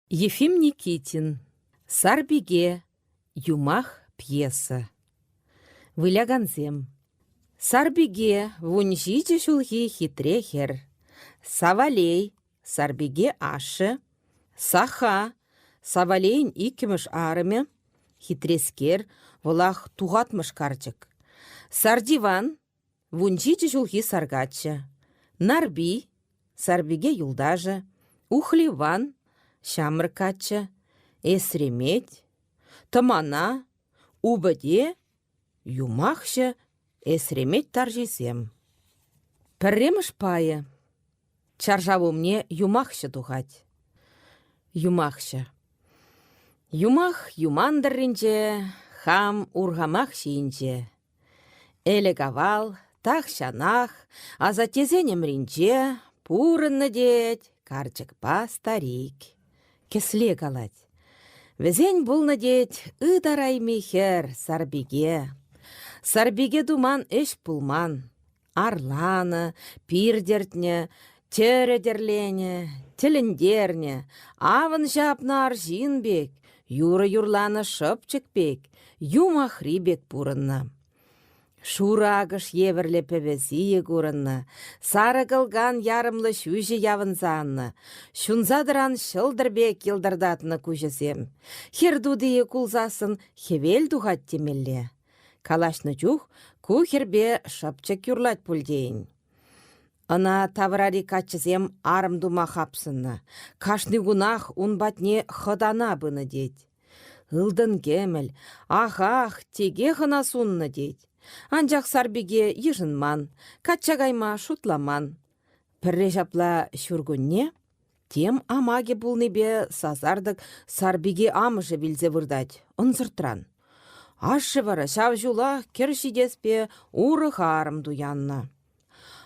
Ефим Никитин. Сарпике. Юмах пьеса. Вылякансем. Сарпике вунҫичӗ ҫулхи хитре хӗр. Савалей, Сарпике ашшӗ. Саха, Савалейӗн иккӗмӗш арӑмӗ. Хитрескер, вӑлах тухатмӑш карчӑк. Сардиван, Вунҫичӗ ҫулхи саркаччӑ, Нарпи, Сарпике юлташӗ, Ухливан, ҫамрӑк каччӑ, Эсремет, Тӑмана, Упӑте, Юмахҫӑ, Эсремет тарҫисем. Пӗрремӗш пайӗ. Чаршав умне юмахҫӑ тухать. Юмахҫӑ. Юмах юман тӑрринче, хам урхамах ҫийӗнче. Ӗлӗк-авал, тахҫанах, асаттесен ӗмринче пурӑннӑ тет карчӑкпа старик. Кӗсле калать. Вӗсен пулнӑ тет ытарайми хӗр Сарпике. Сарпике туман ӗҫ пулман. Арланӑ, пир тӗртнӗ, тӗрӗ тӗрленӗ, тӗлӗнтернӗ, авӑн ҫапнӑ арҫын пек, юрӑ юрланӑ шӑпчӑк пек, юмахри пек пурӑннӑ. Шурӑ акӑш евӗрлӗ пӗвӗ-сийӗ курӑннӑ, сарӑ кӑлкан ярӑмлӑ ҫӳҫӗ явӑнса аннӑ, ҫунса тӑран ҫӑлтӑр пек йӑлтӑртатнӑ куҫӗсем. Хӗр тутийӗ кулсассӑн хӗвел тухать темелле. Калаҫнӑ чух ку хӗрпе шӑпчӑк юрлать пуль тейӗн. Ӑна таврари каччӑсем арӑм тума хапсӑннӑ. Кашни кунах ун патне хӑтана пынӑ тет. Ылтӑн-кӗмӗл, ахах, текех ӑна суннӑ тет. Анчах Сарпике йышӑнман, качча кайма шутламан. Пӗрре ҫапла ҫуркунне тем амакӗ пулнипе сасартӑк Сарпике амӑшӗ вилсе выртать ӑнсӑртран. Ашшӗ вара ҫав ҫулах кӗр ҫитеспе урӑх арӑм туяннӑ.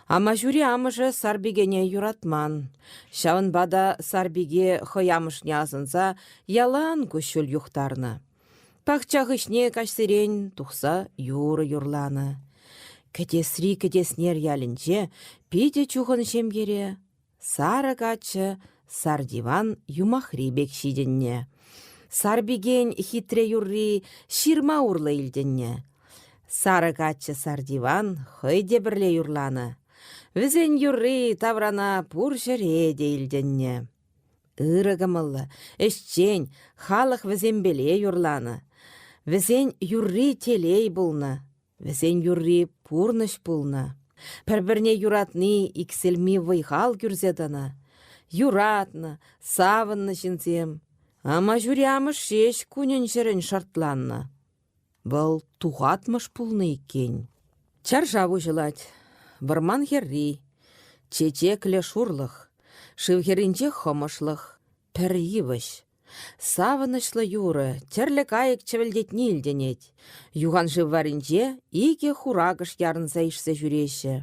Амаҫури амӑшӗ Сарпикене юратман. Ҫавӑнпа та Сарпике хӑй амӑшне асӑнса ялан куҫҫуль юхтарнӑ. Пахча хыҫне каҫсерен тухса юрӑ юрланӑ. Кӗтесри Кӗтеснер ялӗнче питӗ чухӑн ҫемьере сарӑ каччӑ Сардиван юмахри пек ҫитӗннӗ. Сарпикен хитре юрри ҫырма урлӑ илтӗннӗ. Сарӑ каччӑ Сардиван хӑй те пӗрле юрланӑ. Вӗсен юрри таврана пур ҫӗре те илтӗннӗ. Ырӑ кӑмӑллӑ, ӗҫчен, халӑх вӗсемпеле юрланӑ. Вӗсен юрри телей пулнӑ, вӗсен юрри пурнӑҫ пулнӑ. Пӗр-пӗрне юратни иксӗлми вӑй-хал кӳрсе тӑнӑ. Юратнӑ, савӑннӑ ҫынсем. Амаҫури амӑш ҫеҫ кунӗн-ҫӗрӗн шӑртланнӑ. Вӑл тухатмӑш пулнӑ иккен. Чаршав уҫӑлать. Вӑрман хӗрри. Чечеклӗ шурлӑх. Шыв хӗрринче хӑмӑшлӑх. Пӗр йывӑҫ. Савӑнӑҫлӑ юрӑ, тӗрлӗ кайӑк чӗвӗлтетни илтӗнет. Юханшыв варринче икӗ хуракӑш ярӑнса ишсе ҫӳреҫҫӗ.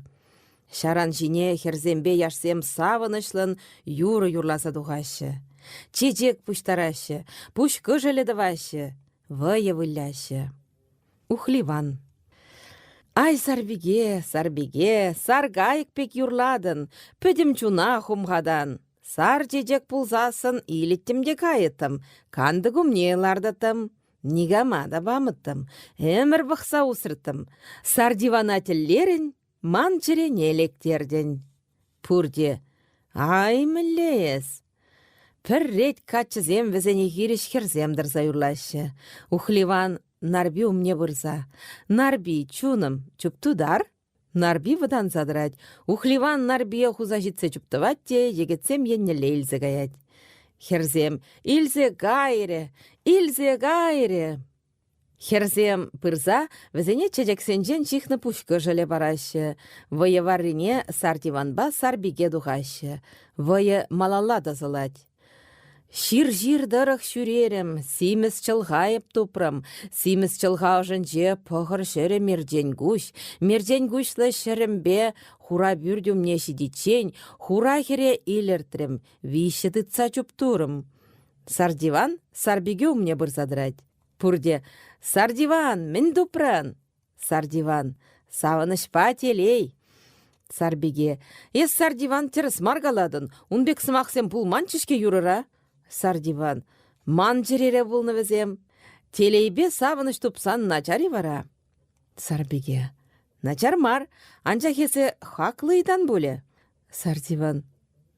Ҫаран ҫине хӗрсемпе яшсем савӑнӑҫлӑн юрӑ юрласа тухаҫҫӗ. Чечек пуҫтараҫҫӗ, пуҫ кӑшӑлӗ тӑваҫҫӗ, вӑйӑ выляҫҫӗ. Ухливан. Ай, Сарпике, Сарпике, сар кайӑк пек юрлатӑн, пӗтӗм чуна хумхатан. Сар чечек пулсассӑн илӗттӗм те кайӑттӑм, кантӑк умне лартӑттӑм. Никама та памӑттӑм, ӗмӗр пӑхса усрӑттӑм. Сар дивана тӗллерӗн, ман чӗрене лектертӗн. Пурте «Ай, мӗнле эс?» Пӗр рет каччӑсем вӗсене хирӗҫ хӗрсем тӑрса юрлаҫҫӗ. Ухливан Нарпи умне пырса: «Нарпи, чунӑм, чуптутар?» Нарпи вӑтанса тӑрать. Ухливан Нарпие хуса ҫитсе чуптӑвать те йӗкӗтсем еннелле илсе каять. Хӗрсем: «Илсе кайрӗ! Илсе кайрӗ!» Хӗрсем пырса вӗсене чечексенчен ҫыхнӑ пуҫкӑшӑлӗ параҫҫӗ. Вӑйӑ варрине Сартиванпа Сарпике тухаҫҫӗ. Вӑйӑ малалла тӑсӑлать. Ҫыр-ҫыр тӑрӑх ҫӳрерӗм, симӗс чӑлха эп тупрӑм. Симӗс чӑлха ӑшӗнче пӑхӑр ҫӗрӗ мерчен куҫ. Мерчен куҫлӑ ҫӗрӗмпе хура пӳрт умне ҫитиччен хура хӗре илӗртрӗм, виҫҫӗ тытса чуптурӑм. Сардиван Сарпике умне пырса тӑрать. Пурте «Сардиван, мӗн тупрӑн?» Сардиван «Савӑнӑҫпа телей!» Сарпике «Эс, Сардиван, тӗрӗс мар калатӑн. Ун пек сӑмахсем пулманччӗ-ҫке юрӑра». Сартиван. Ман чӗрере пулнӑ вӗсем. Телейпе савӑнӑҫ тупсан начар-и вара? Сарпике. Начар мар, анчах эсӗ хаклӑ ыйтан пулӗ. Сартиван.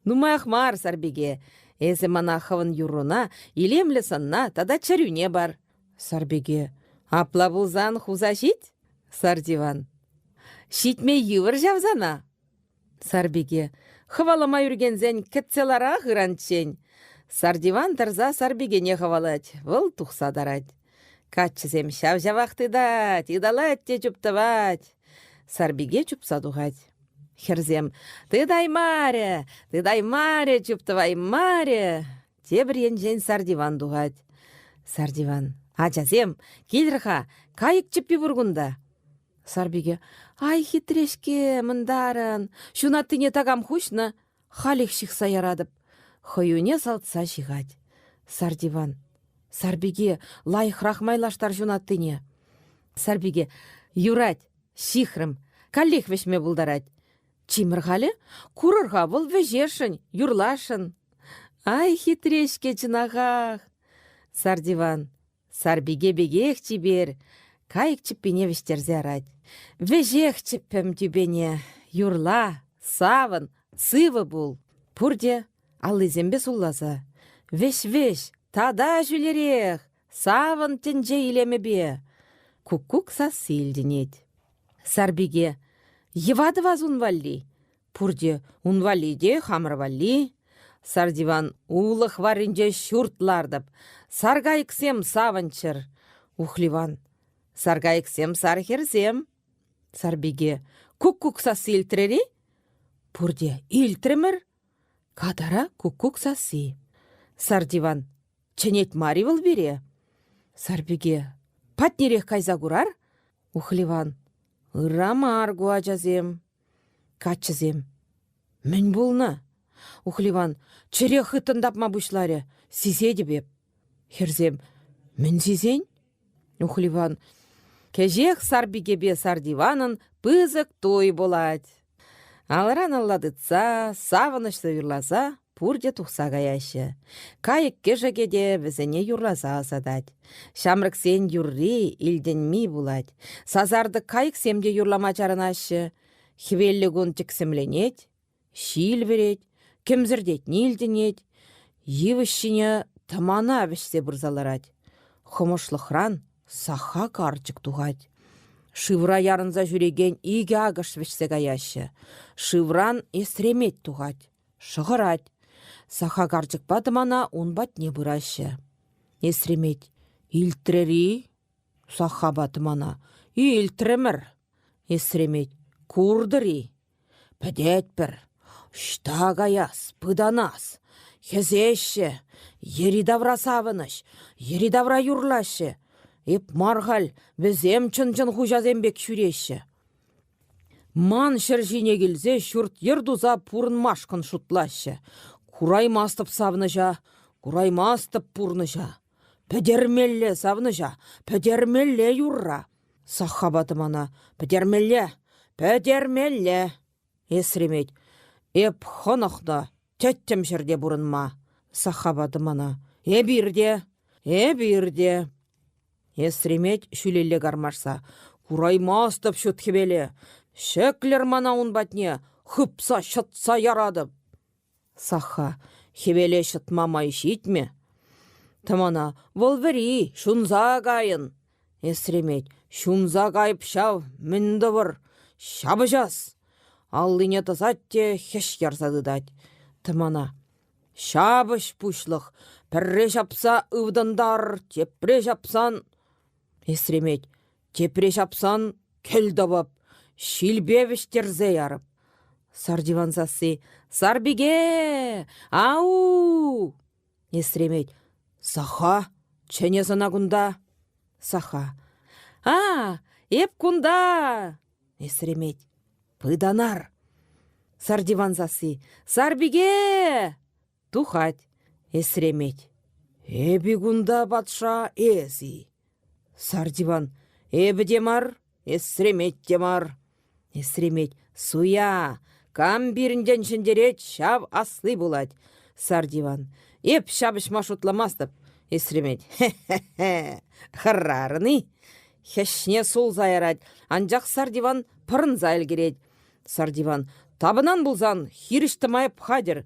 Нумаях мар, Сарпике. Эсӗ мана хӑвӑн юрруна, илемлӗ сӑнна тата чӗрӳне пар. Сарпике. Апла пулсан хуса ҫит? Сартиван. Ҫитме йывӑр ҫав сана. Сарпике. Хӑвалама ӳркенсен кӗтсе ларах ыранччен. Сартиван тӑрса Сарпикене хӑвалать, вӑл тухса тарать. Каччӑсем ҫав-ҫавах тытать, ыталать те чуптӑвать. Сарпике чупса тухать. Хӗрсем «Тытаймарӗ! Тытаймарӗ! Чуптӑваймарӗ!» Тепӗр енчен Сартиван тухать. Сартиван «Ачасем, килӗр-ха, кайӑк чӗппи пур кунта!» Сарпике «Ай, хитре-ҫке, мӑнтарӑн! Ҫунаттине такам хуҫнӑ, халех ҫыхса яратӑп!» Хӑюне салтса ҫыхать. Сартиван «Сарпике, лайӑхрах майлаштар ҫунаттине!» Сарпике «Юрать, ҫыхрӑм, каллех вӗҫме пултарать. Чимӗр-халӗ, курӑр-ха, вӑл вӗҫесшӗн, юрласшӑн. Ай, хитре-ҫке чӑнахах!» Сартиван Сарпике пекех чипер, кайӑк чӗппине вӗҫтерсе ярать. Вӗҫех чӗппӗм тӳпене, юрла, савӑн, сывӑ пул. Пурте аллисемпе сулласа. Вӗҫ-вӗҫ, тата ҫӳлерех, савӑн тӗнче илемӗпе. Куккук сасси илтӗнет. Сарпике, йӑва тӑвас ун валли. Пурте ун валли те, хамӑр валли. Сартиван улӑх варринче ҫурт лартӑп. Саркайӑксем савӑнччӑр. Ухливан. Саркайӑксем сар хӗрсем. Сарпике. Куккук сасси илтрӗр-и? Пурте илтрӗмӗр. Катара куккук сасси. Сартиван. Чӗнет мар-и вӑл пире? Сарпике. Патнерех кайса курар? Ухливан. Ырра мар ку ачасем. Каччӑсем: «Мӗн пулнӑ?» Ухливан чӗре хыттӑн тапма пуҫларӗ. Сисетӗп эп. Хӗрсем: «Мӗн сисен?» Ухливан: «Кӗҫех Сарпикепе Сартиванӑн пысӑк туй пулать». Алран алла тытса, савӑнӑҫлӑ юрласа пурте тухса каяҫҫӗ. Кайӑк-кӗшӗкӗ те вӗсене юрласа ӑсатать. Ҫамрӑксен юрри илтӗнми пулать. Сасартӑк кайӑксем те юрлама чарӑнаҫҫӗ. Хӗвеллӗ кун тӗксӗмленет, ҫил вӗрет, кӗмсӗртетни илтӗнет. Йывӑҫ ҫине тӑмана вӗҫсе пырса ларать. Хӑмӑшлӑхран саха карчӑк тухать. Шывра ярӑнса ҫӳрекен икӗ акӑш вӗҫсе каяҫҫӗ. Шывран эсремет тухать. Шӑхӑрать. Саха карчӑкпа тӑмана ун патне пыраҫҫӗ. Эсремет: «Илтрӗр-и?» Сахапа тӑмана: «Илтрӗмӗр». Эсремет: «Куртӑр-и?» «Пӗтетпӗр. Ӑҫта каяс, пытанас? Хӗсеҫҫӗ. Йӗри-тавра савӑнӑҫ, йӗри-тавра юрлаҫҫӗ. Эп мар халь, вӗсем чӑн-чӑн хуҫасем пек ҫӳреҫҫӗ. Ман ҫӗр ҫине килсе ҫурт-йӗр туса пурӑнмашкӑн шутлаҫҫӗ. Кураймастӑп савнӑҫа, кураймастӑп пурнӑҫа. Пӗтермелле савнӑҫа, пӗтермелле юрра. Саххапа тӑмана пӗтермелле, пӗтермелле. Эсремет, эп хӑнӑхнӑ, тӗттӗм ҫӗрте пурӑнма. Саххапа тӑмана, эпир те, эпир те. Эсремет ҫӳлелле кармашса: «Кураймастӑп ҫут хӗвеле! Ҫӗклӗр мана ун патне, хыпса ҫӑтса яратӑп!» Саха: «Хӗвеле ҫӑтма май ҫитмӗ. Тӑмана: «Вӑл вӗри, ҫунса кайӑн!» Эсремет: «Ҫунса кайӑп ҫав, мӗн тӑвӑр? Ҫапӑҫас!» Аллине тӑсать те хӗҫ ярса тытать. Тӑмана: Ҫапӑҫ, пуҫлӑх, пӗрре ҫапса ывтӑнтар, тепре ҫапсан... Эсремет, тепре ҫапсан кӗл тӑвӑп, ҫилпе вӗҫтерсе ярӑп. Сартиван сасси: «Сарпике! Ау!» Эсремет: «Саха, чӗне сана кунта!» Саха: «А, эп кунта!» Эсремет: Пытанар! Сардиван сасси. Сарпике! Тухать. Эсремет. Эпӗ кунта патша эс-и? Сардиван. Эпӗ те мар, эсремет те мар. Эсремет. Суя! Кам пирӗнтен ҫӗнтерет, ҫав асли пулать. Сардиван. Эп ҫапӑҫма шутламастӑп, эсремет. Хе-хе-хе! Хӑрарӑн-и? Хӗҫне сулса ярать, анчах Сардиван пӑрӑнса ӗлкӗрет. Сардиван, тапӑнан пулсан хирӗҫ тӑма эп хатӗр.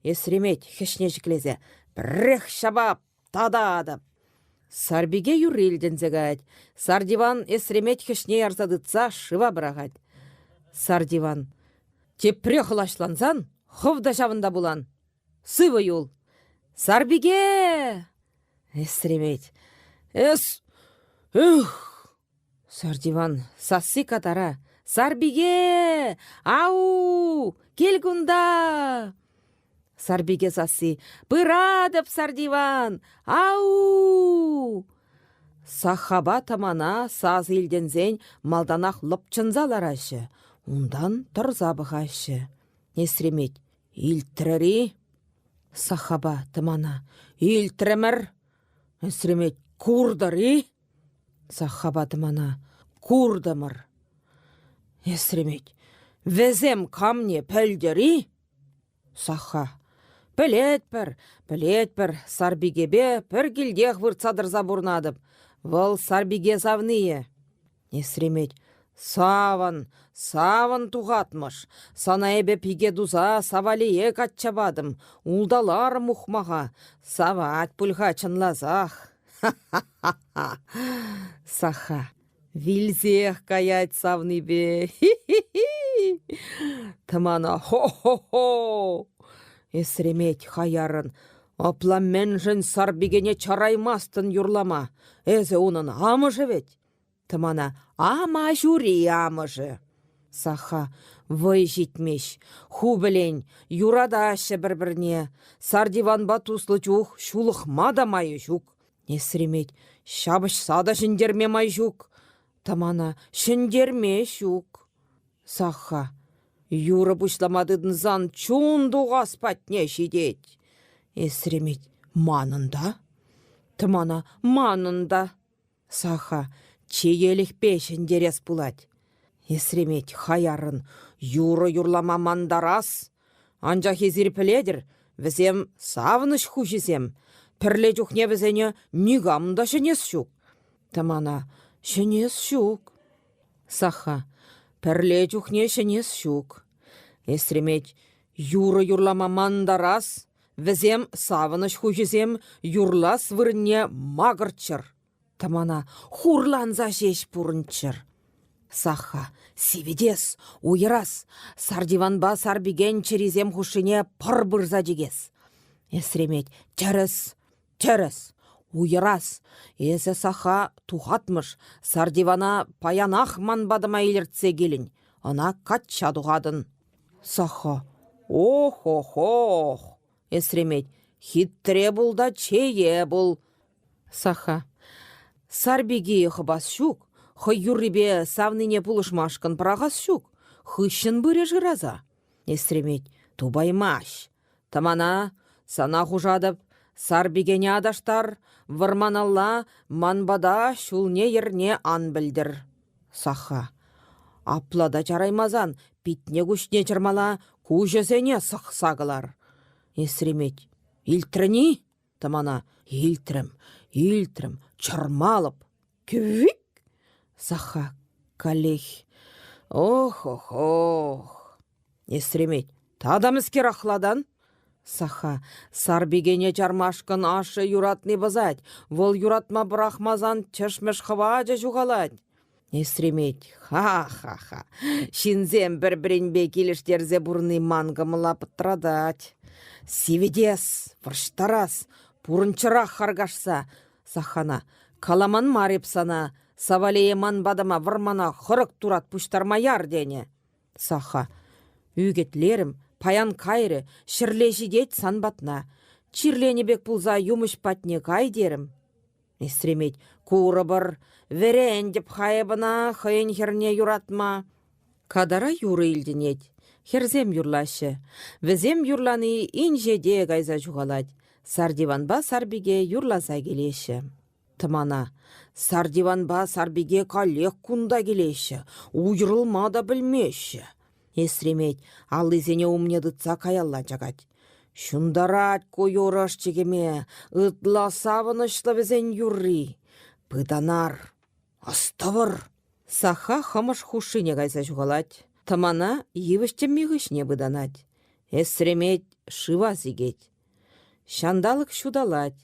Эсремет хӗҫне ҫӗклесе, пӗррех ҫапап, тататӑп. Сарпике юрри илтӗнсе каять. Сардиван эсремет хӗҫне ярса тытса шыва пӑрахать. Сардиван, тепре хӑлаҫлансан хӑв та ҫавӑнта пулан. Сывӑ юл. Сарпике! Эсремет. Эс... Эх! Сардиван сасси катара. Сарпике! Ау! Кил кунта! Сарпике сасси. Пыратӑп, Сардиван! Ау! Сахапа тӑмана сасӑ илтӗнсен малтанах лӑпчӑнса лараҫҫӗ, унтан тӑрса пӑхаҫҫӗ. Эсремет Илтрӗр-и? Сахапа тӑмана. Илтрӗмӗр. Эсремет куртӑр-и? Сахапа тӑмана. Куртӑмӑр. Эсремет. Вӗсем камне пӗлтӗр-и? Саха. Пӗлетпӗр, пӗлетпӗр, Сарпикепе пӗр килтех выртса тӑрса пурӑнатӑп. Вӑл Сарпике савнийӗ. Эсремет, савӑн, савӑн тухатмӑш. Сана эпӗ пике туса Савалие качча патӑм, улталарӑм ухмаха. Савать пуль-ха чӑнласах. Ха-ха-ха-ха! Саха вилсех каять савнипе. Хи-хи-хи! Тӑмана хо-хо-хо! Эсремет хаяррӑн Апла мӗншӗн сарпикене чараймастӑн юрлама? Эсӗ унӑн амӑшӗ вӗт. Тӑмана ама ҫури амӑшӗ. Саха вӑй ҫитмест. Ху пӗлен, юратаҫҫӗ пӗр-пӗрне. Сардиванпа туслӑ чух ҫулӑхма та майӗ ҫук. Эсремет ҫапӑҫса та ҫӗнтерме май ҫук. Тӑмана ҫӗнтерме ҫук. Саха юрӑ пуҫлама тытӑнсан чун тухас патне ҫитет. Эсремет манӑн та, тӑмана манӑн та. Саха чеелӗхпе ҫӗнтерес пулать. Эсремет хаяррӑн юрӑ юрлама мантарас. Анчах эсир пӗлетӗр, вӗсем савӑнӑҫ хуҫисем. Пӗрле чухне вӗсене никам та ҫӗнес ҫук. Тӑмана ҫӗнес ҫук. Саха пӗрле чухне ҫӗнес ҫук. Эсремет юрӑ юрлама мантарас, Вӗсем савӑнӑҫ хуҫисем юрлас вырӑнне макӑрччӑр, тӑмана хурланса ҫеҫ пурӑнччӑр. Саха сивӗтес, уйӑрас, Сардиванпа Сарпикен чӗрисем хушшине пӑр пырса чикес. Эсремет тӗрӗс, тӗрӗс, уйӑрас. Эсӗ, Саха, тухатмӑш, Сардивана паянах ман патӑма илӗртсе килӗн, ӑна качча тухатӑн. Саха. Ох-ох-ох! Эсремет. Хитре пул та чее пул. Саха. Сарпике хӑпас ҫук, хӑй юррипе савнине пулӑшмашкӑн пӑрахас ҫук. Хыҫҫӑн пырӗ шыраса. Эсремет. Тупаймасть. Тӑмана, сана хушатӑп, Сарпикене аташтар, вӑрманалла ман пата ҫулне-йӗрне ан пӗлтер. Саха. Апла та чараймасан питне-куҫне чӑрмала, куҫӗсене сӑхса кӑлар. Эсремет. Илтрӗн-и? Тӑмана. Илтрӗм, илтрӗм, чӑрмалӑп. Квик! Саха. Каллех. Ох-ох-ох! Эсремет. Тата мӗскер ахлатан? Саха. Сарпикене чармашкӑн ашшӗ юратни пӑсать. Вӑл юратма пӑрахмасан тӗшмӗш хӑвачӗ ҫухалать. Эсремет. Ха-ха-ха. Ҫынсем пӗр-пӗринпе килӗштерсе пурӑнни ман кӑмӑла пӑтратать. Сивӗтес, вӑрҫтарас, пурӑнччӑрах харкашса. Сахана. Каламан мар эп сана. Савалее ман патӑма вӑрмана хӑрӑк турат пуҫтарма яр тенӗ. Саха. Ӳкӗтлерӗм, паян кайрӗ, ҫӗрле ҫитет сан патна. Чирленӗ пек пулса юмӑҫ патне кай терӗм. Эсремет, курӑпӑр, вӗрентӗп эп ӑна хӑйӗн хӗрне юратма. Катара юрӑ илтӗнет. Хӗрсем юрлаҫҫӗ. Вӗсем юрлани инҫете кайса ҫухалать. Сардиванпа Сарпике юрласа килеҫҫӗ. Тӑмана. Сардиванпа Сарпике каллех кунта килеҫҫӗ, уйрӑлма та пӗлмеҫҫӗ. Эсремет аллисене умне тытса каялла чакать. Ҫунтарать ку юрӑ ӑш-чикӗме, ытла савӑнӑҫлӑ вӗсен юрри. Пытанар, астӑвӑр! Саха хӑмӑш хушшине кайса ҫухалать, тӑмана йывӑҫ тӗмми хыҫне пытанать. Эсремет шыва сикет. Ҫанталӑк ҫуталать.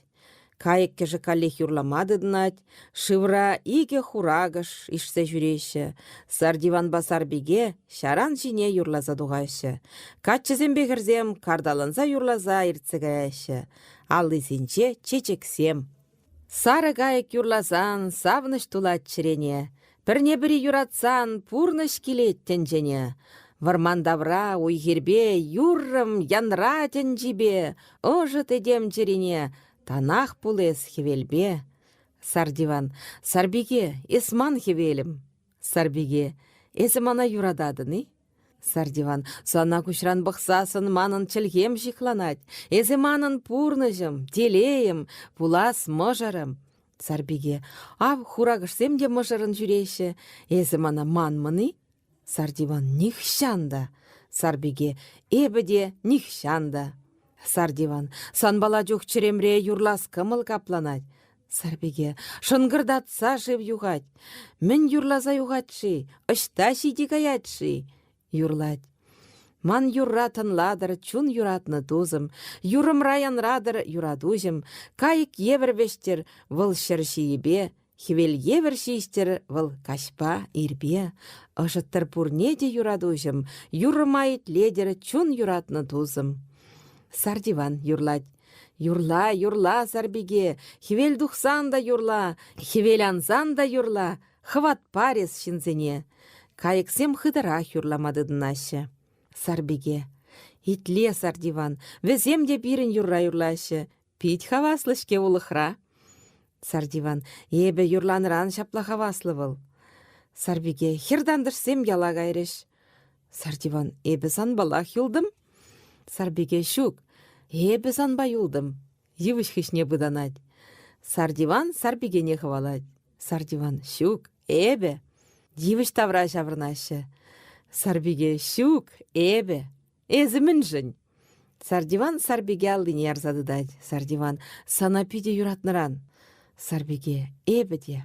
Кайӑк-кӗшӗк каллех юрлама тытӑнать. Шывра икӗ хуракӑш ишсе ҫӳреҫҫӗ. Сардиванпа Сарпике ҫаран ҫине юрласа тухаҫҫӗ. Каччӑсемпе хӗрсем карталанса юрласа иртсе каяҫҫӗ. Аллисенче чечексем. Сарӑ кайӑк юрласан савӑнӑҫ тулать чӗрене. Пӗрне-пӗри юратсан пурнӑҫ килет тӗнчене. Вӑрман тавра уй-хирпе юррӑм янра тӗнчипе, ӑшӑт этем чӗрине танах пулес хӗвелпе. Сардиван, Сарпике, эс ман хӗвелӗм. Сарпике, эсӗ мана юрататӑн-и? Сардиван, сана куҫран пӑхсассӑн манӑн чӗлхем ҫыхланать. Эсӗ манӑн пурнӑҫӑм, телейӗм, пулас мӑшӑрӑм. Сарпике, ав хуракӑшсем те мӑшӑрӑн ҫӳреҫҫӗ. Эсӗ мана манмӑн-и? Сардиван, нихҫан та. Сарпике, эпӗ те нихҫан та. Сардиван, санпала чух чӗремре юрлас кӑмӑл капланать. Сарпике шӑнкӑртатса шыв юхать. Мӗн юрласа юхать-ши? Ӑҫта ҫити каять-ши? Юрлать. Ман юрра тӑнлатӑр чун юратнӑ тусӑм, юрӑмра янратӑр юратуҫӑм, кайӑк евӗр вӗҫтер вӑл ҫӗр ҫийӗпе, хӗвел евӗр ҫиҫтӗр вӑл каҫпа, ирпе. Ӑшӑттӑр пурне те юратуҫӑм, юрӑма итлетӗр чун юратнӑ тусӑм. Сардиван юрлать. Юрла, юрла, Сарпике, хӗвел тухсан та юрла, хӗвел ансан та юрла, хӑват парес ҫынсене. Кайӑксем хытӑрах юрлама тытӑнаҫҫӗ. Сарпике. Итле, Сардиван, вӗсем те пирӗн юрра юрлаҫҫӗ. Пит хаваслӑ-ҫке улӑхра. Сардиван. Эпӗ юрланӑран ҫапла хаваслӑ вӑл. Сарпике. Хӗр-тантӑшсем яла кайрӗҫ. Сардиван. Эпӗ санпалах юлтӑм. Сарпике ҫук, эпӗ санпа юлтӑм. Йывӑҫ хыҫне пытанать. Сардиван Сарпикене хӑвалать. Сардиван ҫук, эпӗ. Йывӑҫ тавра ҫаврӑнаҫҫӗ. Сарпике ҫук, эпӗ. Эсӗ мӗншӗн? Сардиван Сарпике аллине ярса тытать. Сардиван сана питӗ юратнӑран. Сарпике эпӗ те.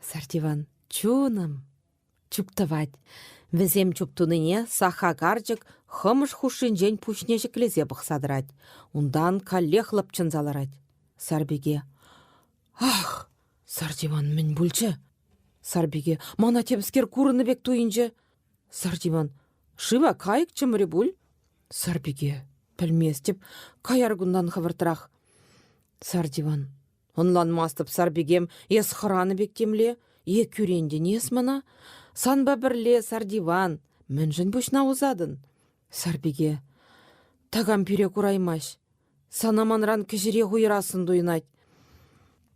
Сардиван чунӑм, Чуптӑвать. Вӗсем чуптунине Саха карчӑк хӑмӑш хушшинчен пуҫне ҫӗклесе пӑхса тӑрать. Унтан каллех лӑпчӑнса ларать. Сарпике: «Ах, Сартиван, мӗн пулчӗ?» Сарпике: «Мана темскер курӑннӑ пек туйӑнчӗ». Сартиван: «Шыва кайӑк чӑмрӗ пуль?» Сарпике: «Пӗлместӗп. Каяр кунтан хӑвӑртрах». Сартиван: Ӑнланмастӑп, Сарпикем, эс хӑранӑ пек темле. Е кӳрентӗн эс мана? Санпа пӗрле Сардиван. Мӗншӗн пуҫна усатӑн? Сарпике, такам пире кураймасть. Сана манран кӗҫӗрех уйӑрассӑн туйӑнать.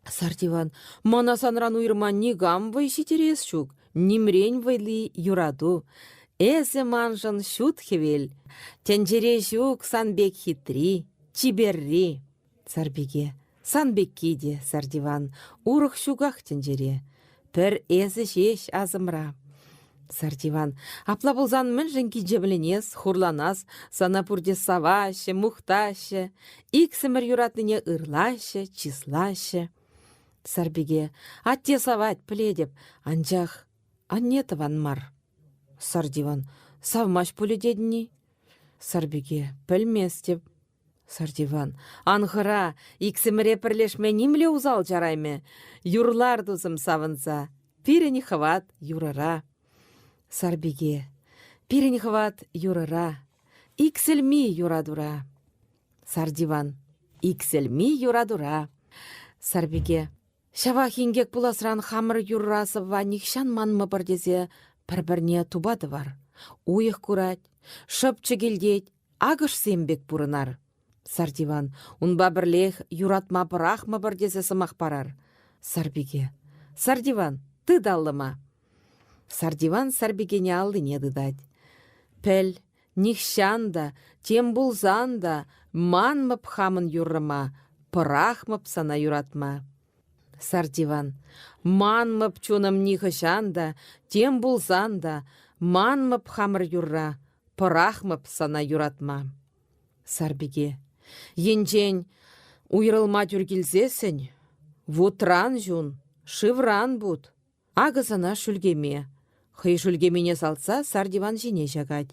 Сардиван, мана санран уйӑрма никам вӑй ҫитерес ҫук. Нимрен вӑйли юрату. Эсӗ маншӑн ҫут хӗвел. Тӗнчере ҫук сан пек хитри, чиперри. Сарпике, сан пекки те, Сардиван, урӑх ҫуках тӗнчере. Пӗр эсӗ ҫеҫ асӑмра. Сардиван, апла пулсан мӗншӗн кичемленес, хурланас, сана пурте саваҫҫӗ, мухтаҫҫӗ, иксӗмӗр юратнине ырлаҫҫӗ, чыслаҫҫӗ. Сарпике, атте савать, пӗлетӗп, анчах анне тӑван мар. Сардиван, савмасть пулӗ тетӗн-и? Сарпике, пӗлместӗп. Сартиван, ан хӑра, иксӗмӗре пӗрлешме нимле усал чараймӗ. Юрлар, тусӑм, савӑнса. Пирӗн хӑват юрӑра. Сарпике, пирӗн хӑват юрӑра. Иксӗлми юратура. Сардиван, иксӗлми юратура. Сарпике, ҫавах инкек пуласран хамӑр юрра-сӑвва нихҫан манмӑпӑр тесе пӗр-пӗрне тупа тӑвар. Уйӑх курать, шӑпчӑк илтет, Акӑшсем пек пурӑнар. Сартиван, унпа пӗрлех юратма пӑрахмӑпӑр тесе сӑмах парар. Сарпике. Сартиван, тыт аллӑма. Сартиван Сарпикене аллине тытать. Пӗл, нихҫан та, тем пулсан та манмӑп хамӑн юррӑма, пӑрахмӑп сана юратма. Сартиван. Манмӑп чунӑм нихӑҫан та, тем пулсан та, манмӑп хамӑр юрра, пӑрахмӑп сана юратма. Сарпике. Енчен уйрӑлма тӳр килсессӗн, вутран ҫун, шывран пут. Акӑ сана шӳлкеме. Хӑй шӳлкемине салтса сар диван ҫине ҫакать.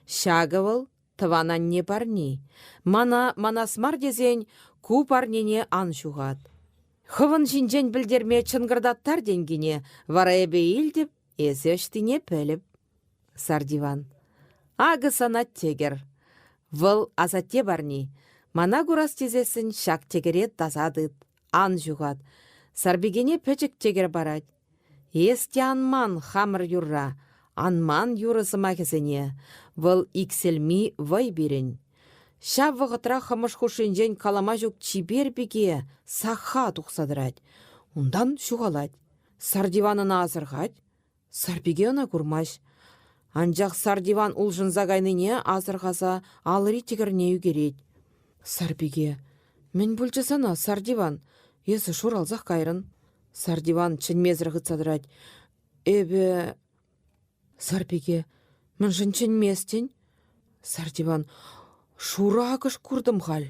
Ҫакӑ вӑл тӑван анне парни. Мана манас мар тесен ку парнене ан ҫухат. Хӑвӑн ҫинчен пӗлтерме чӑнкӑртаттар тенкине, вара эпӗ илтӗп, эсӗ ӑҫтине пӗлӗп. Сардиван. Акӑ сана тӗкӗр. Вӑл асатте парни. Мана курас тесессӗн ҫак тӗкӗре таса тыт, ан ҫухат. Сарпикене пӗчӗк тӗкӗр парать. Эс те ан ман хамӑр юрра, ан ман юрӑ сӑмахӗсене. Вӑл иксӗлми вӑй пирӗн. Ҫав вӑхӑтра хӑмӑш хушшинчен калама ҫук чипер пике Саха тухса тӑрать. Унтан ҫухалать. Сардиван ӑна асӑрхать. Сарпике ӑна курмасть. Анчах Сардиван улшӑнса кайнине асӑрхаса алӑри тӗкӗрне ӳкерет. Сарпике, мӗн пулчӗ сана, Сардиван? Эсӗ шуралсах кайрӑн. Сардиван чӗнмесӗр хытса тӑрать. Эпӗ... Сарпике, мӗншӗн чӗнместӗн? Сардиван, шурӑ акӑш куртӑм халь.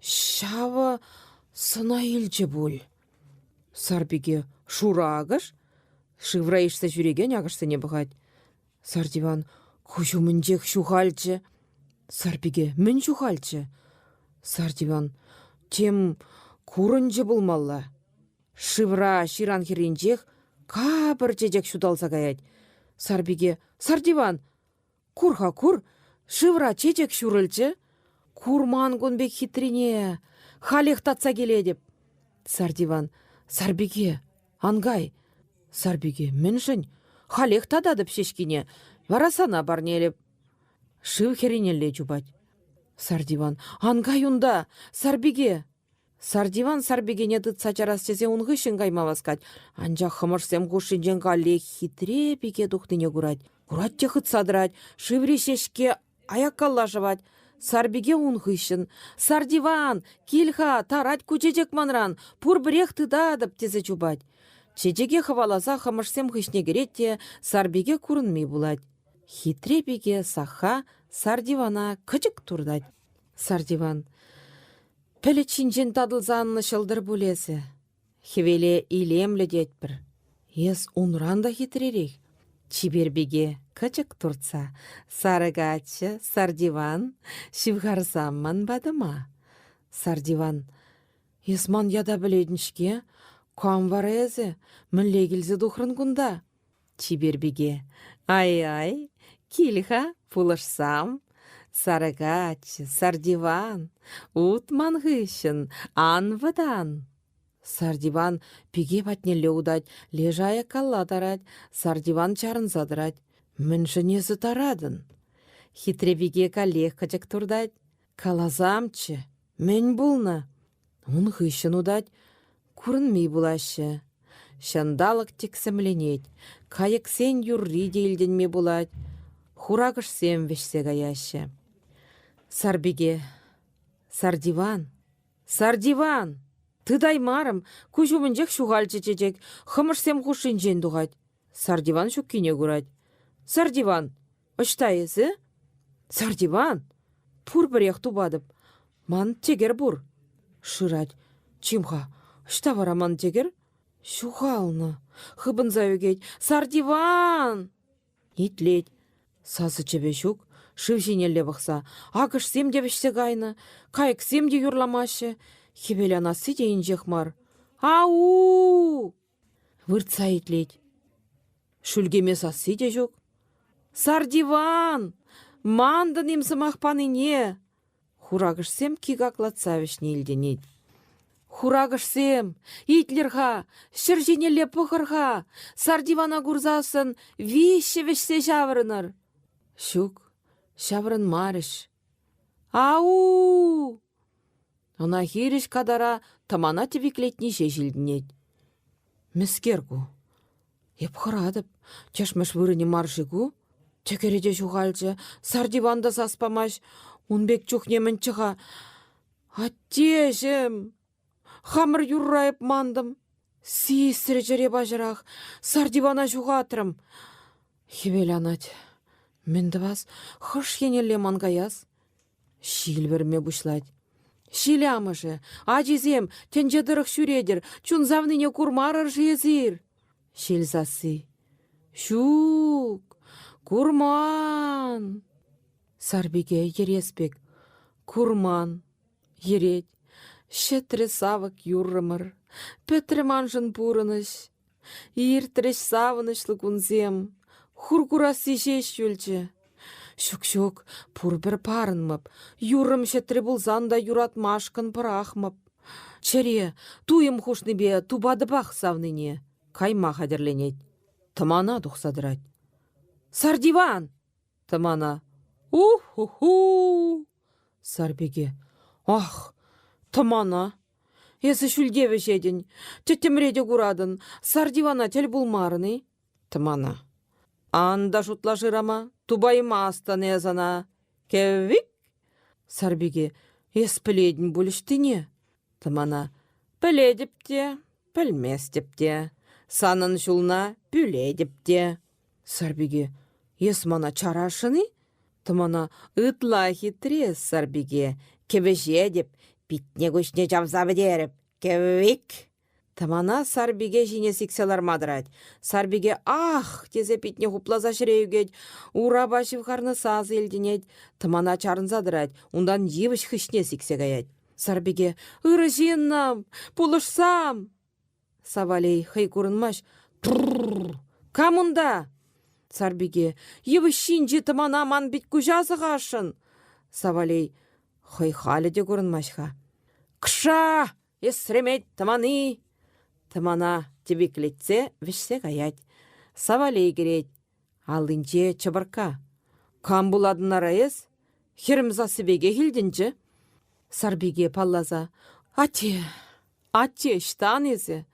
Ҫавӑ сӑна илчӗ пуль. Сарпике, шурӑ акӑш? Шывра ишсе ҫӳрекен акӑшсене пӑхать. Сартиван куҫ умӗнчех ҫухалчӗ. Сарпике мӗн ҫухалчӗ? Сартиван тем курӑнчӗ пулмалла. Шывра ҫыран хӗрринчех капӑр чечек ҫуталса каять. Сарпике Сартиван, кур-ха, кур, шывра чечек ҫурӑлчӗ. Курман кун пек хитрине. Халех татса килетӗп. Сартиван Сарпике, ан кай. Сарпике, мӗншӗн? Халех тататӑп ҫеҫкине, вара сана парнелӗп. Шыв хӗрринелле чупать. Сартиван, ан кай унта, Сарпике! Сартиван Сарпикене тытса чарас тесе ун хыҫҫӑн кайма васкать, анчах хӑмӑшсем хушшинчен каллех хитре пике тухнине курать. Курать те хытса тӑрать, шыври ҫеҫке аяккалла шӑвать. Сарпике ун хыҫҫӑн: «Сартиван, кил-ха, тарать ку чечек манран, пурпӗрех тытатӑп», тесе чупать. Чечеке хӑваласа хӑмӑшсем хыҫне кӗрет те Сарпике курӑнми пулать. Хитре пике Сахха Сартивана кӑчӑк туртать. Сартиван: «Пӗлӗт ҫинчен татӑлса аннӑ ҫӑлтӑр пуль эсӗ. Хӗвеле илемлӗ тетпӗр. Эс унран та хитререх. Чипер пике кӑчӑк туртса, сарӑ каччӑ, Сардиван, ҫывхарсам ман патӑма. Сардиван, эс ман ята пӗлетӗн-ҫке. Кам вара эсӗ? Мӗнле килсе тухрӑн кунта? Чипер пике, ай-ай, кил-ха, пулӑшсам. Сарӑ каччӑ, Сардиван, ут ман хыҫҫӑн, ан вӑтан. Сардиван пике патнелле утать, лешӗ аяккалла тарать, Сардиван чарӑнса тӑрать. Мӗншӗн эсӗ таратӑн? Хитре пике каллех кӑчӑк туртать. Каласамччӗ, мӗн пулнӑ? Ун хыҫҫӑн утать, курӑнми пулаҫҫӗ. Ҫанталӑк тӗксӗмленет, кайӑксен юрри те илтӗнме пулать, хуракӑшсем вӗҫсе каяҫҫӗ. Сарпике, Сардиван, Сардиван! Тытаймарӑм, куҫ умӗнчех ҫухалчӗ чечек, хӑмӑшсем хушшинчен тухать. Сардиван ҫуккине курать. Сардиван, ӑҫта эсӗ? Сардиван, пурпӗрех тупатӑп. Ман тӗкӗр пур. Шырать. Чим-ха, ӑҫта вара ман тӗкӗр? Ҫухалнӑ. Хыпӑнса ӳкет. Сардиван! Итлет. Сасӑ чӗпӗ ҫук, шыв ҫинелле пӑхса. Акӑшсем те вӗҫсе кайнӑ, кайӑксем те юрламаҫҫӗ. Хӗвел анасси те инҫех мар. Ау! Выртса итлет. Шӳлкеме сасси те ҫук. Сардиван! Мантӑн-им сӑмах панине? Хуракӑшсем кикаклатса вӗҫни илтӗнет. Хуракӑшсем, итлӗр-ха, ҫӗр ҫинелле пӑхӑр-ха, Сардивана курсассӑн виҫҫӗ вӗҫсе ҫаврӑнӑр. Ҫук, ҫаврӑнмарӗҫ. Ау! Ӑна хирӗҫ катара тӑмана тӗвиклетни ҫеҫ илтӗнет. Мӗскер ку? Эп хӑратӑп. Тӗшмӗш вырӑнӗ мар-ши ку? Тӗкӗрӗ те ҫухалчӗ, Сартиван та сас памасть. Ун пек чухне мӗнччӗ-ха? Аттеҫӗм! Хамӑр юрра эп мантӑм. Сисрӗ чӗре паҫӑрах. Сартивана ҫухатрӑм. Хӗвел анать. Мӗн тӑвас? Хӑш енелле ман каяс? Ҫил вӗрме пуҫлать. Ҫил амӑшӗ, ачисем, тӗнче тӑрӑх ҫӳретӗр, чун савнине курмарӑр-ши эсир? Ҫил сасси. Ҫук, курман. Сарпике йӗрес пек. Курман. Йӗрет. Ҫӗтрӗ савӑк юррӑмӑр. Пӗтрӗ маншӑн пурӑнӑҫ. Иртрӗҫ савӑнӑҫлӑ кунсем. Хур курасси ҫеҫ юлчӗ. Ҫук-ҫук, пурпӗр парӑнмӑп. Юррӑм ҫӗтрӗ пулсан та юратмашкӑн пӑрахмӑп. Чӗре, туйӑм хушнипе тупатӑпах савнине. Кайма хатӗрленет. Тӑмана тухса тӑрать. Сардиван! Тӑмана. Ух-ху-ху! Сарпике. Ах, тӑмана! Эсӗ ҫӳлте вӗҫетӗн, тӗттӗмре те куратӑн, Сардивана тӗл пулмарӑн-и? Тӑмана. Ан та шутла шырама, тупаймастӑн эс ӑна. Кӗввик! Сарпике. Эс пӗлетӗн пуль ӑҫтине? Тӑмана. Пӗлетӗп те, пӗлместӗп те. Санӑн ҫулна пӳлетӗп те. Сарпике. Эс мана чарасшӑн-и? Тӑмана ытла хитре Сарпике. Кӗвӗҫетӗп, питне-куҫне чавса пӗтерӗп. Кӗввик! Тӑмана Сарпике ҫине сиксе ларма тӑрать. Сарпике «Ах!» тесе питне хупласа ҫӗре ӳкет. Урапа ҫывхарнӑ сасӑ илтӗнет. Тӑмана чарӑнса тӑрать, унтан йывӑҫ хыҫне сиксе каять. Сарпике «Ырӑ ҫыннӑм! Пулӑшсам!» Савалей хӑй курӑнмасть. Трррр! Кам унта? Сарпике йывӑҫ ҫинчи тӑмана ман пит-куҫа сӑхасшӑн. Савалей хӑй халӗ те курӑнмасть-ха. Кша! Эсремет тӑмани! Тӑмана тӗпеклетсе вӗҫсе каять. Савалей кӗрет. Аллинче чӑпӑркка. Кам пулатӑн ара эс? Хӗрӗм сасси пекех илтӗнчӗ. Сарпике палласа. Атте, атте, ӑҫтан эсӗ?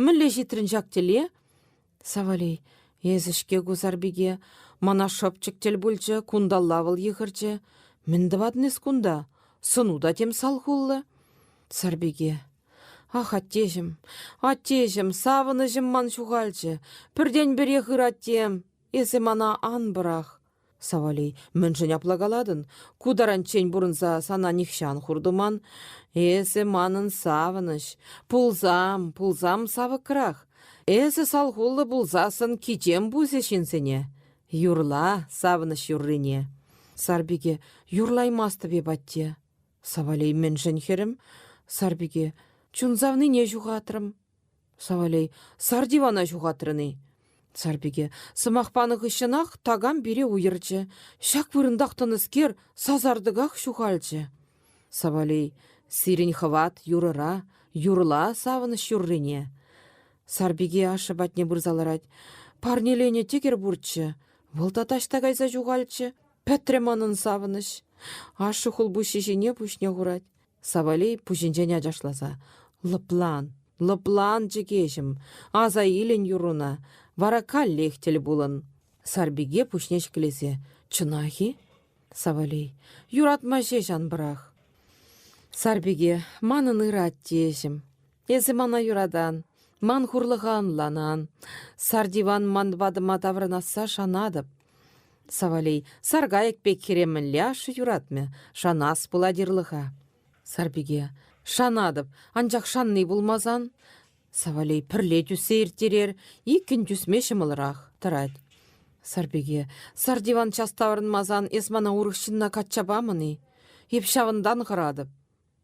Мӗнле ҫитрӗн ҫак тӗле? Савалей, эсӗ-ҫке ку Сарпике. Мана шӑпчӑк тӗл пулчӗ, кунталла вӑл йыхӑрчӗ. Мӗн тӑватӑн эс кунта? Сӑну та тем салхуллӑ. Сарпике. Ах, аттеҫӗм, аттеҫӗм, савӑнӑҫӑм ман ҫухалчӗ. Пӗртен-пӗрех ыр аттем, эсӗ мана ан пӑрах. Савалей, мӗншӗн апла калатӑн? Ку таранччен пурӑнса сана нихҫан хуртӑман. Эсӗ манӑн савӑнӑҫ. Пулсам, пулсам савӑкрах. Эсӗ салхуллӑ пулсассӑн кичем пусӗ ҫынсене. Юрла савӑнӑҫ юррине. Сарпике, юрлаймастӑп эп, атте. Савалей, мӗншӗн хӗрӗм? Сарпике, чун савнине ҫухатрӑм. Савалей, сар дивана ҫухатрӑн-и? Сарпике, сӑмах панӑ хыҫҫӑнах такам пире уйӑрчӗ. Ҫак вырӑнтах тӑнӑскер сасартӑках ҫухалчӗ. Савалей, сирӗн хӑват юрӑра, юрла савӑнӑҫ юррине. Сарпике ашшӗ патне пырса ларать. Парнеленӗ тӗкӗр пурччӗ. Вӑл та таҫта кайса ҫухалчӗ. Пӗтрӗ манӑн савӑнӑҫ. Ашшӗ хулпуҫҫи ҫине пуҫне хурать. Савалей пуҫӗнчен ачашласа: «Лӑплан, лӑплан, чӗкеҫӗм, аса илӗн юрруна, вара каллех тӗл пулӑн». Сарпике пуҫне ҫӗклесе: «Чӑнах-и?» Савалей: «Юратма ҫеҫ ан пӑрах». Сарпике: «Манӑн ырӑ аттеҫӗм, эсӗ мана юратан, ман хурлӑха ӑнланан. Сартиван ман патӑма таврӑнасса шанатӑп. Савалей, саркайӑк пек хӗре мӗнле ашшӗ юратмӗ, шанас пулать ырлӑха. Сарпике, шанатӑп, анчах шанни пулмасан. Савалей, пӗрле тӳссе ирттерер, иккӗн тӳсме ҫӑмӑлрах, тӑрать. Сарпике, Сартиван час таврӑнмасан эс мана урӑх ҫынна качча памӑн-и? Эп ҫавӑнтан хӑратӑп.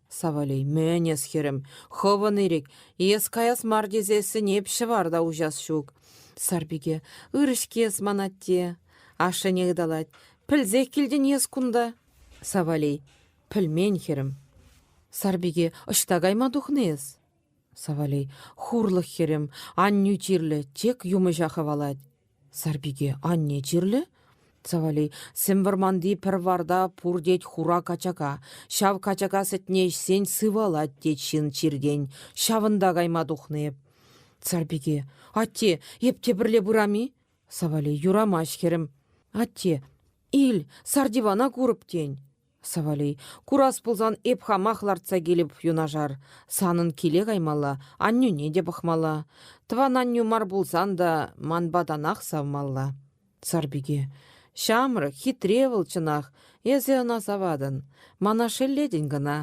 Савалей, мӗн эс, хӗрӗм, хӑвӑн ирӗк, эс каяс мар тесессӗн эп ҫӑвар та уҫас ҫук. Сарпике, ырӑ-ҫке эс ман атте. Ашшӗне ыталать. Пӗлсех килтӗн эс кунта. Савалей, пӗлмен хӗрӗм. Сарпике, ӑҫта кайма тухнӑ эс? Савалей, хурлӑх хӗрӗм, аннӳ чирлӗ, тек юмӑҫа хӑвалать. Сарпике, анне чирлӗ? Савалей, сӗм вӑрманти пӗр варта пур тет хура качака. Ҫав качака сӗтне ӗҫсен сывалать тет ҫын чиртен. Ҫавӑнта кайма тухнӑ эп. Сарпике, атте, эп те пӗрле пырам-и? Савалей, юрамасть, хӗрӗм. Атте, ил, сардивана курӑп тен. Савалей, курас пулсан эп хамах лартса килӗп юнашар. Санӑн киле каймалла, аннӳне те пӑхмалла. Тӑван аннӳ мар пулсан та ман патанах савмалла. Сарпике. Ҫамрӑк, хитре вӑл чӑнах, эсӗ ӑна саватӑн. Мана шеллетӗн кӑна.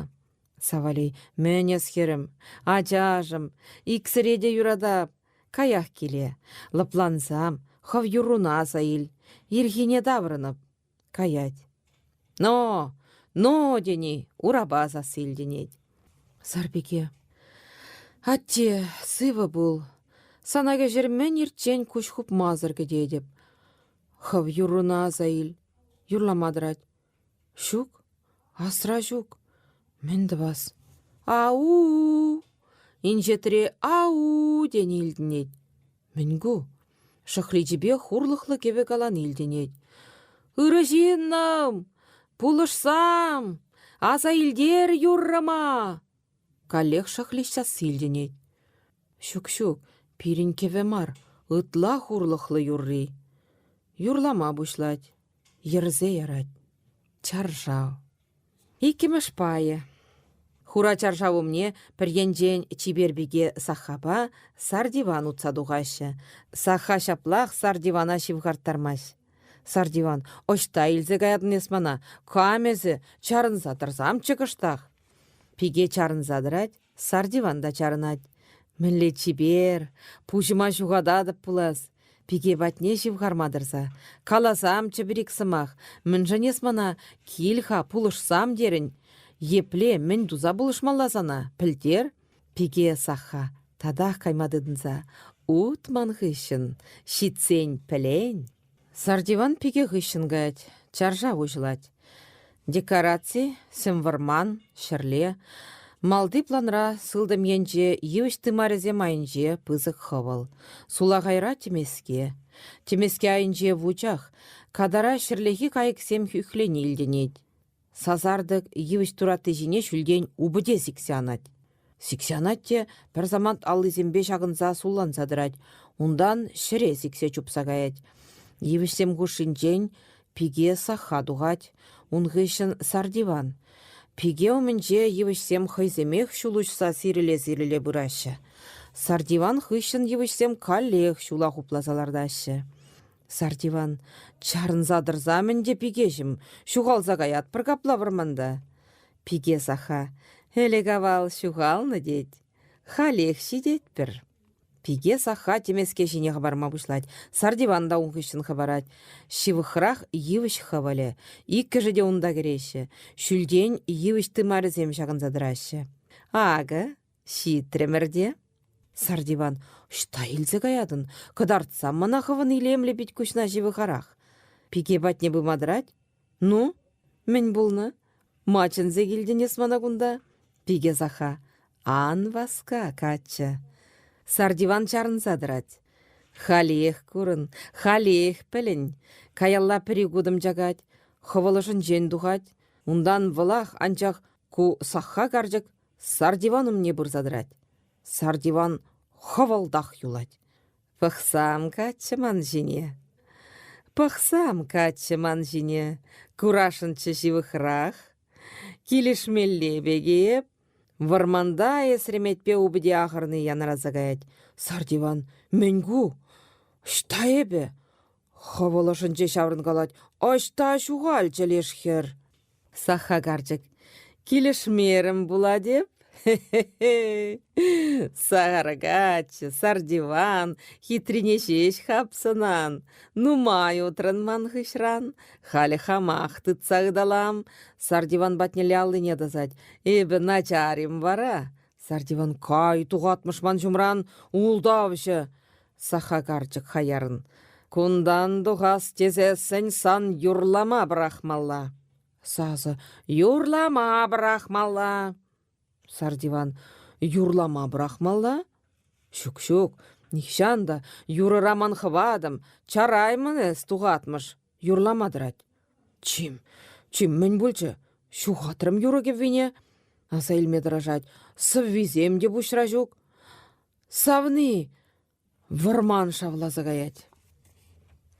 Савали, мӗн эс, хӗрӗм, ачашӑм, иксӗре те юратап. Каях киле, лӑплансам, хӑв юрруна аса ил. Ирхине таврӑнӑп. Каять. Но, но тени урапа сасси илтӗнет. Сарпике. Атте, сывӑ пул. Сана кӗҫӗр мӗн ирччен куҫ хупмасӑр кӗтетӗп. Хӑв юрруна аса ил. Юрлама тӑрать. Ҫук, асра ҫук. Мӗн тӑвас? Ау! Инҫетре ау! тени илтӗнет. Мӗн ку? Шӑхличӗпе хурлӑхлӑ кӗвӗ калани илтӗнет. Ырӑ ҫыннӑм! Пулӑшсам! Аса илтер юррӑма! Каллех шӑхлич сасси илтӗнет. Ҫук-ҫук, пирӗн кӗвӗ мар, ытла хурлӑхлӑ юрри. Юрлама пуҫлать, йӗрсе ярать. Чаршав. Иккӗмӗш пайӗ. Хура чаршав умне пӗр енчен чипер пике Саххапа Сардиван утса тухаҫҫӗ. Сахха ҫаплах Сардивана ҫывхарттармасть. Сардиван, ӑҫта илсе каятӑн эс мана? Кам эсӗ? Чарӑнса тӑрсамччӗ кӑштах. Пике чарӑнса тӑрать, Сардиван та чарӑнать. Мӗнле чипер, пуҫӑма ҫухататӑп пулас. Пике патне ҫывхарма тӑрса. Каласамччӗ пӗр-ик сӑмах. Мӗншӗн эс мана кил-ха, пулӑшсам терӗн. Епле, мӗн туса пулӑшмалла сана, пӗлтер. Пике Сахха татах кайма тытӑнса. Ут ман хыҫҫӑн, ҫитсен пӗлен. Сардиван пике хыҫҫӑн каять, чаршав уҫӑлать. Декораци, сӗм вӑрман, ҫӗрле. Малти планра сылтӑм енче йывӑҫ тымарӗсем айӗнче пысӑк хӑвӑл. Сулахайра тӗмеске. Тӗмеске айӗнче вучах, катара ҫӗрлехи кайӑксем хӳхлени илтӗнет. Сасартӑк йывӑҫ туратти ҫине ҫӳлтен упӑте сиксе анать. Сиксе анать те пӗр самант аллисемпе ҫакӑнса сулланса тӑрать, унтан ҫӗре сиксе чупса каять. Йывӑҫсем хушшинчен пике сахха тухать, ун хыҫҫӑн Сардиван. Пике умӗнче йывӑҫсем хӑйсемех ҫул уҫса сирӗле-сирӗле пыраҫҫӗ. Сардиван хыҫҫӑн йывӑҫсем каллех ҫула хупласа лартаҫҫӗ. Сартиван, чарӑнса тӑрсам ӗнтӗ, пикеҫӗм, ҫухалса каятпӑр капла вӑрманта. Пике Саха, ӗлӗк-авал ҫухалнӑ тет, халех ҫитетпӗр. Пике Саха тӗмеске ҫине хӑпарма пуҫлать, Сартиван та ун хыҫҫӑн хӑпарать. Ҫывӑхрах йывӑҫ хӑвӑлӗ, иккӗшӗ те унта кӗреҫҫӗ, ҫӳлтен йывӑҫ тымарӗсем ҫакӑнса тӑраҫҫӗ. Акӑ, Ҫитрӗмӗр те. Сартиван, ӑҫта илсе каятӑн? Кӑтартсам мана хӑвӑн илемлӗ пит-куҫна ҫывӑхарах. Пике патне пыма тӑрать. Ну, мӗн пулнӑ? Ма чӗнсе килтӗн эс мана кунта? Пике Саха. Ан васка, каччӑ. Сартиван чарӑнса тӑрать. Халех курӑн, халех пӗлӗн. Каялла пӗр-ик утӑм чакать, хӑвӑл ӑшӗнчен тухать. Унтан вӑлах, анчах ку Сахха карчӑк Сардиван умне пырса тӑрать. Сардиван хӑвӑлтах юлать. Пӑхсам, каччӑ ман ҫине. Пӑхсам, каччӑ ман ҫине. Курашӑнччӗ ҫывӑхрах. Килӗшмелле пек-и эп? Вӑрманта эсреметпе упӑте ахӑрни янраса каять. Сардиван, мӗн ку? Ӑҫта эпӗ? Хӑвӑл ӑшӗнче ҫаврӑнкалать. Ӑҫта ҫухалчӗ леш хӗр? Сахха карчӑк. Килӗшмерӗм пулать эп. Хе-хе-хе. Сахар каччӑ, Сардиван, хитрине ҫеҫ хапсӑнан. Нумай утрӑн ман хыҫран. Халӗ хамах тытса ыталам. Сардиван патнелле аллине тӑсать. Эпӗ начар-им вара? Сардиван кай тухатмӑш ман ҫумран, ултавҫӑ. Саха карчӑк хаярӑн. Кунтан тухас тесессӗн сан юрлама пӑрахмалла. Сасӑ юрлама пӑрахмалла. Сардиван юрлама пӑрахмалла? Ҫук-ҫук, нихҫан та юрӑра ман хӑватӑм, чараймӑн эс, тухатмӑш. Юрлама тӑрать. Чим, чим, мӗн пулчӗ? Ҫухатрӑм юрӑ кӗввине. Аса илме тӑрӑшать. Сӑввисем те пуҫра ҫук. Савни! Вӑрман шавласа каять.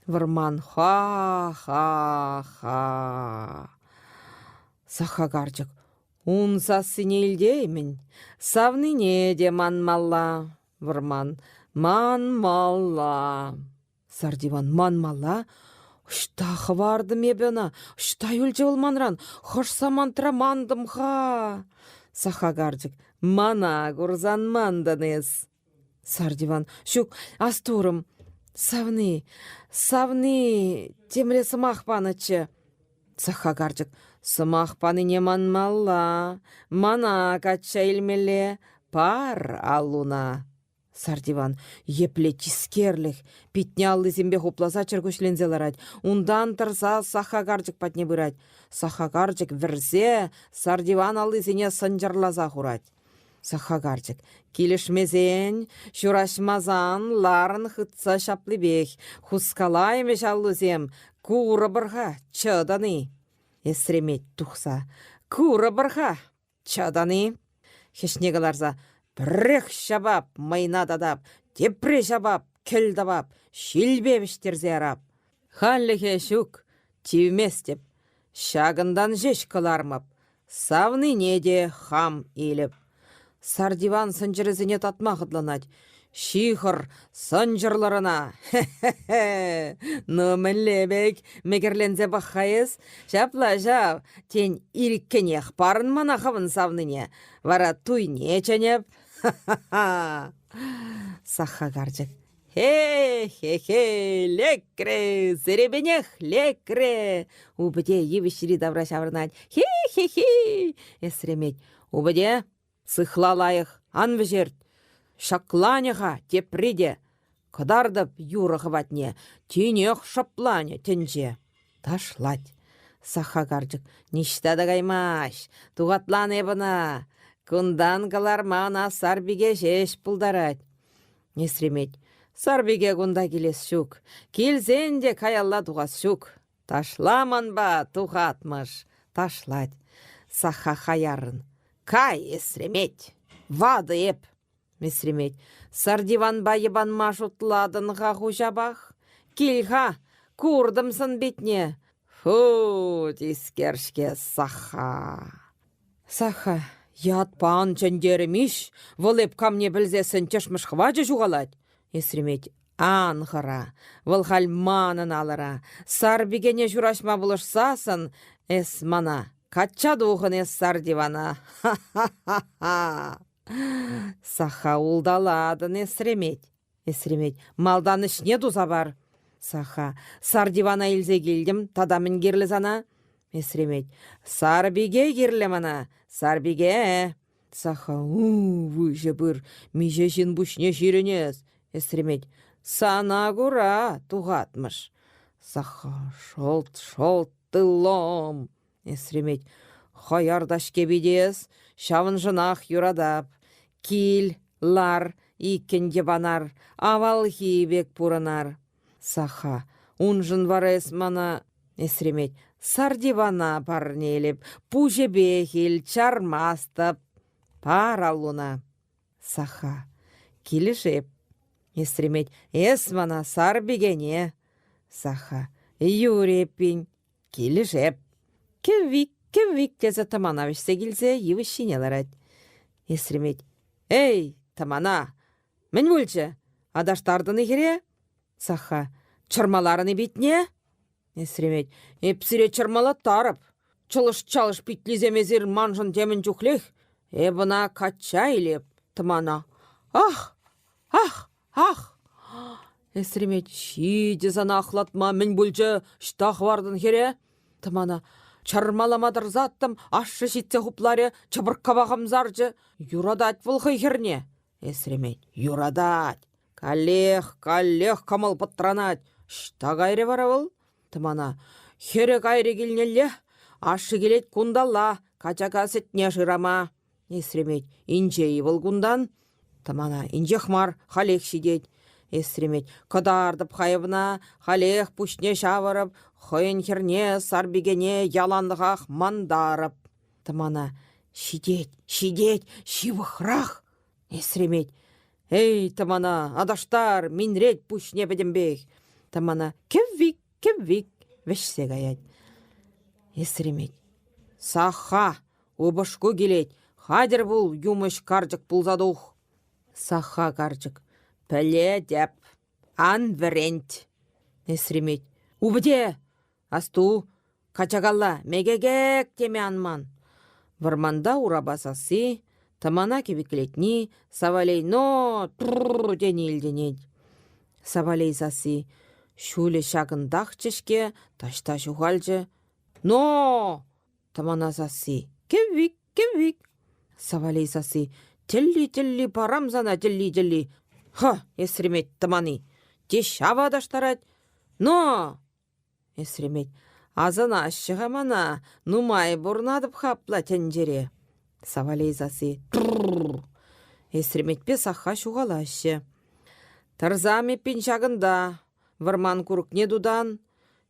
Вӑрман ха-ха-ха. Сахха карчӑк ун сассине илтеймӗн, савнине те манмалла. Вӑрман манмалла. Сардиван манмалла. Ӑҫта хӑвартӑм эпӗ ӑна? Ӑҫта юлчӗ вӑл манран? Хӑш самантра мантӑм-ха? Саха карчӑк. Мана курсан мантӑн эс. Сардиван. Ҫук, астурӑм. Савни, савни, темле сӑмах панӑччӗ. Саха карчӑк. Сӑмах панине манмалла. Мана качча илмелле. Пар аллуна. Сартиван епле тискерлӗх, питне аллисемпе хупласа чӗркуҫленсе ларать. Унтан тӑрса Саха карчӑк патне пырать. Саха карчӑк вӗрсе Сартиван аллисене сӑнчӑрласа хурать. Саха карчӑк килӗшмесен, ҫураҫмасан ларӑн хытса ҫаплипех. Хускалаймӗҫ аллусем, курӑпӑр-ха, чӑтӑн-и? Эсремет тухса. Курӑпӑр-ха, Чатан-и? Хӗҫне кӑларса пӗррех ҫапап, мӑйна татап, тепре ҫапап, кӗл тӑвап, ҫилпе вӗҫтерсе ярап. Хальлӗхе ҫук, тивместӗп. Ҫакӑнтан ҫеҫ кӑлармӑп. Савнине те хам илӗп. Сартиван сӑнчӑрӗсене татма хӑтланать. Ҫыхӑр, сӑнчӑрлӑр ӑна! Хе-хе-хе! Ну, мӗнле пек, мекӗрленсе пӑх-ха эс. Ҫапла ҫав, тен, ирӗккӗнех парӑн мана хӑвӑн савнине, вара туйне чӗнӗп. Ха-ха-ха! Сахха карчӑк. Хе-хе-хе, лекрӗ, серепенех лекрӗ. Упӑте йывӑҫри тавра ҫаврӑнать. Хе-хе-хе, эсремет. Упӑте, Сыхла лайӑх, ан вӗҫерт. Ҫакланӗ-ха тепри те. Кӑтартӑп юрӑ хӑватне, тинех шӑпланӗ тӗнче. Ташлать. Сахха карчӑк ниҫта та каймасть. Тухатлан эп ӑна. Кунтан кӑларма ӑна Сарпике ҫеҫ пултарать. Несремет. Сарпике кунта килес ҫук. Килсен те каялла тухас ҫук. Ташла манпа, тухатмӑш, ташлать. Сахха хаяррӑн. Кай, эсремет, ватӑ эп. Эсремет, сардиванпа йӑпанма шутлатӑн-ха хуҫапах. Кил-ха, куртӑм сӑн-питне. Фу, тискер-ҫке Сахха. Сахха, ятпа ан чӗнтерӗм-иҫ, вӑл эп камне пӗлсессӗн тӗшмӗш хӑвачӗ ҫухалать. Эсремет, ан хӑра, вӑл халь манӑн алӑра. Сар пикене ҫураҫма пулӑшсассӑн эс мана качча тухӑн эс сар дивана. Ха-ха-ха-ха! Сахха улталатӑн, эсремет. Эсремет, малтан ӗҫне туса пар. Саха, сар дивана илсе килтӗм, тата мӗн кирлӗ сана? Эсремет, сар пике кирлӗ мана, сар пике. Саха, у, выҫӑ пыр, миҫе ҫын пуҫне ҫирӗнес. Эсремет, сана кура, тухатмӑш. Саха, шӑлт-шӑлт тыллом. Эсремет, хаяр та-ҫке пит ҫавӑншӑнах юратап. Кил, лар, иккӗн йӑпанар, авалхи пек пурӑнар. Саха, уншӑн вара эс мана, Эсремет, сардивана парнелеп, пуҫӗпех ил, чармастӑп. Пар аллуна. Саха, килӗшеп. Эсремет, эс мана сар пикене. Саха, юрӗ эппин, Килӗшеп. Кӗввик, кӗввик тесе тӑмана вӗҫсе килсе йывӑҫ ҫине ларать. Эсремет. Эй, тӑмана! Мӗн пулчӗ? Аташтартӑн-и хӗре? Сахха. Чӑрмаларӑн-и питне? Эсремет. Эп сире чӑрмалаттарӑп. Чӑлӑш-чалӑш питлисем эсир маншӑн темӗн чухлех. Эп ӑна качча илеп, тӑмана. Ах! Ах! Ах! Эсремет, ҫитӗ сана ахлатма, мӗн пулчӗ, ӑҫта хӑвартӑн хӗре? Тӑмана чӑрмалама тӑрсаттӑм, ашшӗ ҫитсе хупларӗ, чӑпӑрккапа хӑмсарчӗ. Юратать вӑл хӑй хӗрне. Эсремет, юратать. Каллех, каллех кӑмӑл пӑтранать. Ӑҫта кайрӗ вара вӑл? Тӑмана хӗрӗ кайрӗ килнелле, ашшӗ килет кунталла, качака сӗтне шырама. Эсремет, инҫе-и вӑл кунтан? Тӑмана, инҫех мар, халех ҫитет. Эсремет, кӑтартӑп хайӑвна, халех пуҫне ҫавӑрӑп, хӑйӗн хӗрне, сарпикене яланлӑхах мантарӑп. Тӑмана, ҫитет, ҫитет, ҫывӑхрах. Эсремет, эй, тӑмана, аташтар, минрет пуҫне пӗтӗмпех. Тӑмана, кӗввик, кӗввик, вӗҫсе каять. Эсремет, саха, Упӑшку килет, хатӗр пул, юмӑҫ карчӑк пулса тух. Сахха карчӑк. Пӗлетӗп. Ан вӗрент. Эсремет. Упӑте! Асту, качакалла, мекекек теме ан ман. Вӑрманта урапа сасси, тӑмана кивиклетни, Савалей но тррр тени илтӗнет. Савалей сасси ҫулӗ ҫакӑнтахчӗ-ҫке, таҫта ҫухалчӗ. Но! Тӑмана сасси кӗввик, кӗввик. Савалей сасси тӗлли-тӗлли парам сана тӗлли-тӗлли. Ха, эсремет тӑмани. Те ҫава таштарать. Но! Эсремет, асӑнаҫҫӗ-ха мана, нумай пурӑнатӑп-ха апла тӗнчере. Савалей сасси тррр. Эсреметпе Сахха ҫухалаҫҫӗ. Тӑрсам эппин ҫакӑнта, вӑрман курӑкне тутан.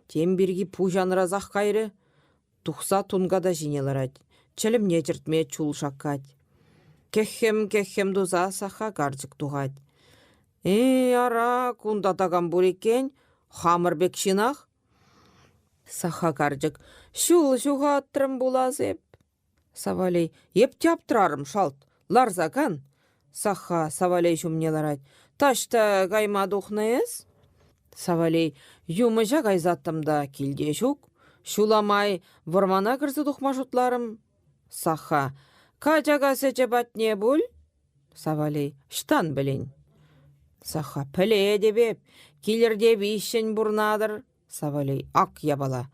Тем пирки пуҫ анрасах кайрӗ. Тухса тунката ҫине ларать, чӗлӗмне чӗртме чул шаккать. Кӗххӗм-кӗххӗм туса Сахха карчӑк тухать. Э, ара, кунта такам пур иккен, хамӑр пек ҫынах. Сахха карчӑк, ҫул ҫухатрӑм пулас эп. Савалей, эп те аптрарӑм шалт, ларса кан. Сахха Савалей ҫумне ларать. Таҫта кайма тухнӑ эс? Савалей, юмӑҫа кайсаттӑм та килте ҫук. Ҫула май вӑрмана кӗрсе тухма шутларӑм. Сахха, качака сӗчӗ патне пуль? Савалей, ӑҫтан пӗлен? Сахха, пӗлетӗп эп, килӗрте виҫҫӗн пурнатӑр. Савалей, ак япала.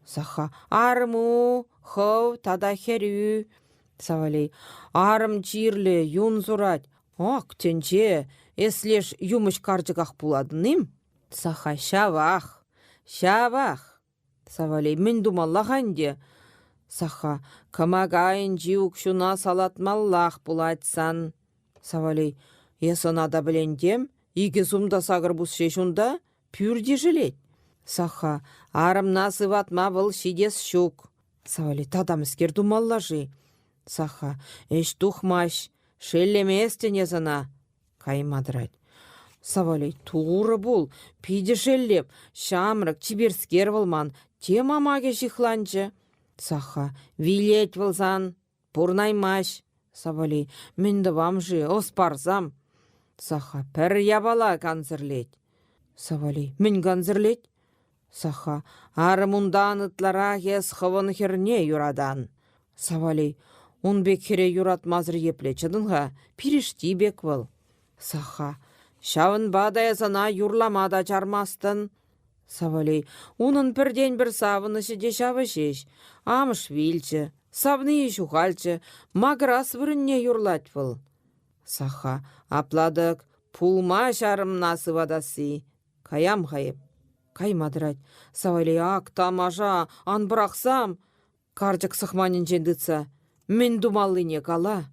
Сахха, арӑму, хӑв тата хӗрӳ. Савалей, арӑм чирлӗ, юн сурать. Ак тӗнче, эс леш юмӑҫ карчӑках пулатӑн-им? Сахха, ҫавах, ҫавах. Савалей, мӗн тумалла-ха ӗнтӗ? Сахха, кӑмака айӗнчи укҫуна салатмаллах пулать сан. Савалей, эс ӑна та пӗлен тем, икӗ сум та сакӑр пус ҫеҫ унта, пӳрт ишӗлет. Сахха, арӑмна сыватма вӑл ҫитес ҫук. Савалей, тата мӗскер тумалла-ши? Сахха, ӗҫ тухмасть, шеллеместӗн эс ӑна. Кайма тӑрать. Савалей, турӑ пул, питӗ шеллеп, ҫамрӑк, чиперскер вӑл ман, тем амакӗ ҫыхланчӗ. Сахха, вилет вӑл сан, пурнаймасть. Савалей, мӗн тӑвам-ши, ӑс парсам. Сахха, пӗр япала кансӗрлет. Савалей, мӗн кансӗрлет? Сахха, арӑмунтан ытларах эс хӑвӑн хӗрне юратан. Савалей, ун пек хӗре юратмасӑр епле чӑтӑн-ха, пирӗшти пек вӑл. Сахха, ҫавӑнпа та эс ӑна юрлама та чармастӑн. Савалей, унӑн пӗртен-пӗр савӑнӑҫӗ те ҫавӑ ҫеҫ. Амӑш вилчӗ, савнийӗ ҫухалчӗ, макӑрас вырӑнне юрлать вӑл. Сахха, апла-тӑк, пулмасть арӑмна сыватасси. Каям-ха эп. Кайма тӑрать. Савалей, ак тамаша, ан пӑрахсам. Карчӑк сӑхманӗнчен тытса. Мӗн тумаллине кала.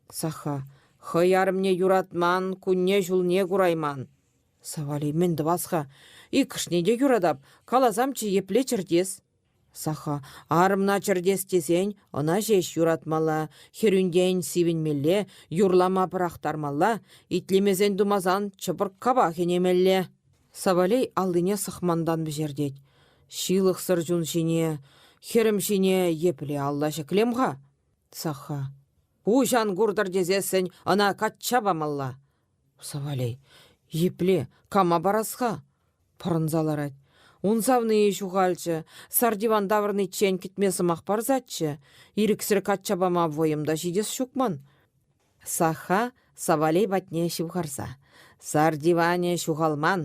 Саха, хӑй арӑмне юратман, кунне-ҫулне курайман. Савалей, мӗн тӑвас-ха? Иккӗшне те юратап. Каласамччӗ, епле чӗртес? Саха, арӑмна чӗртес тесен ӑна ҫеҫ юратмалла, хӗрӳнтен сивӗнмелле, юрлама пӑрахтармалла, итлемесен-тумасан чӑпӑрккапа хӗнемелле. Савалей аллине сӑхмантан вӗҫертет. Ҫылӑхсӑр чун ҫине, хӗрӗм ҫине епле алла ҫӗклем-ха? Саха, куҫ ан куртӑр тесессӗн ӑна качча памалла. Савалей, епле, кама парас-ха? Пӑрӑнса ларать. Ун савнийӗ ҫухалчӗ, сар диван таврӑниччен кӗтме сӑмах парсаччӗ. Ирӗксӗр качча пама вӑйӑм та ҫитес ҫук ман. Саха Савалей патне ҫывхарса. Сар диванӗ ҫухалман,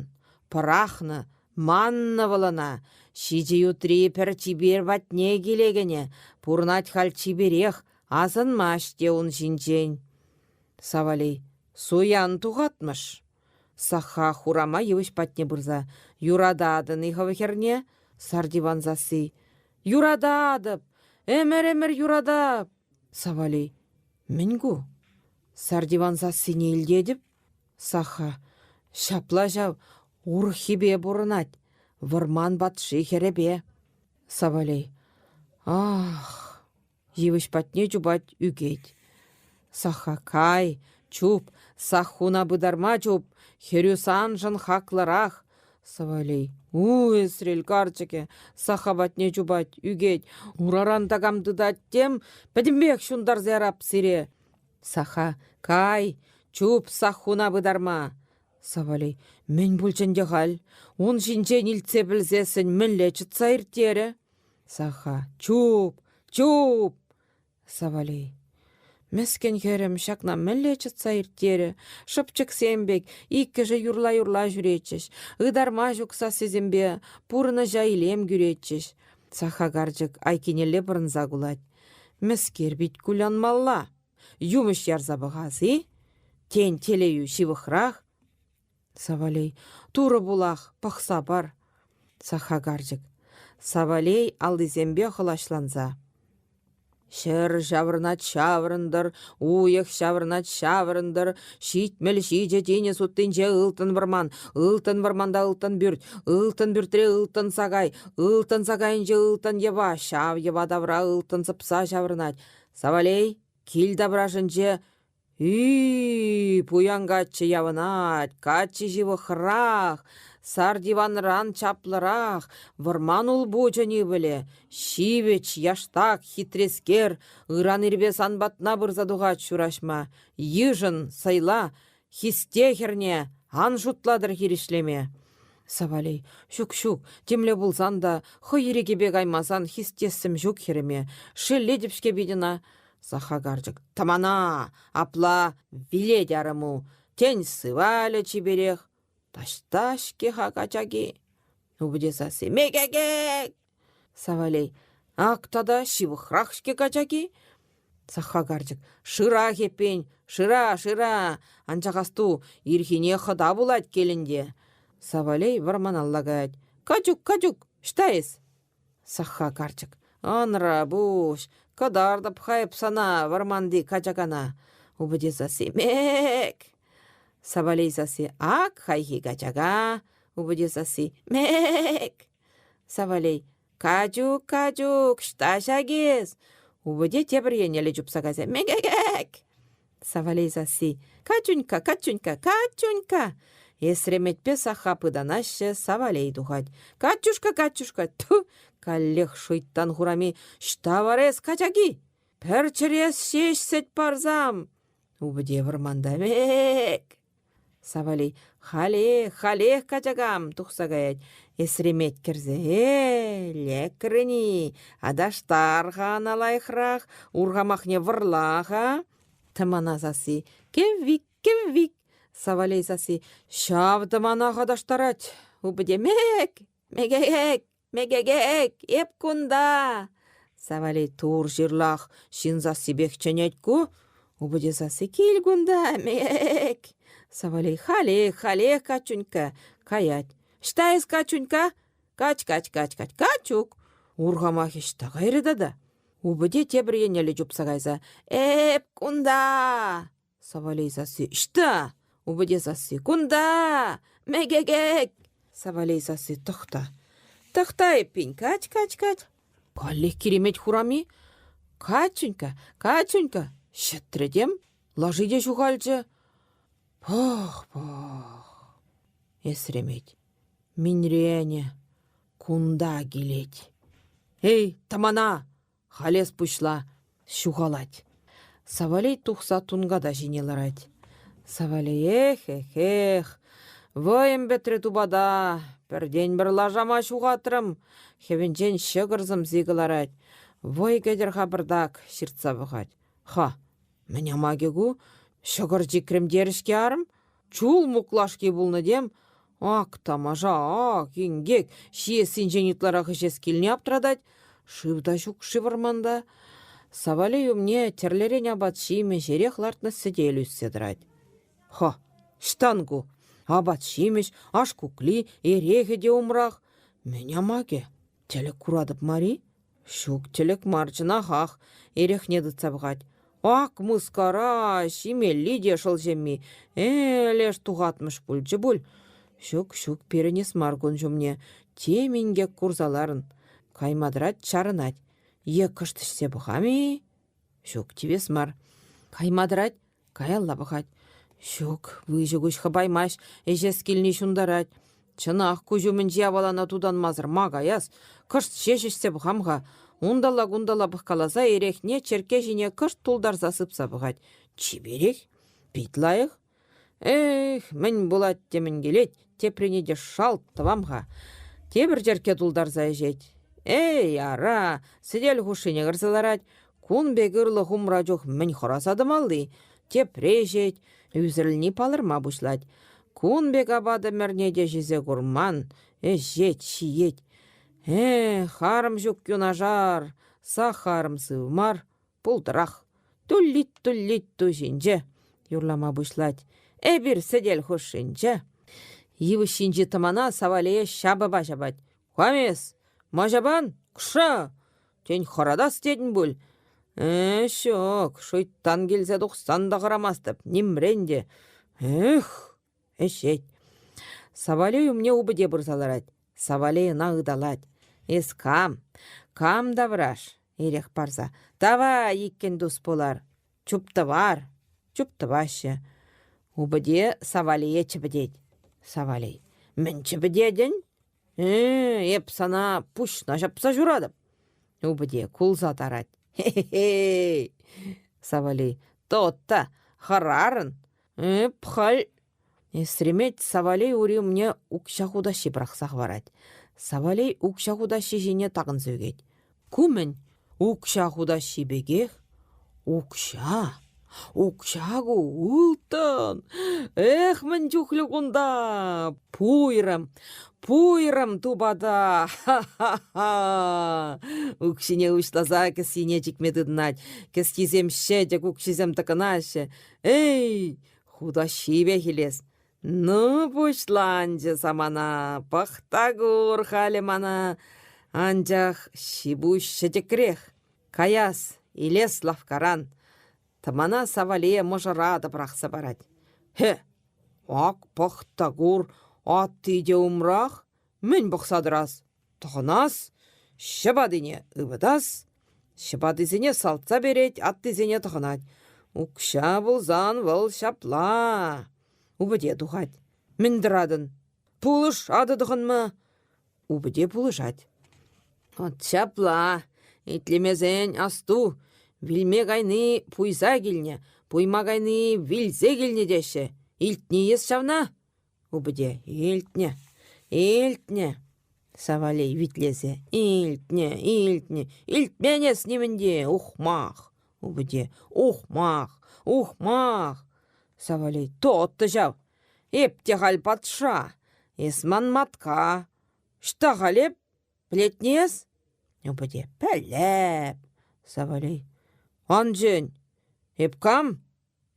пӑрахнӑ, маннӑ вӑл ӑна. Ҫичӗ ютри пӗр чипер патне киле кӗнӗ, пурӑнать халь чиперех, асӑнмасть те ун ҫинчен. Савалей, суян тухатмӑш. Сахха хурама йывӑҫ патне пырса «Юрататӑн-и хӑв хӗрне?» Сартиван сасси «Юрататӑп! Ӗмӗр-ӗмӗр юратап!» Савалей «Мӗн ку?» Сартиван сассине илтетӗп. Сахха «Ҫапла ҫав, урӑххипе пурӑнать, вӑрман патши хӗрӗпе». Савалей «Ах!» Йывӑҫ патне чупать, ӳкет. Сахха кай, чуп, саххуна пытарма чуп, хӗрӳ саншӑн хаклӑрах. Савалей, у, Эсрел карчӑкӗ, Сахха патне чупать, ӳкет, ураран такам тытать тем, пӗтӗмпех ҫунтарса ярап сире. Сахха, кай, чуп саххуна пытарма. Савалей, мӗн пулчӗ ӗнтӗ халь? Ун ҫинчен илтсе пӗлсессӗн мӗнле чӑтса ирттерӗ? Саха, чуп, чуп! Савалей. Мӗскӗн хӗрӗм ҫакна мӗнле чӑтса ирттерӗ? Шӑпчӑксем пек иккӗшӗ юрла-юрла ҫӳретчӗҫ, ытарма ҫук сассисемпе пурнӑҫа илем кӳретчӗҫ. Саха карчӑк айккинелле пӑрӑнса кулать. Мӗскер пит кулянмалла? Юмӑҫ ярса пӑхас-и? Тен, телейӳ ҫывӑхрах? Савалей. Турӑ пулах, пӑхса пар. Саха карчӑк. Савалей аллисемпе хӑлаҫланса. Ҫӗр ҫаврӑнать ҫаврӑнтӑр, уйӑх ҫаврӑнать ҫаврӑнтӑр, 77 тинӗс уттинче ылтӑн вӑрман, ылтӑн вӑрманта ылтӑн пӳрт, ылтӑн пӳртре ылтӑн сакай, ылтӑн сакайӗнче ылтӑн йӑва, ҫав йӑва тавра ылтӑн сӑпса ҫаврӑнать. Савалей, кил таврашӗнче Ӳ-ӳ, пуян каччӑ явӑнать, каччи ҫывӑхрах, сар диванран чаплӑрах, вӑрман улпучӗн ывӑлӗ, ҫивӗч, яштак, хитрескер, ыран ирпе сан патна пырса тухать ҫураҫма. Йышӑн, сӑйла, хисте хӗрне, ан шутлатӑр хирӗҫлеме. Савалей, ҫук-ҫук, темле пулсан та, хӑй ирӗкӗпе каймасан хистессӗм ҫук хӗрӗме, шеллетӗп-ҫке пит ӑна. Саха карчӑк. Тӑмана! Апла вилет арӑму. Тен, сывалӗ чиперех. Таҫта-ҫке-ха качаки. Упӑте сасси. Мекекек! Савалей. Ак тата ҫывӑхрах-ҫке качаки. Саха карчӑк. Шыра, эппин, шыра, шыра. Анчах асту, ирхине хӑта пулать килӗнте. Савалей вӑрманалла каять. Качук, Качук, ӑҫта эс? Сахха карчӑк. Ӑнра пуҫ, кӑтартӑп-ха эп сана вӑрманти качакана. Упӑте сасси мек. Савалей сасси ак хайхи качака. Упӑте сасси мек. Савалей качук, качук, ӑҫта ҫак эс? Упӑте тепӗр еннелле чупса кайса мекекек. Савалей сасси «Катюнька, Катюнька, Катюнька!» Эсреметпе Саха пытанаҫҫӗ, Савалей тухать. «Катюшка, Катюшка!» Тьфу! Каллех шуйттан хурами «Ҫта вара эс, качаки? Пӗр чӗрес ҫеҫ сӗт парсам!» Упӑте вӑрманта «Мек!» Савалей «Халех, халех, качакам!» тухса каять. Эсремет кӗрсе «Э, лекрӗн-и? Аташтар-ха ӑна лайӑхрах, урхамахне вӑрла-ха!» Тӑмана сасси «Кӗввик, кӗввик!» Савалей сасси «Ҫав тӑманах аташтарать!» Упӑте «Мек! Мекек! Мекекек! Эп кунта!» Савалей тур ҫырлах, ҫын сассипех чӗнет ку. Упӑте сасси «Кил кунта, мек!» Савалей «Халех, халех, Качунька!» Каять. «Ӑҫта эс, Качунька?» «Кач-кач-кач-кач, Качук!» Урхамах ӑҫта кайрӗ тата? Упӑте тепӗр еннелле чупса кайса «Эп кунта!» Савалей сасси «Ӑҫта?» Упӑте сасси «Кунта! Мекекек!» Савалей сасси «Тӑхта! Тӑхта эппин, кач-кач-кач!» Каллех киремет хурами. Катюнька, Катюнька, ҫӗтрӗ тем, лаши те ҫухалчӗ. Пӑх, пӑх, эсремет, минренӗ, кунта килет. Эй, тӑмана, Халес пуҫла, ҫухалать. Савалей тухса тунката ҫине ларать. Савалей эх, эх, эх, вӑйӑм пӗтрӗ тупата, пӗртен-пӗр лашама ҫухатрӑм, хӗвӗнчен ҫӑкӑр сӑмси кӑларать. Вӑй кӗтӗр-ха пӑртак, ҫыртса пӑхать. Ха, мӗн амакӗ ку? Ҫӑкӑр чикрӗм терӗ-ҫке арӑм. Чул муклашки пулнӑ тем. Ак тамаша, ак инкек, ҫиессинчен ытларах ӗҫес килни аптратать. Шыв та ҫук-ши вӑрманта? Савалей умне тӗрлӗрен апат-ҫимӗҫ, эрех лартнӑ сӗтел ӳссе тӑрать. Ха, ӑҫтан ку? Апат-ҫимӗҫ, аш кукли, эрехӗ те умрах. Мӗн амакӗ? Тӗлӗк куратӑп мар-и? Ҫук, тӗлӗк мар, чӑнахах, эрехне тытса пӑхать. Ак мыскара, ҫимелли те шӑл ҫемми. Э, леш тухатмӑш пулчӗ пуль. Ҫук, ҫук, перӗнес мар кун ҫумне. Тем инкек курса ларӑн. Кайма тӑрать, чарӑнать. Е кӑшт ӗҫсе пӑхам-и? Ҫук, тивес мар. Кайма тӑрать, Каялла пӑхать. Ҫук, выҫӑ куҫ хӑпаймасть, ӗҫес килни ҫунтарать. Чӑнах, куҫ умӗнчи япалана тутанмасӑр ма каяс? Кӑшт ҫеҫ ӗҫсе пӑхам-ха. Унталла-кунталла пӑхкаласа эрехне черкке ҫине кӑшт тултарса сыпса пӑхать. Чиперех, пит лайӑх. Эх, мӗн пулать те мӗн килет, теприне те шалт тӑвам-ха. Тепӗр черкке тултарса ӗҫет. Эй, ара, сӗтел хушшине кӗрсе ларать. Кун пек ырлӑх умра чух мӗн хӑраса тӑмалли? Тепре ӗҫет, ӳсӗрӗлни палӑрма пуҫлать. Кун пек апат ӗмӗрне те ҫисе курман, ӗҫет, ҫиет. Эх, арӑм ҫук юнашар, сахарӑм сыв мар, пултӑрах. Туллит-туллит ту ҫинче юрлама пуҫлать. Эпир сӗтел хушшинче. Йывӑҫ ҫинчи тӑмана Савалие ҫапӑпа ҫапать. Кам эс? Ма ҫапан? Кша! Тен, хӑратас тетӗн пуль? Э, ҫук, шуйттан килсе тухсан та хӑрамастӑп, нимрен те. Эх, ӗҫет. Савалей умне упӑте пырса ларать. Савалей ӑна ыталать. Эс кам? Кам тавраш? Эрех парса. Тавай иккӗн тус пулар. Чуптӑвар. Чуптӑваҫҫӗ. Упӑте Савалие чӗпӗтет. Савалей. Мӗн чӗпӗтетӗн? Э, эп сана пуҫна ҫапса ҫуратӑп. Упӑте кулса тарать. Хе-хе-хей! Савалей. Тот-та, хӑрарӑн. Эп халь Эсремет Савалей ури умне укҫа хутаҫҫи пӑрахса хӑварать. Савалей укҫа хутаҫҫи ҫине такӑнса ӳкет. Ку мӗн? Укҫа хутаҫҫи пекех. Укҫа! Укҫа ку ылтӑн! Эх, мӗн чухлӗ кунта! Пуйрӑм! Пуйрӑм тупата! Ха-ха-ха! Укҫине уҫласа кӗсйине чикме тытӑнать. Кӗсйисем ҫӗтӗк, укҫисем тӑкӑнаҫҫӗ. Эй, Хутаҫҫипех илес. Ну, пуҫланчӗ самана, пӑх та кур халӗ мана. Анчах ҫи-пуҫ ҫӗтӗкрех. Каяс, илес лавккаран. Тӑмана Савалие мӑшӑра та пӑрахса парать. Хе, ак пӑх та кур, атти те умрах. Мӗн пӑхса тӑрас? Тӑхӑнас, ҫӑпатине ывӑтас, ҫӑпатисене салтса перет, аттисене тӑхӑнать. Укҫа пулсан вӑл ҫапла. Упӑте тухать. Мӗн тӑратӑн? Пулӑш атӑ тӑхӑнма. Упӑте пулӑшать. От ҫапла. Итлемесен асту. Вилме кайни пуйса килнӗ, пуйма кайни вилсе килнӗ теҫҫӗ. Илтни эс ҫавна? Упӑте илтнӗ, илтнӗ. Савалей витлесе илтнӗ, илтнӗ, илтмен эс нимӗн те, ухмах. Упӑте ухмах, ухмах. Савалей тотто ҫав. Эп те халь патша, эс ман матка. Ӑҫта халь эп? Пӗлетне эс? Упӑте пӗлеп. Савалей ан чӗн. Эп кам?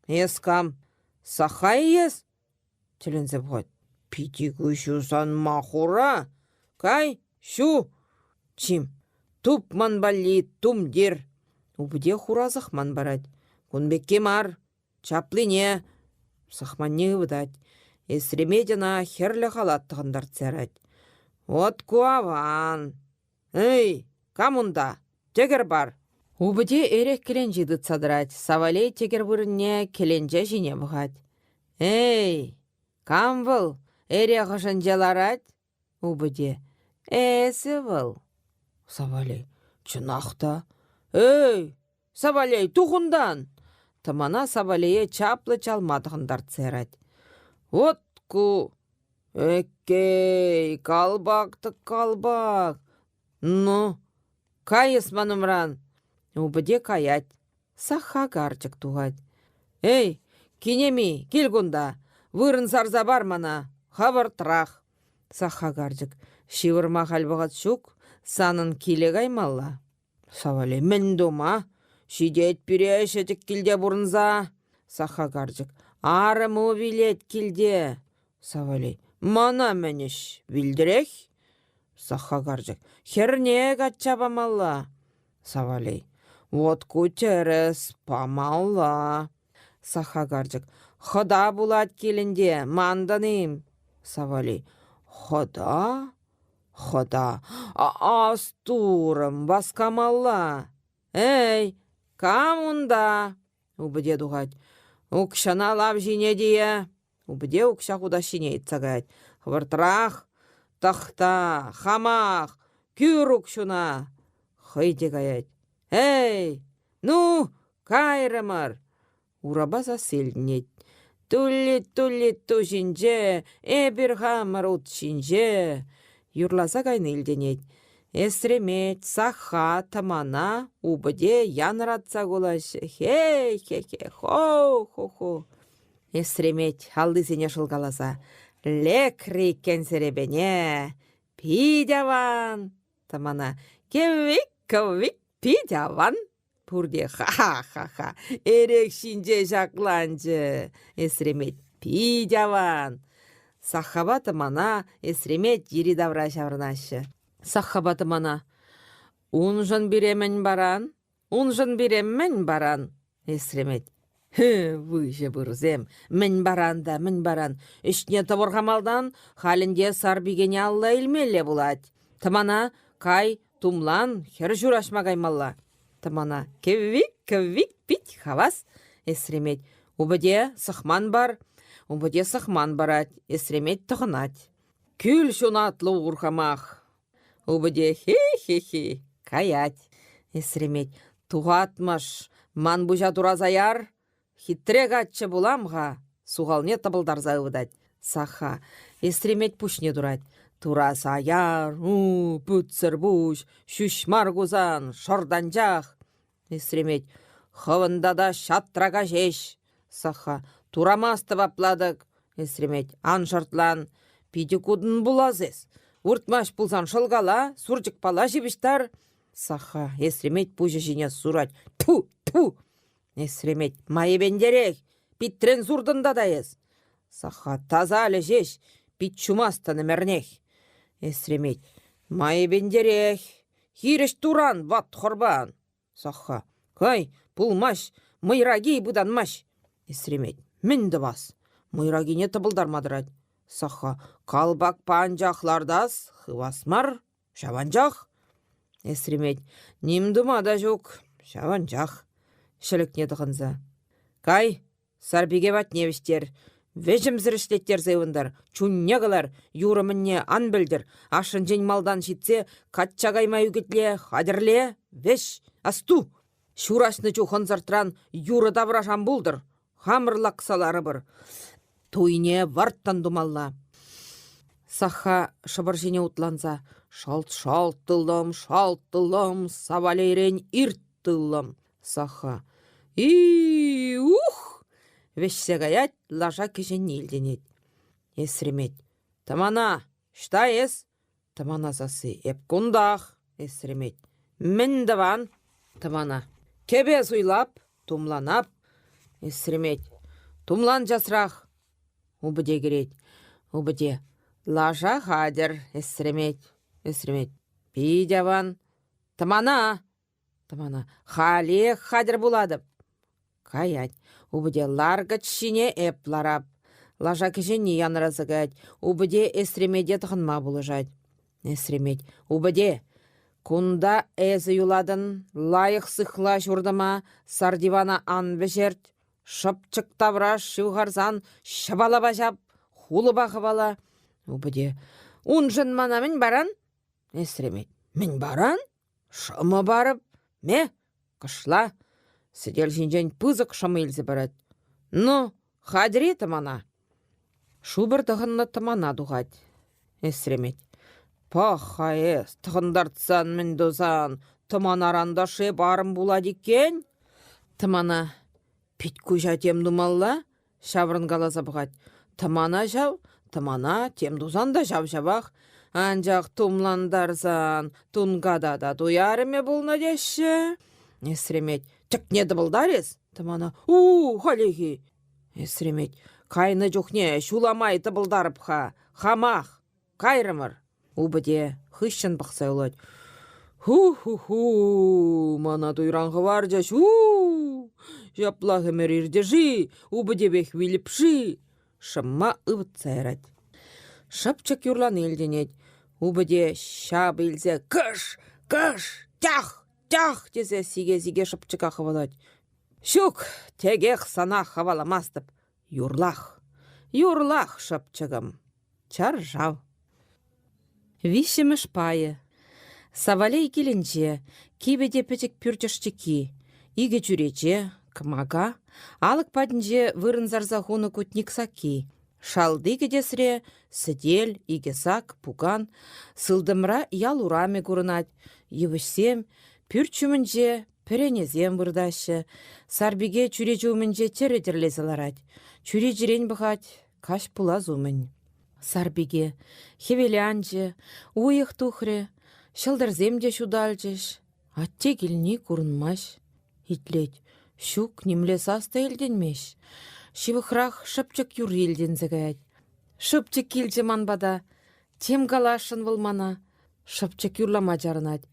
Эс кам? Сахай эс? Тӗлӗнсе пӑхать. Пити куҫу сан ма хура? Кай, ҫу! Чим, туп ман валли тумтир. Упӑте хура сӑхман парать. Кун пекки мар, чаплине. Сӑхманне ывӑтать. Эсремет ӑна хӗрлӗ халат тӑхӑнтартса ярать. Вот ку аван. Эй, кам унта? Тӗкӗр пар! Упӑте эрех кӗленчи тытса тӑрать, Савалей тӗкӗр вырӑнне кӗленче ҫине пӑхать. Эй, кам вӑл эрех ӑшӗнче ларать? Упӑте. Эсӗ вӑл. Савалей. Чӑнах та. Эй, Савалей, тух унтан! Тӑмана Савалее чаплӑ чалма тӑхӑнтартса ярать. Вот ку Эккей, калпак-тӑк калпак. Ну, кай эс ман умран. Упӑте каять. Сахха карчӑк тухать. Эй, кинеми, кил кунта. Вырӑн сарса пар мана. Хӑвӑртрах. Сахха карчӑк, ҫывӑрма халь вӑхӑт ҫук. Санӑн киле каймалла. Савали, мӗн тума? Ҫитет пире ҫӗтӗк килте пурӑнса. Сахха карчӑк, арӑму вилет килте. Савали, мана мӗн ӗҫ, вилтӗрех? Сахха карчӑк, хӗрне качча памалла. Савали, вот ку тӗрӗс, памалла. Сахха карчӑк, хӑта пулать килӗнте, мантӑн-им? Савали, хӑта? Хӑта, астурӑм, васкамалла. Эй, кам унта? Упӑте тухать. Укҫана лав ҫине тие. Упӑте укҫа хутаҫҫине ыйтса каять. Хӑвӑртрах, тӑхта, хамах, кӳр укҫуна. Хӑй те каять. Эй, ну, кайрӑмӑр. Урапа сасси илтӗнет. Тулли-тулли ту ҫинче, эпир хамӑр ут ҫинче. Юрласа кайни илтӗнет. Эсремет, Саха, Тӑмана, упӑте янӑратса кулаҫҫӗ. Хе-хе-хе, хо-хо-хо. Эсремет аллисене шӑлкаласа. Лекрӗ иккен серепене. Пит аван! Тӑмана. Кӗввик-кӗввик, пит аван! Пурте ха-ха-ха! Эрех ҫинче ҫакланчӗ. Эсремет пит аван. Саххапа тӑмана эсремет йӗри-тавра ҫаврӑнаҫҫӗ. Саххапа тӑмана. Уншӑн пире мӗн паран? Уншӑн пире мӗн паран? Эсремет. Хы, выҫӑ пырсем, мӗн паран та мӗн паран. Ӗҫне тӑвӑр-ха малтан, халь ӗнтӗ сарпикене алла илмелле пулать. Тӑмана, кай, тумлан, хӗр ҫураҫма каймалла. Тӑмана кӗввик-кӗввик пит хавас. Эсремет упӑте сӑхман пар. Упӑте сӑхман парать, эсремет тӑхӑнать. Кӳл ҫунатлӑ урхамах. Упӑте хи-хи-хи каять. Эсремет тухатмӑш, ман пуҫа тураса яр. Хитре каччӑ пулам-ха, сухалне тӑпӑлтарса ывӑтать. Саха эсремет пуҫне турать. Тураса яр, у, путсӗр пуҫ, ҫӳҫ мар кусан, шӑртанчах. Эсремет, хӑвӑн тата ҫатрака ҫеҫ. Саха, турамастӑп аплатӑк. Эсремет, ан шӑртлан, питӗ кутӑн пулас эс. Выртмасть пулсан шӑлкала, сурчӑкпала ҫыпӑҫтар. Саха, эсремет пуҫӗ ҫине сурать. Тьфу, тьфу! Эсремет, майӗпентерех, питрен суртӑн тата эс. Саха, тасалӗ ҫеҫ, пит ҫумастӑн ӗмӗрнех. Эсремет, майӗпентерех, хирӗҫ туран ват хӑрпан. Саха, кай, пулмасть, мӑйраки пытанмасть. Эсремет, мӗн тӑвас? Мӑйракине тӑпӑлтарма тӑрать. Саха, калпакпа анчах лартас, хывас мар, Ҫаванчах. Эсремет, ним тума та ҫук, ҫаванчах. Ҫӗлӗкне тӑхӑнса. Кай, Сарпике патне вӗҫтер. Вӗҫӗмсӗр ӗҫлеттерсе ывӑнтар, чунне кӑлар, юрӑ мӗнне ан пӗлтер. Ашшӗнчен малтан ҫитсе качча кайма ӳкӗтле, хатӗрле, вӗҫ, асту! Ҫураҫнӑ чух ӑнсӑртран юрӑ тавраш ан пултӑр. Хамӑр лакса ларӑпӑр. Туйне вӑрттӑн тумалла. Саха шӑпӑр ҫине утланса шалт-шалт тыллӑм, шалт тыллӑм, савалейрен ирт тыллӑм. Саха и-ух! вӗҫсе каять, лаша кӗҫенни илтӗнет. Эсремет. Тӑмана, ӑҫта эс? Тӑмана сасси. Эп кунтах, эсремет. Мӗн тӑван? Тӑмана. Кӗпе суйлап, тумланап. Эсремет. Тумлан часрах. Упӑте кӗрет. Упӑте. Лаша хатӗр, эсремет. Эсремет. Пит аван. Тӑмана! Тӑмана. Халех хатӗр пулатӑп. Каять. Упӑте ларкӑч ҫине эп ларап. Лаша кӗҫенни янраса каять. Упӑте эсремете тӑхӑнма пулӑшать. Эсремет. Упӑте, кунта эсӗ юлатӑн. Лайӑх сыхла ҫуртӑма, сар дивана ан вӗҫерт. Шӑпчӑк тавраш ҫывхарсан ҫӑпалапа ҫап, хулӑпа хӑвала. Упӑте. Уншӑн мана мӗн паран? Эсремет. Мӗн паран? Шӑмӑ парӑп. Ме, кӑшла. Сӗтел ҫинчен пысӑк шӑмӑ илсе парать. Ну, хатӗр-и тӑмана? Шупӑр тӑхӑннӑ тӑмана тухать. Эсремет. Пӑх-ха эс, тӑхӑнтартсан мӗн тусан, тӑманаран та шеп арӑм пулать иккен. Тӑмана пит-куҫа тем тумалла, ҫаврӑнкаласа пӑхать. Тӑмана ҫав, тӑмана тем тусан та ҫав-ҫавах. Анчах тумлантарсан тунката та туй арӑмӗ пулнӑ теҫҫӗ. Эсремет, тӗкне тӑпӑлтар эс? Тӑмана, у, халехи. Эсремет, кайнӑ чухне ҫула май тӑпӑлтарӑп-ха, хамах. Кайрӑмӑр. Упӑте хыҫҫӑн пӑхса юлать. Ху-ху-ху, мана туйран хӑварчӗҫ, у! Ҫаплах ӗмӗр иртӗ-ши, упӑтепех вилӗп-ши? Шӑмма ывӑтса ярать. Шӑпчӑк юрлани илтӗнет. Упӑте ҫап илсе кӑш! кӑш! тях! тях! тесе сике-сике шӑпчӑка хӑвалать. Ҫук, текех сана хӑваламастӑп. Юрлах, юрлах, шӑпчӑкӑм. Чаршав. Виҫҫӗмӗш пайӗ. Савалей килӗнче, кивӗ те пӗчӗк пӳрт ӑшчикки, икӗ чӳрече, Кӑмака, алӑк патӗнче вырӑн сарса хунӑ кутник сакки. Шалти кӗтесре сӗтел, икӗ сак, пукан, сылтӑмра ял урамӗ курӑнать, йывӑҫсем, пӳрт ҫумӗнче пӗренесем выртаҫҫӗ. Сарпике чӳрече умӗнче тӗрӗ тӗрлесе ларать. Чӳречерен пӑхать, каҫ пулас умӗн. Сарпике хӗвел анчӗ, уйӑх тухрӗ, ҫӑлтӑрсем те ҫуталчӗҫ. Атте килни курӑнмасть. Итлет. Ҫук, нимле сас та илтӗнмест. Ҫывӑхрах шӑпчӑк юрри илтӗнсе каять. Шӑпчӑк килчӗ ман пата. Тем каласшӑн вӑл мана. Шӑпчӑк юрлама чарӑнать.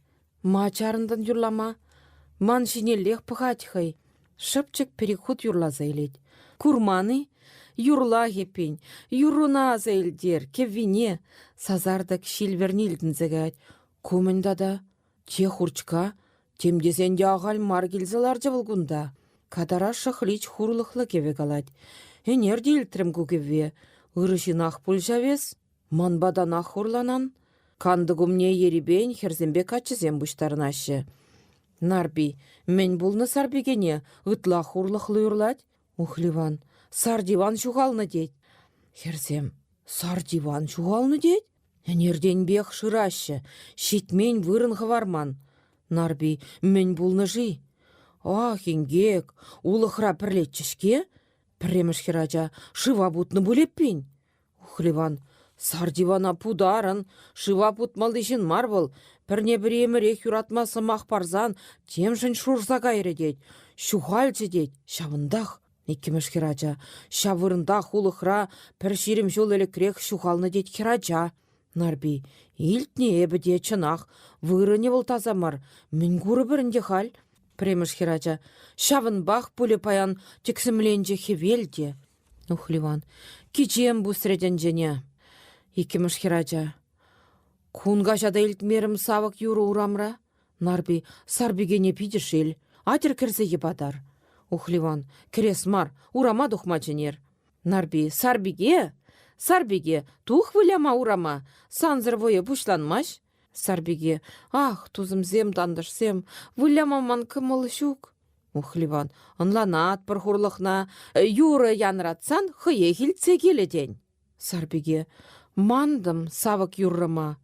Ма чарӑнтӑн юрлама? Ман ҫинеллех пӑхать хӑй. Шӑпчӑк пӗр-ик хут юрласа илет. Курман-и? Юрлах эппин, юрруна аса илтер, кӗввине. Сасартӑк ҫил вӗрни илтӗнсе каять. Ку мӗн тата? Те хурчка, тем тесен те ахаль мар килсе ларчӗ вӑл кунта. Катара шӑхлич хурлӑхлӑ кӗвӗ калать. Ӗнер те илтрӗм ку кӗвве. Ырӑ ҫынах пуль ҫав эс. Ман патанах хурланан. Кантӑк умне ерипен хӗрсемпе каччӑсем пуҫтарӑнаҫҫӗ. Нарпи, мӗн пулнӑ сарпикене? Ытла хурлӑхлӑ юрлать. Ухливан, Сартиван ҫухалнӑ тет. Хӗрсем, Сартиван ҫухалнӑ тет? Ӗнертенпех шыраҫҫӗ, ҫитмен вырӑн хӑварман. Нарпи, мӗн пулнӑ-ши? Ах, инкек, улӑхра пӗрлеччӗ-ҫке. Пӗрремӗш хӗрача шыва путнӑ пуль эппин. Ухливан, Сартивана путарӑн, шыва путмалли ҫын мар вӑл. Пӗрне-пӗри ӗмӗрех юратма сӑмах парсан темшӗн шурса кайрӗ тет, ҫухалчӗ тет, ҫавӑнтах. Иккӗмӗш хӗрача ҫав вырӑнтах улӑхра пӗр 20 ҫул ӗлӗкрех ҫухалнӑ тет хӗрача. Нарпи, илтнӗ эпӗ те, чӑнах, вырӑнӗ вӑл таса мар. Мӗн курӑпӑр ӗнтӗ халь? Пӗрремӗш хӗрача, ҫавӑнпах пулӗ паян тӗксӗмленчӗ хӗвел те. Ухливан, кичем пусрӗ тӗнчене. Иккӗмӗш хӗрача, кун каҫа та илтмерӗм савӑк юрӑ урамра. Нарпи, сарпикене питӗ шел, атьӑр кӗрсе йӑпатар. Ухливан, кӗрес мар, урама тухма чӗнер. Нарпи, сарпике, сарпике, тух выляма урама, сансӑр вӑйӑ пуҫланмасть. Сарпике, ах, тусӑмсем, тантӑшсем, выляма ман кӑмӑл ҫук. Ухливан, ӑнланатпӑр хурлӑхна, юрӑ янратсан хӑех илтсе килӗ тен. Сарпике, мантӑм савӑк юррӑма.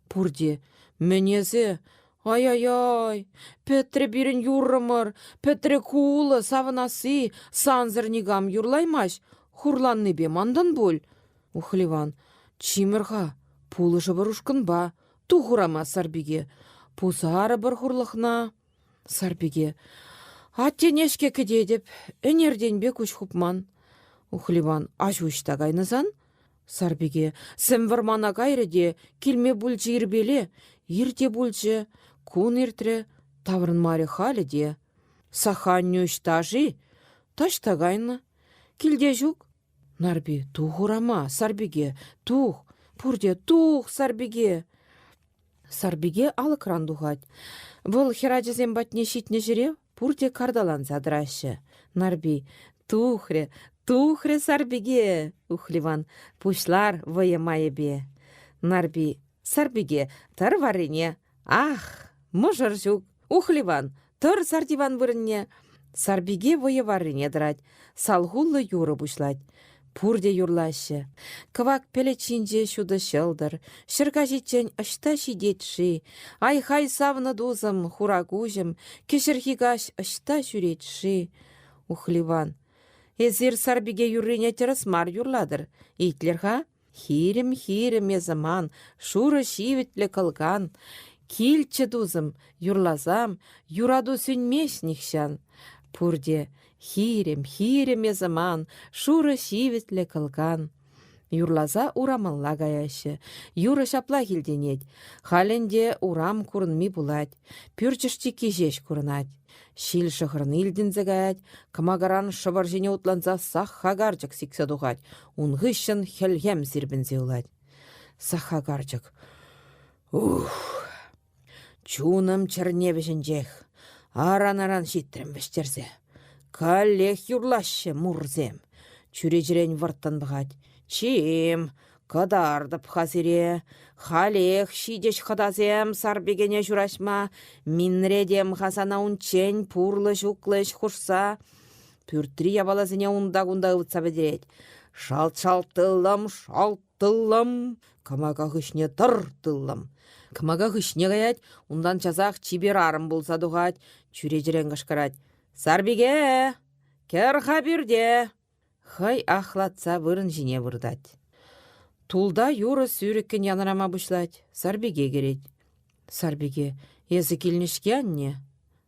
Пурте, мӗн эсӗ? Ай-ай-ай, пӗтрӗ пирӗн юррӑмӑр, пӗтрӗ кулӑ, савӑнасси, сансӑр никам юрлаймасть, хурланнипе мантӑн пуль. Ухливан, чимӗр-ха, пулӑшӑпӑр ушкӑнпа, тух урама, Сарпике, пусарӑпӑр хурлӑхна. Сарпике, аттене-ҫке кӗтетӗп, ӗнертенпе куҫ хупман. Ухливан, аҫу ӑҫта кайнӑ сан? Сарпике, сӗм вӑрмана кайрӗ те килме пулчӗ ирпеле, ир те пулчӗ, кун иртрӗ, таврӑнмарӗ халӗ те. Саханнӳ ӑҫта-ши? Таҫта кайнӑ. Килте ҫук. Нарпи, тух урама, Сарпике, тух, пурте тух, Сарпике. Сарпике алӑкран тухать. Вӑл хӗрачасем патне ҫитнӗ ҫӗре пурте карталанса тӑраҫҫӗ. Нарпи: «Тухрӗ, тухрӗ Сарпике!» Ухливан: «Пуҫлар вӑйӑ майӗпе!» Нарпи: «Сарпике, тӑр варрине!» «Ах, мӑшӑр ҫук! Ухливан, тӑр Сартиван вырӑнне!» Сарпике вӑйӑ варрине тӑрать, салхуллӑ юрӑ пуҫлать. Пурте юрлаҫҫӗ. Кӑвак пӗлӗт ҫинче ҫутӑ ҫӑлтӑр, ҫӗр каҫиччен ӑҫта ҫитет-ши? Ай-хай савнӑ тусӑм, хура куҫӑм, кӗҫӗрхи каҫ ӑҫта ҫӳрет-ши? Ухливан. Эсир Сарпике юррине тӗрӗс мар юрлатӑр. Итлӗр-ха. Хирӗм-хирӗм эсӗ ман, шурӑ ҫивӗтлӗ кӑлкан. Килччӗ, тусӑм, юрласам, юрату сӳнмест нихҫан. Пурте хирӗм, хирӗм эсӗ ман, шурӑ ҫивӗтлӗ кӑлкан. Юрласа урамалла каяҫҫӗ. Юрӑ ҫаплах илтӗнет. Халь ӗнтӗ урам курӑнми пулать. Пӳрчӗш-чикки ҫеҫ курӑнать. Ҫил шӑхӑрни илтӗнсе каять, кӑмакаран шӑпӑр ҫине утланса Сахха карчӑк сиксе тухать, ун хыҫҫӑн хӗлхем сирпӗнсе юлать. Сахха карчӑк: «Ух! Чунӑм чӗрне вӗҫӗнчех. Аран-аран ҫитрӗм вӗҫтерсе. Каллех юрлаҫҫӗ мурсем». Чӳречерен вӑрттӑн пӑхать. «Чим, Кӑтартӑп-ха сире, халех ҫитӗҫ хӑтасем сарпикене ҫураҫма, минретем-ха сана унччен пурлӑ-ҫуклӑ ӗҫ хушса. Пӳртри япаласене унта-кунта ывӑтса пӗтерет. Шалт-шалт тыллӑм, шалт тыллӑм, кӑмака хыҫне тӑр тыллӑм. Кӑмака хыҫне каять, унтан часах чипер арӑм пулса тухать, чӳречерен кӑшкӑрать: «Сарпике! Кӗр-ха пӳрте!» Хӑй ахлатса вырӑн ҫине выртать. Тулта юрӑ сӳрӗккӗн янӑрама пуҫлать, Сарпике кӗрет. Сарпике, эсӗ килнӗ-ҫке, анне?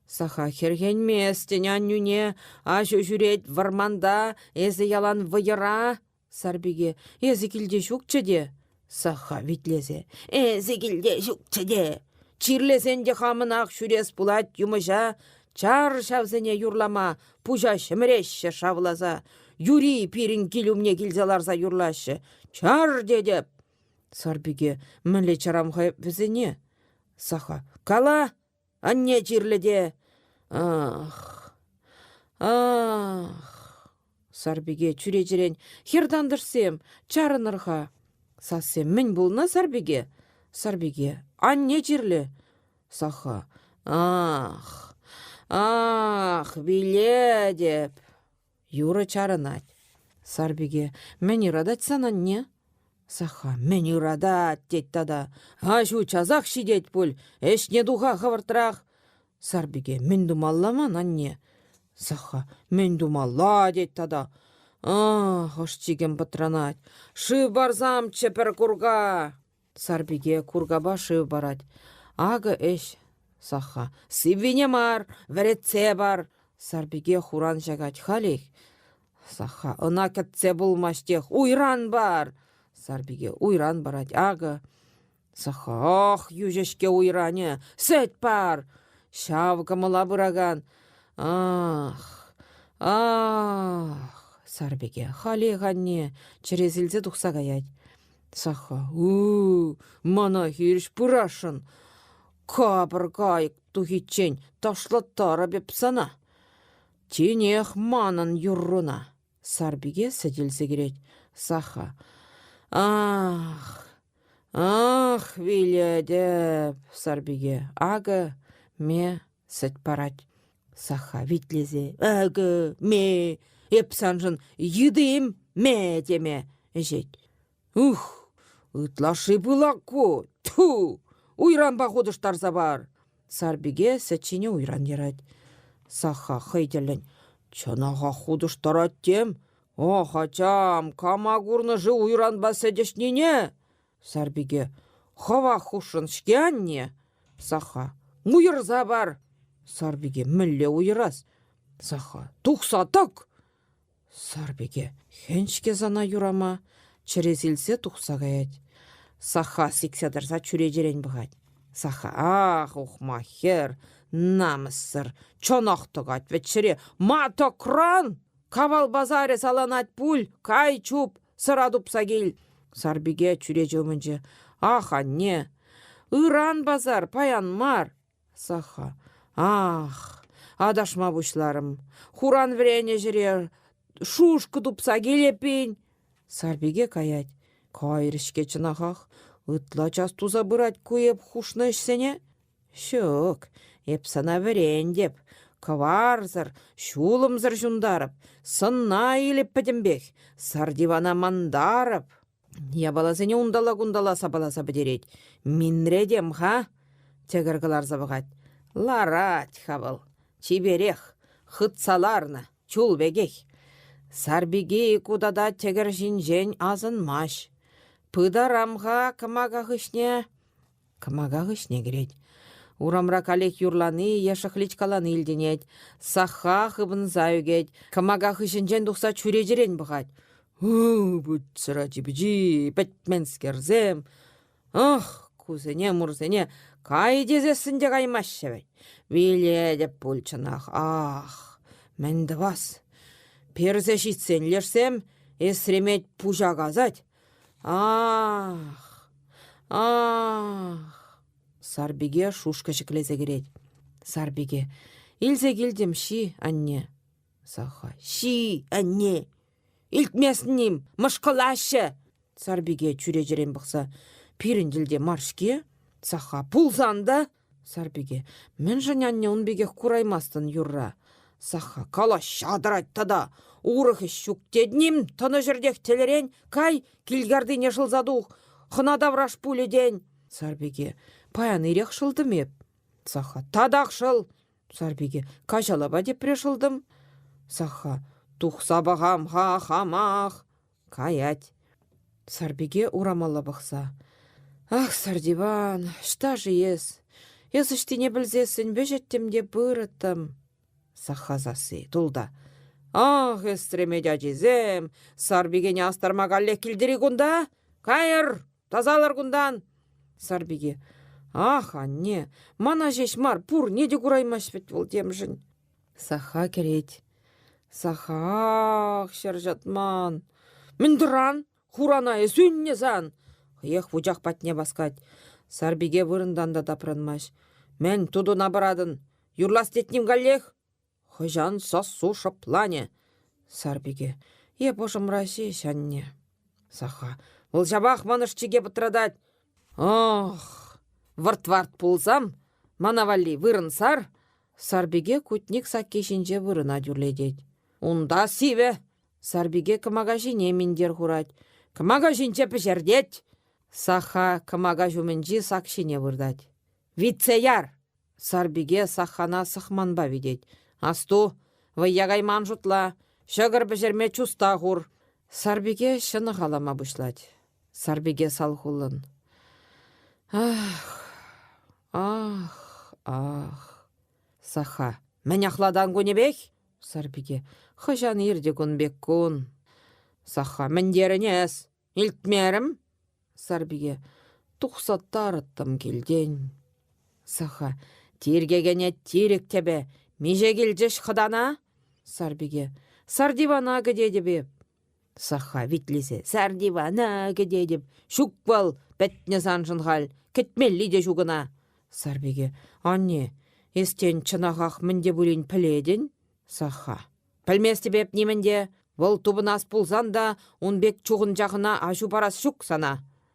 Саха хӗрхенместӗн аннӳне, аҫу ҫӳрет вӑрманта, эсӗ ялан вӑйӑра. Сарпике, эсӗ килте ҫукчӗ те. Саха витлесе, эсӗ килте ҫукчӗ те. Чирлесен те хамӑнах ҫӳрес пулать юмӑҫа. Чар ҫавсене юрлама, пуҫа ҫӗмӗреҫҫӗ шавласа. Юри пирӗн кил умне килсе ларса юрлаҫҫӗ. Чар тетӗп. Сарпике, мӗнле чарам-ха вӗсене? Саха, кала, Анне чирлӗ те. Ах, ах. Сарпике чӳречерен хӗр-тантӑшсем, чарӑнӑр-ха. Сассем мӗн пулнӑ, Сарпике? Сарпике, анне чирлӗ. Саха, ах, ах, вилетӗп. Юрӑ чарӑнать. Сарпике, мӗн ыратать сан анне? Саха, мӗн ыратать, тет тата. Аҫу часах ҫитет пуль, ӗҫне туха хӑвӑртрах. Сарпике, мӗн тумалла ман анне? Саха, мӗн тумалла, тет тата. Ах, ӑш-чикӗм пӑтранать. Шыв парсамччӗ пӗр курка. Сарпике куркапа шыв парать. Акӑ ӗҫ, Саха. Сиввине мар, вӗретсе пар. Сарпике хуран ҫакать халех. Саха, ӑна кӗтсе пулмасть-тех, уйран пар. Сарпике уйран парать, акӑ. Саха, ах, йӳҫӗ-ҫке уйранӗ, сӗт пар. Ҫав кӑмӑла пыракан. Ах, ах, Сарпике, халех анне, чӗрес илсе тухса каять. Саха, у мана хирӗҫ пырасшӑн. Капӑр кайӑк тухиччен ташлаттарӑп эп сана. Тинех манӑн юрруна. Сарпике сӗт илсе кӗрет. Саха, ах, ах, вилетӗп, Сарпике. Акӑ, ме, сӗт парать. Саха витлесе, акӑ, ме, эп саншӑн йытӑ-им, ме теме ӗҫет. Ух, ытлашши пылак ку, тьфу, уйранпа хутӑштарса пар. Сарпике сӗт ҫине уйран ярать. Саха хӑй тӗллӗн, чӑнахах хутӑштарать тем. Ох, ачам, кама курнӑ-ши уйранпа сӗт ӗҫнине? Сарпике, хӑвах хушрӑн-ҫке анне. Саха, уйӑрса пар. Сарпике, мӗнле уйӑрас? Саха, тухса тӑк! Сарпике, хӗн-ҫке сана юрама, чӗрес илсе тухса каять. Саха сиксе тӑрса чӳречерен пӑхать. Саха, ах, ухмах хӗр, намӑссӑр, чӑнах тӑкать вӗт ҫӗре. Ма тӑкран? Кавал пасарӗ саланать пуль, кай чуп, сӑра тупса кил. Сарпике чӳрече умӗнче. Ах, анне, ыран пасар, паян мар. Саха. Ах, аташма пуҫларӑм. Хуран вӗренӗ ҫӗре шушкӑ тупса кил эппин. Сарпике каять. Кайрӗ-ҫке чӑнахах. Ытла час туса пырать ку эп хушнӑ ӗҫсене. Ҫук, эп сана вӗрентӗп. Кӑварсӑр, ҫулӑмсӑр ҫунтарӑп. Сӑнна илӗп пӗтӗмпех. Сар дивана мантарӑп. Япаласене унталла-кунталла сапаласа пӗтерет. Минретем-ха, тӗкӗр кӑларса пӑхать. Ларать-ха вӑл. Чиперех, хытса ларнӑ, чул пекех. Сарпике ку тата тӗкӗр ҫинчен асӑнмасть. Пытарам-ха кӑмака хыҫне. Кӑмака хыҫне кӗрет. Урамра каллех юрлани е шӑхличкалани илтӗнет. Сахха хыпӑнса ӳкет. Кӑмака хыҫӗнчен тухса чӳречерен пӑхать. У, путсӗр ачи-пӑчи, пӗтменскерсем! Ах, кусене, мурсене, кай тесессӗн те каймаҫҫӗ вӗт. Вилетӗп пуль чӑнах, ах, мӗн тӑвас? Персе ҫитсен лешсем эсремет пуҫа касать. Ах, ах! Сарпике шушкӑ ҫӗклесе кӗрет. Сарпике: Илсе килтӗм, ҫи, анне. Саха: Ҫи, анне! Илтместӗн-им, мӑшкӑлаҫҫӗ! Сарпике чӳречерен пӑхса: Пирӗн тӗлте мар-ҫке. Саха: Пулсан та! Сарпике: Мӗншӗн анне ун пекех кураймастӑн юрра? Саха калаҫа тӑрать тата. Урӑх ӗҫ ҫук тетним, тӑнӑ ҫӗртех тӗлӗрен, кай, килкартине шӑлса тух, хӑна тавраш пулӗ тен. Сарпике, паян ирех шӑлтӑм эп. Саха, татах шӑл. Сарпике, каҫалапа тепре шӑлтӑм. Саха, тухса пӑхам-ха хамах. Каять. Сарпике урамалла пӑхса. Ах, Сартиван, ӑҫта-ши эс? Эс ӑҫтине пӗлсессӗн вӗҫӗттӗм те пырӑттӑм. Сахха сасси тулта. Ах, эстремет ачисем, Сарпикене астарма каллех килтӗр-и кунта? Кайӑр, тасалӑр кунтан! Сарпике. Ах, анне, мана ҫеҫ мар, пурне те кураймасть вӗт вӑл темшӗн. Саха кӗрет. Сахах, ҫӗр ҫӑтман. Мӗн тӑран? Хурана эс ӳннӗ сан! Хӑех вучах патне васкать. Сарпике вырӑнтан та тапранмасть. Мӗн тутуна пӑратӑн? Юрлас тетним каллех? Хӑҫан сассу шӑпланӗ? Сарпике. Эп ӑшӑмра ҫеҫ, анне. Саха. Вӑл ҫапах ман ӑшчике пӑтратать. Ох, вӑрт-варт пулсам, мана валли вырӑн сар. Сарпике кутник сакки ҫинче вырӑна тӳрлетет. Унта сивӗ. Сарпике кӑмака ҫине минтер хурать. Кӑмака ҫинче пӗҫертет. Саха кӑмака ҫумӗнчи сак ҫине выртать. Витсе яр! Сарпике Саххана сӑхманпа витет. Асту, вӑййа кайман шутла, ҫӑкӑр пӗҫерме чуста хур. Сарпике ҫӑнӑх алама пуҫлать. Сарпике салхуллӑн. Ах, ах, ах. Саха. Мӗн ахлатан кунӗпех? Сарпике. Хӑҫан иртӗ кун пек кун? Саха. Мӗн терӗн эс? Илтмерӗм. Сарпике. Тухса тарӑттӑм килтен. Саха. Тиркекене тирӗк тӗпӗ. Миҫе килчӗҫ хӑтана? Сарпике. Сардивана кӗтетӗп эп. Саха витлесе. Сардивана кӗтетӗп. Ҫук вӑл, пӗтнӗ саншӑн халь. Кӗтмелли те ҫук ӑна. Сарпике. Анне, эс тен чӑнахах мӗн те пулин пӗлетӗн? Саха. Пӗлместӗп эп нимӗн те. Вӑл тупӑнас пулсан та ун пек чухӑнчахӑна аҫу парас ҫук сана.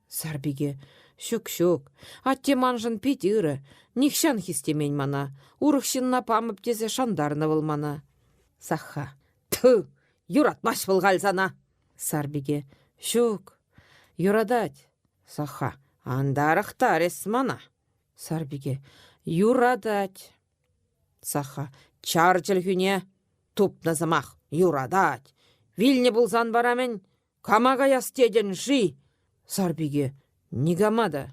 Сарпике. Ҫук-ҫук. Атте маншӑн пит ырӑ. Нихҫан хистемен мана. Урӑх ҫынна памӑп тесе шантарнӑ вӑл мана. Саха. Тьфу! Юратмасть вӑл халь сана. Сарпике. Ҫук. Юратать. Саха. Ан тарӑхтар эс мана. Сарпике. Юратать. Саха. Чар чӗлхӳне. Тупнӑ сӑмах. Юратать. Вилнӗ пулсан вара мӗн? Кама каяс тетӗн-ши? Сарпике. Никама та.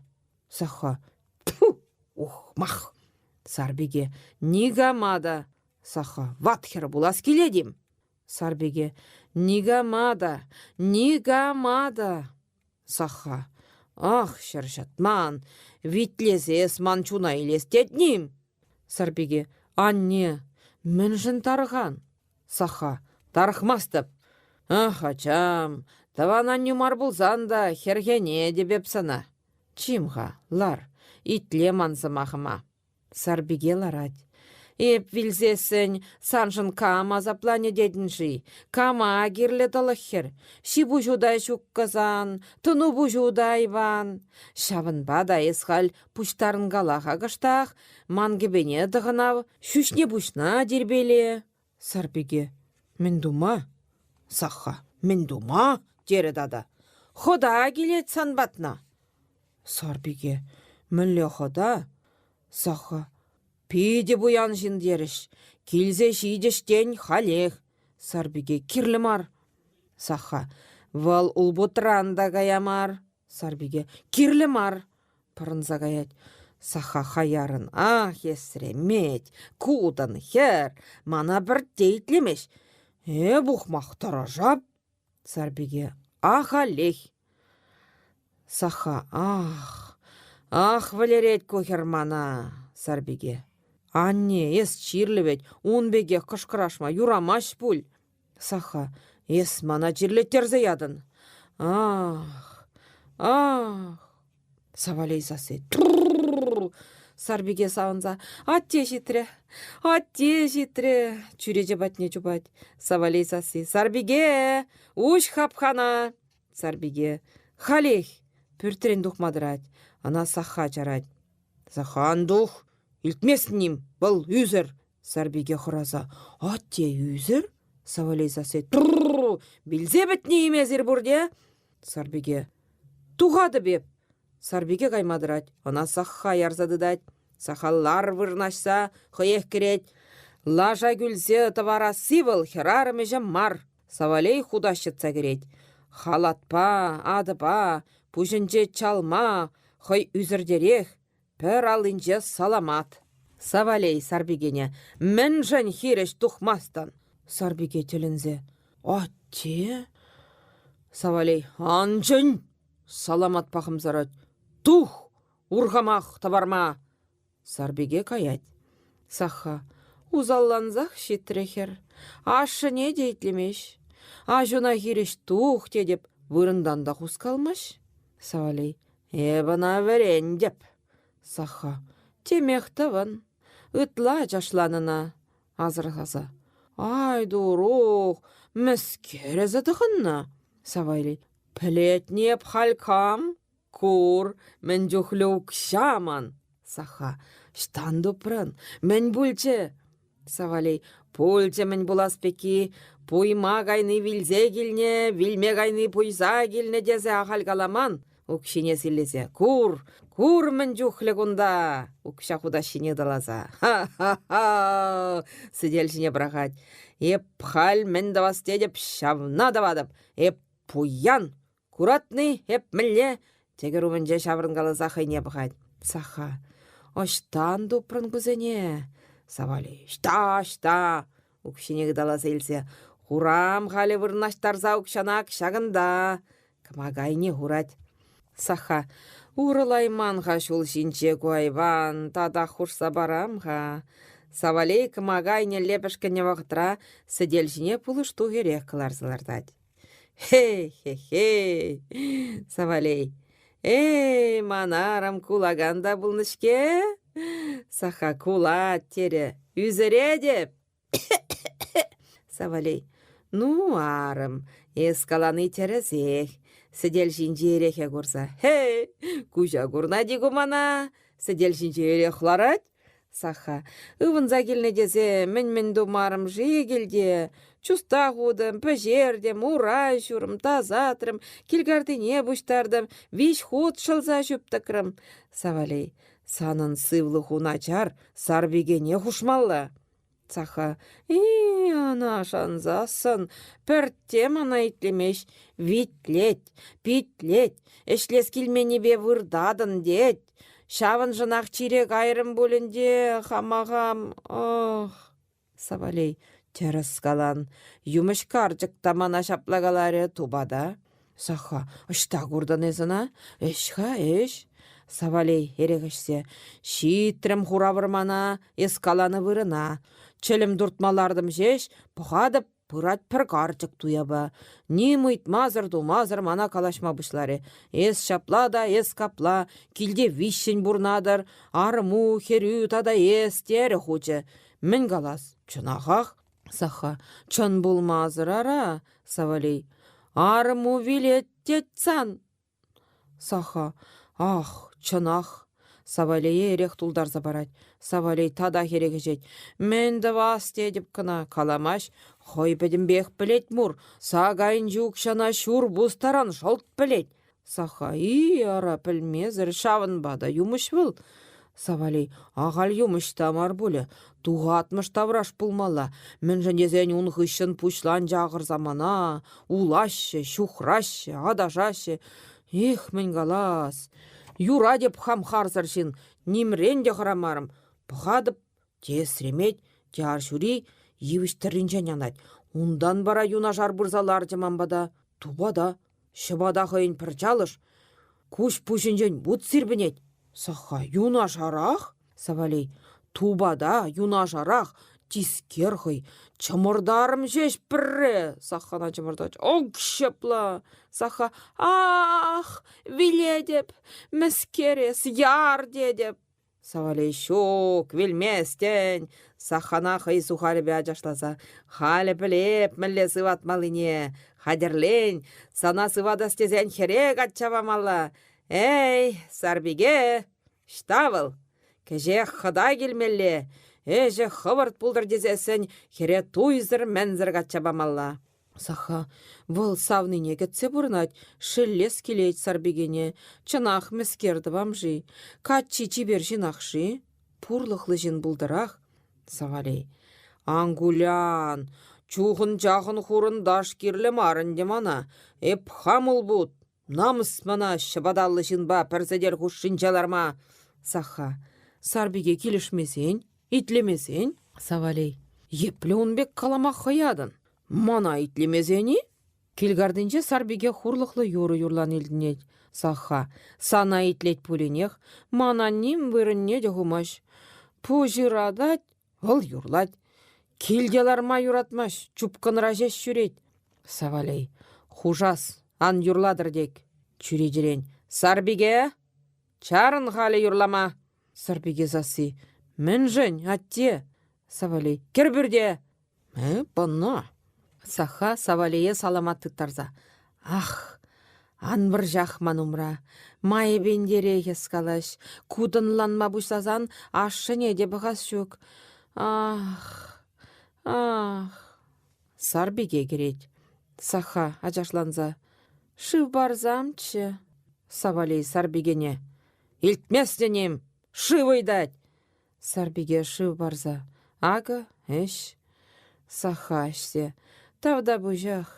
Саха. Тьфу! Ухмах! Сарпике. Никама та. Саха. Ват хӗр пулас килет-им? Сарпике. Никама та, никама та. Саха. Ах, ҫӗр ҫӑтман, витлесе эс ман чуна илес тетним? Сарпике. Анне, мӗншӗн тарӑхан? Саха. Тарӑхмастӑп. Ах, ачам, тӑван аннӳ мар пулсан та хӗрхенетӗп эп сана. Чим-ха, лар, итле ман сӑмахӑма. Сарпике ларать. Эп вилсессӗн саншӑн кам асапланӗ тетӗн-ши? Кама кирлӗ тӑлӑх хӗр? Ҫи-пуҫу та ҫуккӑ сан, тӑну-пуҫу та айван. Ҫавӑнпа та эс халь пуҫтарӑнкала-ха кӑштах, ман кӗпене тӑхӑнав, ҫӳҫне-пуҫна тирпейле. Сарпике: Мӗн тума? Сахха: Мӗн тума? терӗ тата. Хӑта килет сан патна. Сарпике: Мӗнле хӑта? Сахха: Питӗ пуян ҫын терӗҫ. Килсе ҫитӗҫ тен халех. Сарпике: Кирлӗ мар. Сахха: Вӑл улпутран та кая мар. Сарпике: Кирлӗ мар. Пӑрӑнса каять. Саха хаярӑн: Ах, эсремет, кутӑн хӗр, мана пӗртте итлемест. Эп ухмах тӑрӑшап. Сарпике: Ахалех. Саха: Ах, ах, вӗлерет ку хӗр мана. Сарпике: Анне, эс чирлӗ вӗт, ун пекех кӑшкӑрашма юрамасть пуль. Саха: Эс мана чирлеттерсе ятӑн. Ах, ах. Савалей сасси. Трррр! Сарпике савӑнса. Атте ҫитрӗ! Атте ҫитрӗ! Чӳрече патне чупать. Савалей сасси. Сарпике! Уҫ хапхана! Сарпике. Халех! Пӳртрен тухма тӑрать. Ӑна Сахха чарать. Сахха ан тух! Илтмест ним, вӑл ӳсӗр. Сарпике хӑраса. Атте ӳсӗр? Савалей сасси. Трррр! Вилсе пӗтнӗ-им эсир пурте? Сарпике. Тухатӑп эп. Сарпике кайма тӑрать. Ӑна Сахха ярса тытать. Сахаллар вырнаҫса хӑех кӗрет. Лаша кӳлсе тӑварасси вӑл хӗрарӑм ӗҫӗ мар. Савалей хутаҫ йӑтса кӗрет. Халатпа, атӑпа, пуҫӗнче чалма, хӑй ӳсӗртерех, пӗр аллинче саламат. Савалей Сарпикене: «Мӗншӗн хирӗҫ тухмастӑн?» Сарпике тӗлӗнсе: «Атте?» Савалей: «Ан чӗн!» Саламатпа хӑмсарать: «Тух, урхамах тӑварма!» Сарпике каять. Сахха усаллансах ҫитрӗ хӗр. Ашшӗне те итлемест. Аҫуна хирӗҫ тух тетӗп, вырӑнтан та хускалмасть. Савалей: Эп ӑна вӗрентӗп. Сахха: Темех тӑвӑн. Ытла ачашланӑна асӑрхаса. Ай, турух, мӗскер эсӗ тӑхӑннӑ? Савалей: Пӗлетне эп халь кам? Кур, мӗн чухлӗ укҫа ман! Саха: Ӑҫтан тупрӑн? Мӗн пулчӗ? Савалей: Пулчӗ мӗн пулас пекки. Пуйма кайни вилсе килнӗ, вилме кайни пуйса килнӗ тесе ахаль каламан. Укҫине силлесе: Кур, кур мӗн чухлӗ кунта! Укҫа хутаҫҫине ыталаса: Ха-ха-ха! Сӗтел ҫине пӑрахать. Эп халь мӗн тӑвас тетӗп, ҫавна тӑватӑп. Эп пуян! Куратни, эп мӗнле? Тӗкӗр умӗнче ҫаврӑнкаласа хӑйне пӑхать. Саха. Ӑҫтан тупрӑн кусене? Савали. Ӑҫта, ӑҫта? Укҫине ыталаса илсе. Хурам халӗ вырнаҫтарса укҫана ҫакӑнта. Кӑмака айне хурать. Саха. Урӑлайман-ха ҫул ҫинче ку айван, татах хушса парам-ха. Савалей кӑмака айнелле пӗшкӗннӗ вӑхӑтра сӗтел ҫине пулӑштух эрех кӑларса лартать. Хе-хе-хе, Савалей. Эй, ман арӑм кулакан та пулнӑ-ҫке. Саха кулать терӗ. Ӳсӗретӗп. Савалей. Ну, арӑм, эс калани тӗрӗсех. Сӗтел ҫинчи эрехе курса. Хей, куҫа курнать-и ку мана? Сӗтел ҫинче эрех ларать. Саха. Ывӑнса килнӗ тесе мӗн-мӗн тумарӑм-ши килте? Чуста хутӑм, пӗҫертӗм, урай ҫурӑм, тасатрӑм, килкартине пуҫтартӑм, виҫ хут шӑлса ҫӳп тӑкрӑм. Савалей. Санӑн сывлӑху начар, сарпикене хушмалла. Саха. И, ӑна шансассӑн пӗртте мана итлемест. Витлет, питлет, ӗҫлес килменнипе выртатӑн тет. Ҫавӑншӑнах чире кайрӑм пуль ӗнтӗ, хама-хам. Ох, Савалей, тӗрӗс калан. Юмӑҫ карчӑк та мана ҫапла каларӗ, тупата. Саха, ӑҫта куртӑн эс ӑна? Ӗҫ-ха, ӗҫ. Савалей эрех ӗҫсе. Ҫитрӗм хура вӑрмана, эс каланӑ вырӑна. Чӗлӗм туртма лартӑм ҫеҫ, пӑхатӑп, пырать пӗр карчӑк туяпа. Ним ыйтмасӑр-тумасӑр мана калаҫма пуҫларӗ. Эс ҫапла та, эс капла, килте виҫҫӗн пурӑнатӑр, арӑму, хӗрӳ тата эс, терӗ хучӗ. Мӗн калас, чӑнахах Саха. Чӑн пулмасӑр ара, Савалей. Арӑму вилет тет сан. Саха. Ах, чӑнах. Савалее эрех тултарса парать. Савалей татах эрех ӗҫет. Мӗн тӑвас тетӗп кӑна, каламасть. Хӑй пӗтӗмпех пӗлет мур. Сакайӗнчи укҫана ҫур пус таран шӑлт пӗлет. Саха, и, ара, пӗлмесӗр, ҫавӑнпа та юмӑҫ вӑл. Савалей, ахаль юмӑҫ та мар пулӗ, тухатмӑш тавраш пулмалла. Мӗншӗн тесен ун хыҫҫӑн пуҫланчӗ ахӑр самана, улаҫҫӗ, ҫухраҫҫӗ, аташаҫҫӗ. Эх, мӗн калас. Юрать эп хам харсӑр ҫын, нимрен те хӑрамарӑм. Пӑхатӑп, те эсремет, те арҫури йывӑҫ тӑрринчен анать. Унтан вара юнашар пырса ларчӗ ман пата. Тупата, Ҫӑпата хӑйӗн пӗр чалӑш, куҫ пуҫӗнчен вут сирпӗнет. Сахха юнашарах, Савалей, тупата юнашарах, тискер хӑй. Чӑмӑртарӑм ҫеҫ пӗрре, Саххана чӑмӑртать. Ок, ҫапла. Сахха, ах, вилетӗп, мӗскер эс, яр тетӗп. Савалей ҫук, вилместӗн, Сахана хӑй сухалӗпе ачашласа. Халӗ пӗлеп, мӗнле сыватмаллине. Хатӗрлен, сана сыватас тесен хӗре качча памалла. Эй, сарпике, ӑҫта вӑл? Кӗҫех хӑта килмелле. Ӗҫӗ хӑвӑрт пултӑр тесессӗн хӗре туйсӑр-мӗнсӗр качча памалла. Саха вӑл савнине кӗтсе пурӑнать, шеллес килет Сарпикене. Чӑнах мӗскер тӑвам-ши? Каччи чипер ҫынах-ши? Пурлӑхлӑ ҫын пултӑрах. Савалей. Ан кулян, чухӑн-чахӑн хурӑнташ кирлӗ мар ӗнтӗ мана. Эп хам улпут. Намӑс мана ҫӑпаталлӑ ҫынпа пӗр сӗтел хушшинче ларма. Саха. Сарпике килӗшмесен, итлемесен? Савалей. Епле ун пек калама хӑятӑн? Мана итлемесен-и? Килкартинче Сарпике хурлӑхлӑ юрӑ юрлани илтӗнет. Саха. Сана итлет пулинех, мана ним вырӑнне те хумасть. Пуҫ ыратать, вӑл юрлать. Килте ларма юратмасть, чупкӑнра ҫеҫ ҫӳрет. Савалей. Хушас, ан юрлатӑр тек. Чӳречерен. Сарпике! Чарӑн халӗ юрлама! Сарпике сасси. Мӗншӗн, атте? Савалей. Кӗр пӳрте! Э, пӑнна. Саха Савалее саламат тыттарса. Ах, ан вӑрҫах ман умра. Майӗпентерех эс калаҫ. Кутӑнланма пуҫласан ашшӗне те пӑхас ҫук. Ах, ах. Сарпике кӗрет. Саха ачашланса. Шыв парсамччӗ. Савалей Сарпикене. Илтместӗн-им? Шыв ыйтать. Сарпике шыв парса. Акӑ, ӗҫ. Саха ӗҫсе. Тавтапуҫах.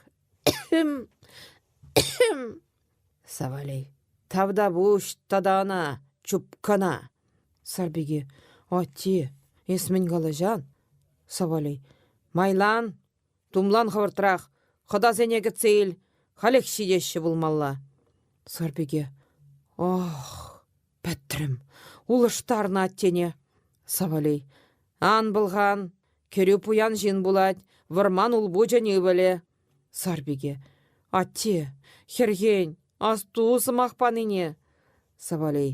Савалей. Тавтапуҫ тата ӑна, чупкӑна. Сарпике. Атте, эс мӗн калаҫан? Савалей. Майлан, Тумлан хӑвӑртрах, хӑтасене кӗтсе ил, халех ҫитеҫҫӗ пулмалла. Сарпике. Ох, пӗтрӗм, улӑштарнӑ аттене. Савалей. Ан пӑлхан, кӗрӳ пуян ҫын пулать, вӑрман улпучӗн ывӑлӗ. Сарпике. Атте, хӗрхен, асту сӑмах панине. Савалей.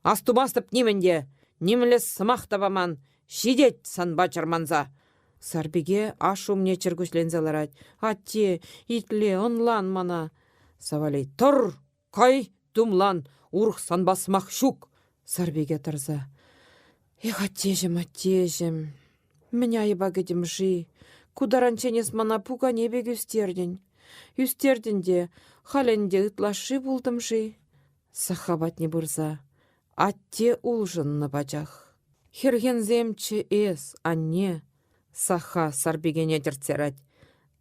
Астумастӑп нимӗн те, нимле сӑмах та паман, ҫитет санпа чӑрманса. Сарпике аш умне чӗркуҫленсе ларать. Атте, итле, ӑнлан мана. Савалей, тӑр, кай, тумлан, урӑх санпа сӑмах ҫук. Сарпике тӑрса. Эх, аттеҫӗм, аттеҫӗм, мӗн айӑпа кӗтӗм-ши? Ку таранччен эс мана пукане пек ӳстертӗн. Ӳстертӗн те, халь ӗнтӗ ытлашши пултӑм-ши? Сахха патне пырса атте улшӑннӑ пачах. Хӗрхенсемччӗ эс, анне, Сахха Сарпикене тӗртсе ярать.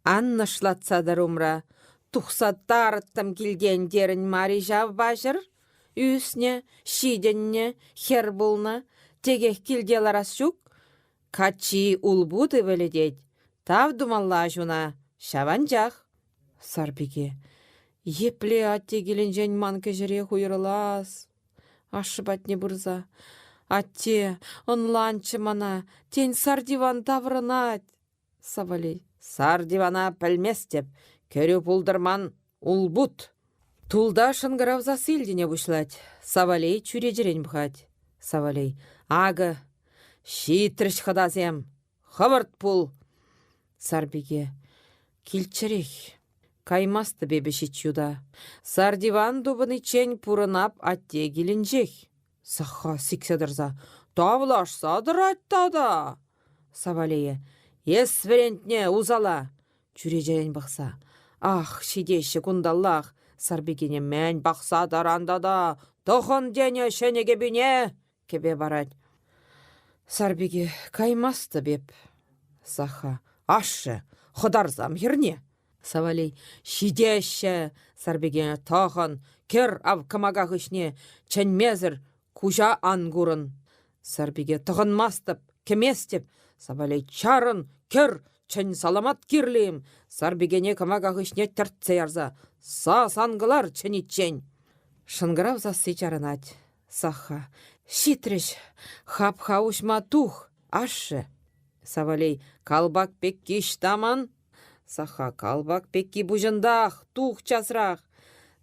Ан нӑшлатса тӑр умра. Тухса тарӑттӑм килтен терӗн мар-и ҫав паҫӑр? Ӳснӗ, ҫитӗннӗ, хӗр пулнӑ, текех килте ларас ҫук. Каччи улпут ывӑлӗ тет. Тав тумалла аҫуна, ҫаванчах. Сарпике. Епле атте килӗнчен ман кӗҫӗрех уйрӑлас? Ашшӗ патне пырса. Атте, ӑнланччӗ мана, тен, Сартиван таврӑнать. Савалей. Сартивана пӗлместӗп, кӗрӳ пултӑр ман улпут. Тулта шӑнкӑрав сасси илтӗне пуҫлать. Савалей чӳречерен пӑхать. Савалей. Акӑ, ҫитрӗҫ хӑтасем. Хӑвӑрт пул! Сарпике. Килччӗрех. Каймастӑп эпӗ ҫич юта. Сардиван тупӑниччен пурӑнап атте килӗнчех. Сахха сиксе тӑрса. Тавлашса тӑрать тата! Савалее. Эс вӗрентнӗ усала! Чӳречерен пӑхса. Ах, ҫитеҫҫӗ кунталлах! Сарпикене мӗн пӑхса тӑран тата? Тӑхӑн тенӗ ҫӗнӗ кӗпӳне! Кӗпе парать. Сарпике, каймастӑп эп. Саха, ашшӗ, хӑтарсам хӗрне. Савалей, ҫитеҫҫӗ. Сарпике, тӑхӑн, кӗр ав кӑмака хыҫне, чӗнмесӗр куҫа ан курӑн. Сарпике, тӑхӑнмастӑп, кӗместӗп. Савалей, чарӑн, кӗр, чӗн саламат кирлӗ-им? Сарпикене кӑмака хыҫне тӗртсе ярса, сас ан кӑлар чӗниччен. Шӑнкӑрав сасси чарӑнать. Саха. Ҫитрӗҫ. Хапха уҫма тух, ашшӗ. Савалей. Калпак пекки ӑҫта ман? Саха. Калпак пекки пуҫӑнтах, тух часрах.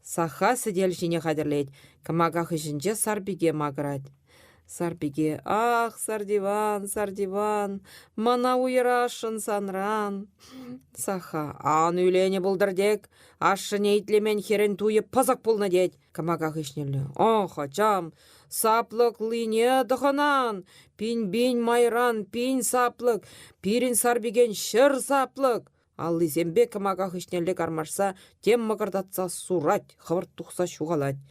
Саха сӗтел ҫине хатӗрлет. Кӑмака хыҫӗнче Сарпике макӑрать. Сарпике, ах, Сардиван, Сардиван, мана уйӑрасшӑн санран. Саха, ан ӳленӗ пултӑр тек, ашшӗне итлемен хӗрӗн туйӗ пӑсӑк пулнӑ тет. Кӑмака хыҫнелле. Ох, ачам, саплӑклине тӑхӑнан, пин-пин майран пин саплӑк, пирӗн Сарпикен ҫӗр саплӑк. Аллисемпе кӑмака хыҫнелле кармашса тем мӑкӑртатса сурать, хӑвӑрт тухса ҫухалать.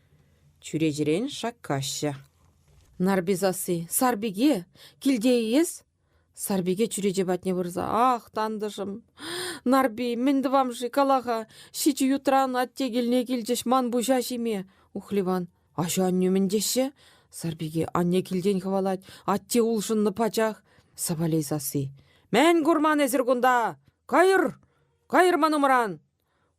Чӳречерен шаккаҫҫӗ. Нарпи сасси: «Сарпике, килте-и эс?» Сарпике чӳрече патне пырса: «Ах, тантӑшӑм, Нарпи, мӗн тӑвам-ши, кала-ха, ҫичӗ ютран атте килне килчӗҫ ман пуҫа ҫиме». Ухливан: «Аҫу-аннӳ мӗн теҫҫӗ?» Сарпике: «Анне килтен хӑвалать, атте улшӑннӑ пачах». Савалей сасси: «Мӗн курман эсир кунта? Кайӑр! Кайӑр ман умран!»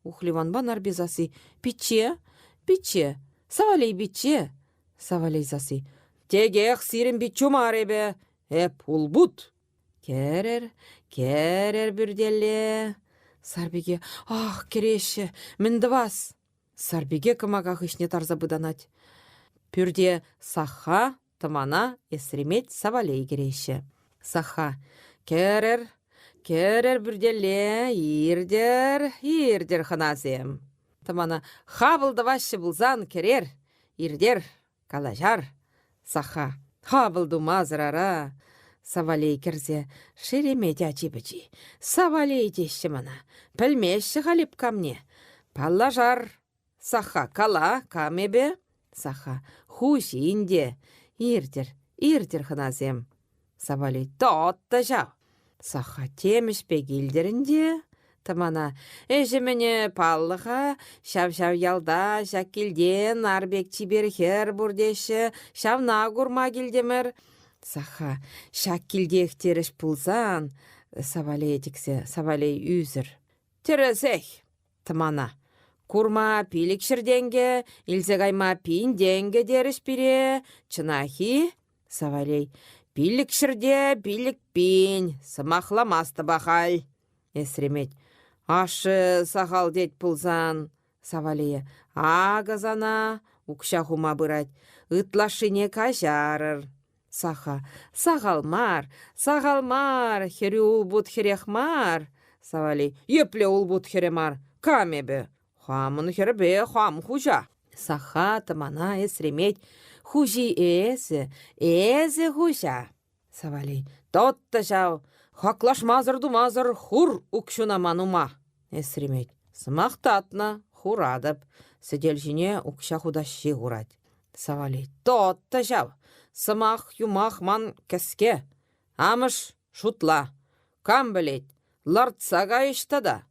Ухливанпа Нарпи сасси: «Пичче, пичче, Савалей пичче!» Савалей сасси: «Текех сирӗн пиччӳ мар эпӗ, эп улпут!» Кӗрӗр, кӗрӗр пӳртелле. Сарпике: «Ах, кӗреҫҫӗ, мӗн тӑвас?» Сарпике кӑмака хыҫне тарса пытанать. Пӳрте Сахха, Тӑмана, Эсремет, Савалей кӗреҫҫӗ. Сахха: «Кӗрӗр, кӗрӗр пӳртелле, иртӗр, иртӗр, хӑнасем». Тӑмана: «Хапӑл тӑваҫҫӗ пулсан кӗрер, иртер, калаҫар». Сахха: «Хапӑл тумасӑр ара». Савалей кӗрсе: «Шеремет ачи-пӑчи, Савалей теҫҫӗ мана, пӗлмеҫҫӗ халь эп камне. Паллашар, Сахха, кала, кам эпӗ? Сахха, хуҫи ӗнтӗ. Иртӗр, иртӗр, хӑнасем. Савали, тот-та ҫав. Сахха, тем ӗҫпе килтӗр ӗнтӗ. Тӑмана, ӗҫӗ-мӗнӗ паллӑ-ха, ҫав-ҫав ялта, ҫак килте нар пек чипер хӗр пур теҫҫӗ, ҫавна курма килтӗмӗр. Сахха, ҫак килтех терӗҫ пулсан, Савалее тӗксе, Савалей ӳсӗр. Тӗрӗсех, Тӑмана. Курма 500 тенкӗ, илсе кайма 1000 тенкӗ терӗҫ пире. Чӑнах-и? Савалей. 500 те 5000, сӑмахламастӑп ахаль. Эсремет. Ашшӗ сахал тет пулсан. Савалие. Акӑ сана, укҫа хума пырать. Ытлашшине каҫарӑр. Саха. Сахал мар, сахал мар, хӗрӳ улпут хӗрех мар. Савали. Епле улпут хӗрӗ мар? Кам эпӗ? Хамӑн хӗрпе хам хуҫа. Саха тӑмана эсремет. Хуҫи эсӗ, эсӗ хуҫа. Савали. Тот-та ҫав, хаклашмасӑр-тумасӑр хур укҫуна ман ума. Эсремет. Сӑмах татнӑ, хуратӑп. Сӗтел ҫине укҫа хутаҫҫи хурать. Савали. Тот-та ҫав. Сӑмах-юмах ман кӗске. Амӑш, шутла. Кам пӗлет, лартса кайӗҫ тата.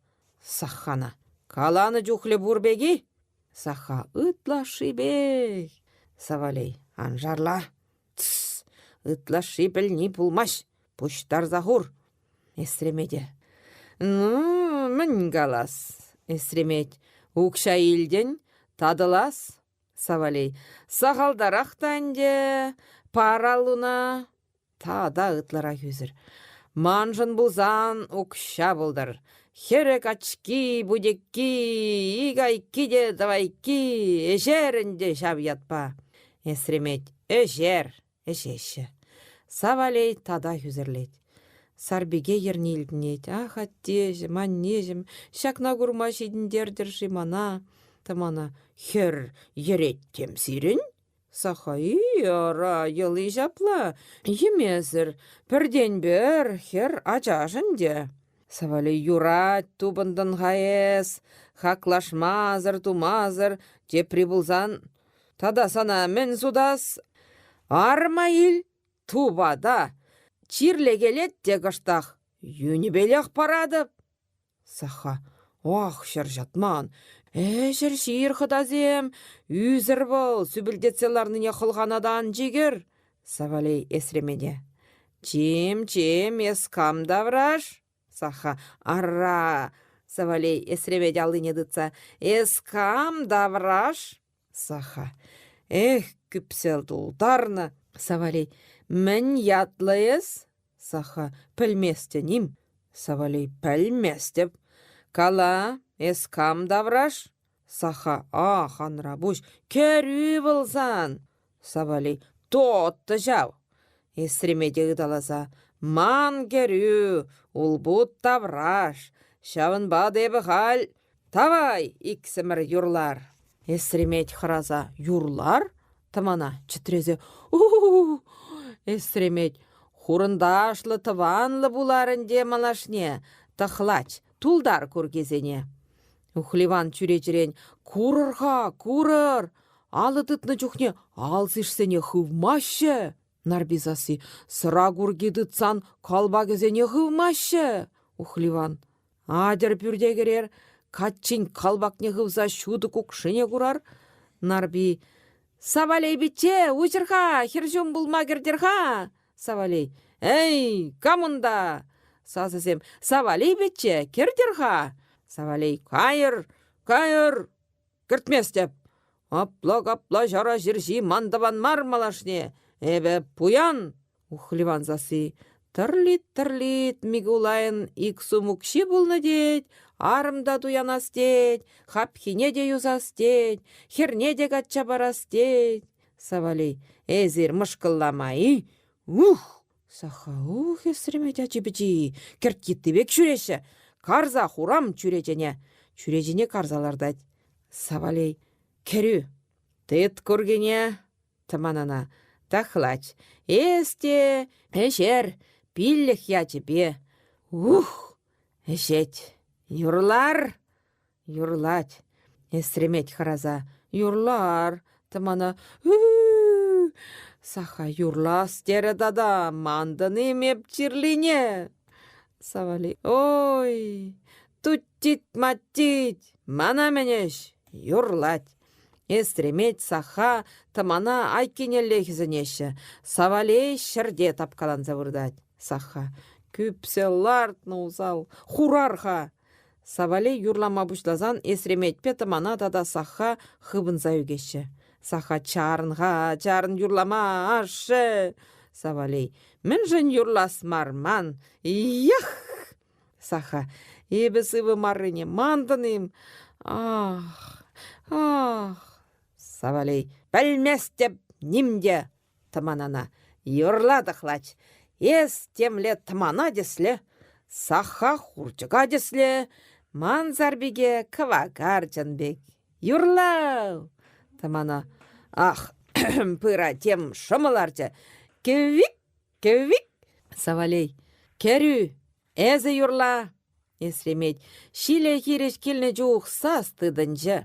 Саххана. Каланӑ чухлӗ пур пек-и? Сахха ытлашшипех. Савалей. Ан шарла. Тсс, ытлашши пӗлни пулмасть. Пуҫтарса хур. Эсремете. Ну, мӗн калас? Эсремет. Укҫа илтӗн, татӑлас. Савалей. Сахалтарах та ӗнтӗ, пар аллуна. Тата ытларах ӳсӗр. Маншӑн пулсан укҫа пултӑр. Хӗрӗ качки, путекки, ик айкки те тӑвайкки, ӗҫер ӗнтӗ ҫав ятпа. Эсремет, ӗҫер, ӗҫеҫҫӗ. Савалей татах ӳсӗрлет. Сарпике йӗрни илтӗнет. Ах, аттеҫӗм, аннеҫӗм, ҫакна курма ҫитӗнтертӗр-ши мана? Тӑмана. Хӗр йӗрет тем сирӗн? Саха-и, ара, йӑли ҫапла. Йӗмесӗр, пӗртен-пӗр хӗр ачаш ӗнтӗ. Савали юрать тупӑнтӑн-ха эс, хаклашмасӑр-тумасӑр, тепри пулсан тата сана мӗн сутас? Арма ил, Тупата, чирлекелет те кӑштах, йӳнӗпелех паратӑп. Саха, ах, ҫӗр ҫатман, ӗҫӗр ҫийӗр хӑтасем, ӳсӗр вӑл, сӳпӗлтетсе ларнине хӑлхана та ан чикӗр, Савалей эсремете. Чим, чим, эс кам тавраш? Саха, ара, Савалей эсремет аллине тытса, эс кам тавраш? Саха. Эх, кӳпсел тултарнӑ. Савалей. Мӗн ятлӑ эс? Саха. Пӗлместӗн-им? Савалей. Пӗлместӗп. Кала, эс кам тавраш? Саха. Ах, анра пуҫ, кӗрӳ вӑл сан. Савалей. Тотто ҫав. Эсремете ыталаса. Ман кӗрӳ, улпут тавраш. Ҫавӑнпа та эпӗ халь Тавай, иксӗмӗр юрлар. Эсремет хӑраса юрлар? Тӑмана чӗтресе у-у-у! Эсремет хурӑнташлӑ тӑванлӑ пулар ӗнтӗ малашне, тӑхлач, тултар куркисене. Ухливан чӳречерен курӑр-ха, курӑр! Алӑ тытнӑ чухне алсишсене хывмаҫҫӗ. Нарпи сасси сӑра курки тытсан калпакӗсене хывмаҫҫӗ. Ухливан Атьӑр пӳрте кӗрер, каччин калпакне хывса ҫутӑ кукшине курар. Нарпи «Савалей пичче, уҫӑр-ха, хӗрҫум пулма кӗртӗр-ха!» Савалей «Эй, кам унта?» Сасӑсем «Савалей пичче, кӗртӗр-ха!» Савалей «Кайӑр, кайӑр, кӗртместӗп! Апла-капла ҫара ҫерҫи ман тӑван мар малашне, эпӗ пуян!» Ухливан сасси тӑрлит-тӑрлит Микулайӑн ик сум укҫи пулнӑ тет, арӑм та туянас тет, хапхине те юсас тет, хӗрне те качча парас тет. Савалей, эсир мӑшкӑллама-и? Ух! Саха ух эсремет ачи-пӑчи, кӗрт йытти пек ҫӳреҫҫӗ. Карса хурам чӳречене. Чӳречене карса лартать. Савалей, кӗрӳ, тыт куркине, тӑманана тахлач. Эс те ӗҫер, пиллӗх ячӗпе. Ух! Ӗҫет. Юрлар! Юрлать. Эсремет хӑраса. Юрлар! Тӑмана ӳ Саха юрлас терӗ тата, мантӑн-им эп чирлине? Савали. Ой, туттит-маттит, мана мӗн ӗҫ? Юрлать. Эстремет, Саха, тӑмана айккинелле хӗсӗнеҫҫӗ. Савалей ҫӗрте тапкаланса выртать. Саха. Кӳпсе лартнӑ усал. Хурар-ха! Савалей юрлама пуҫласан Эсреметпе тӑмана тата Саха хыпӑнса ӳкеҫҫӗ. Саха чарӑн-ха, чарӑн юрлама, ашшӗ! Савалей. Мӗншӗн юрлас мар ман? Ях! Саха, эпӗ сывӑ маррине мантӑн-им? Ах, ах! Савалей, пӗлместӗп ним те, тӑманана. Юрла тӑхлач. Эс темле тӑмана тӗслӗ, Саха хурчӑка тӗслӗ, ман сарпике кӑвакарчӑн пек. Юрла! Тӑмана. Ах, пыра тем шӑмӑ ларчӗ. Кӗвик, кӗвик! Савалей. Кӗрӳ, Эсӗ юрла, эсремет, ҫиле хирӗҫ килнӗ чух сас тытӑнчӗ.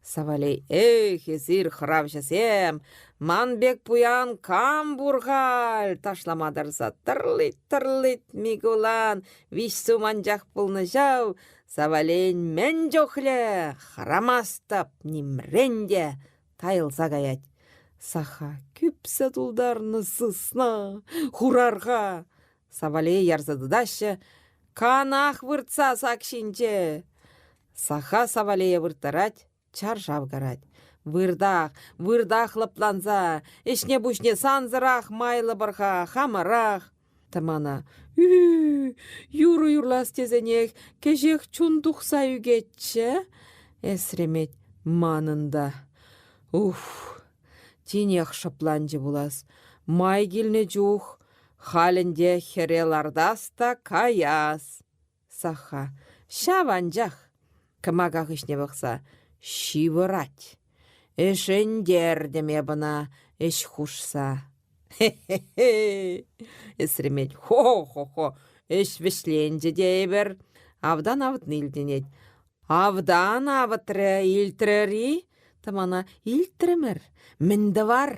Савалей, эх, эсир хӑравҫӑсем, ман пек пуян кам пур халь, ташлама тӑрса тӑрлит-тӑрлит Микулан, виҫ сум анчах пулнӑ ҫав, Савалейӗн мӗн чухлӗ, хӑрамастӑп нимрен те, тайӑлса каять. Саха кӳпсе тултарнӑ сысна, хурарха, Савалее ярса тытаҫҫӗ. Канах выртса сак ҫинче. Саха Савалее вырттарать, чаршав карать. Выртах, выртах лӑпланса, ӗҫне-пуҫне сансӑрах майлӑпӑр-ха, хамӑрах. Тӑмана ӳ юрӑ юрлас тесенех кӗҫех чун тухса ӳкетчӗ. Эсремет манӑн та. Уф, тинех шӑпланчӗ пулас. Май килнӗ чух Халь ӗнтӗ хӗре лартас та каяс. Саха ҫав анчах кӑмака хыҫне пӑхса ҫывӑрать. Ӗшентертӗм эп ӑна ӗҫ хушса. Хе-хе-хе! Эсремет хо-хо-хо! Ӗҫ вӗҫленчӗ тейӗпӗр. Автан авӑтни илтӗнет. Автан авӑтрӗ, илтрӗр-и? Тӑмана илтрӗмӗр. Мӗн тӑвар?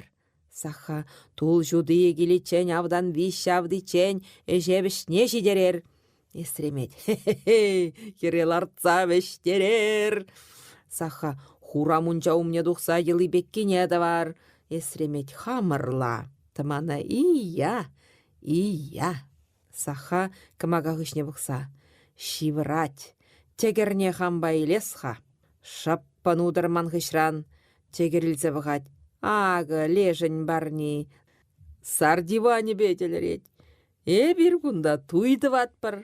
Саха тул ҫутийӗ киличчен автан виҫ автиччен ӗҫе вӗҫне ҫитерер. Эсремет хе-хе-хе хӗре лартса вӗҫтерер. Саха хура мунча умне тухса йӑли пеккине тӑвар. Эсремет хамӑрла. Тӑмана ия, ия. Саха кӑмака хыҫне пӑхса ҫывӑрать. Тӗкӗрне хампа илес-ха. Шӑппӑн утӑр ман хыҫран. Тӗкӗр илсе пӑхать. Акӑ лешӗн парни. Сар диванӗпе тӗлӗрет. Эпир кунта туй тӑватпӑр.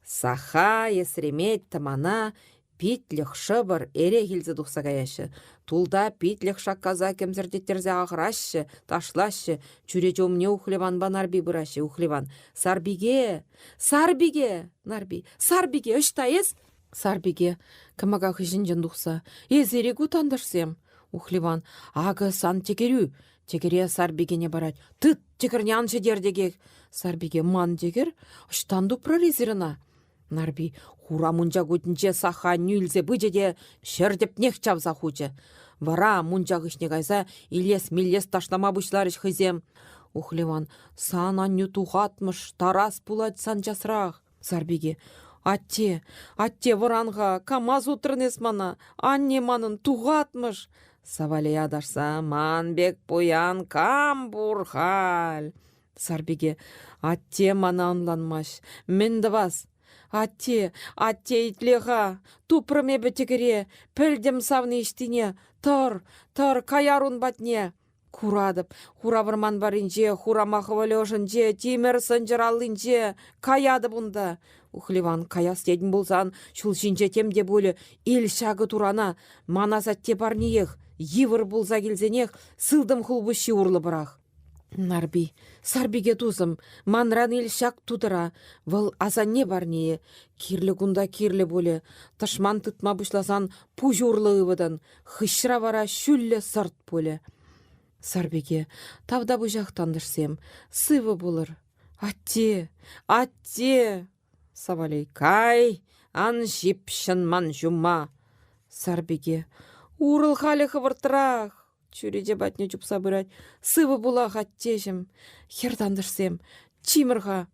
Саха, эсремет, тӑмана. Питлӗх, шӑпӑр, эрех илсе тухса каяҫҫӗ. Тулта питлӗх шаккаса кӗмсӗртеттерсе ахӑраҫҫӗ, ташлаҫҫӗ. Чӳрече умне Ухливанпа Нарпи пыраҫҫӗ. Ухливан: «Сарпике! Сарпике!» Нарпи: «Сарпике, ӑҫта эс?» Сарпике, кӑмака хыҫӗнчен тухса: «Эсир-и ку тантӑшсем?» Ухливан: «Акӑ сан тӗкӗрӳ!» Тӗкӗре Сарпикене парать. «Тыт, тӗкӗрне ан ҫӗтер текех!» Сарпике: «Ман тӗкӗр? Ӑҫтан тупрӑр эсир ӑна?» Нарпи хура мунча кутӗнче Саха нӳлсе пычӗ те ҫӗр тӗпнех чавса хучӗ. Вара мунча хыҫне кайса илес-миллес ташлама пуҫларӗҫ хӑйсем. Ухливан, сан аннӳ тухатмӑш, тарас пулать сан часрах. Сарпике, атте, атте вӑран-ха, кама сутрӑн эс мана? Анне манӑн тухатмӑш. Савале аташса, ман пек пуян кам пур халь? Сарпике, атте мана ӑнланмасть. Мӗн тӑвас? Атте, атте итле-ха, тупрӑм эпӗ тӗкӗре, пӗлтӗм савни ӑҫтине. Тӑр, тӑр, каяр ун патне. Куратӑп, хура вӑрман варринче, хурама хӑвӑлӗ ӑшӗнче, тимӗр сӑнчӑр аллинче. Каятӑп унта. Ухливан, каяс тетӗн пулсан, ҫул ҫинче тем те пулӗ. Ил ҫакӑ турана, ман асатте парниех, йывӑр пулса килсенех сылтӑм хулпуҫҫи урлӑ пӑрах. Нарпи, Сарпике тусӑм, манран ил ҫак тутӑра. Вӑл асанне парнийӗ. Кирлӗ кунта кирлӗ пулӗ. Тӑшман тытма пуҫласан пуҫ урлӑ ывӑтӑн, хыҫра вара ҫӳллӗ сӑрт пулӗ. Сарпике, тавтапуҫах тантӑшсем, сывӑ пулӑр. Атте, атте! Савалей, кай, ан ҫыпҫӑн ман ҫумма. Сарпике, урӑл халӗ хӑвӑртрах. Чӳрече патне чупса пырать. Сывӑ пулах, аттеҫӗм. Хӗр тантӑшсем, чимӗр-ха.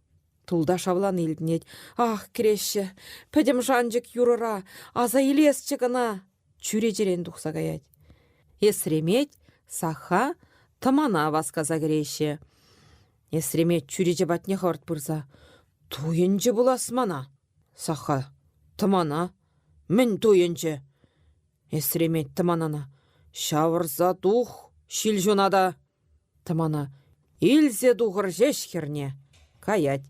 Тулта шавлани илтӗнет. Ах, кӗреҫҫӗ. Пӗтӗм шанчӑк юрӑра. Аса илесчӗ кӑна. Чӳречерен тухса каять. Эсремет, Саха тӑмана васкаса кӗреҫҫӗ. Эсремет чӳрече патне хӑвӑрт пырса. Туйӑнчӗ пулас мана. Саха, тӑмана. Мӗн туйӑнчӗ? Эсремет тӑманана: «Ҫавӑрса тух, ҫил ҫуната!» Тӑмана: «Илсе тухӑр ҫеҫ хӗрне!» Каять.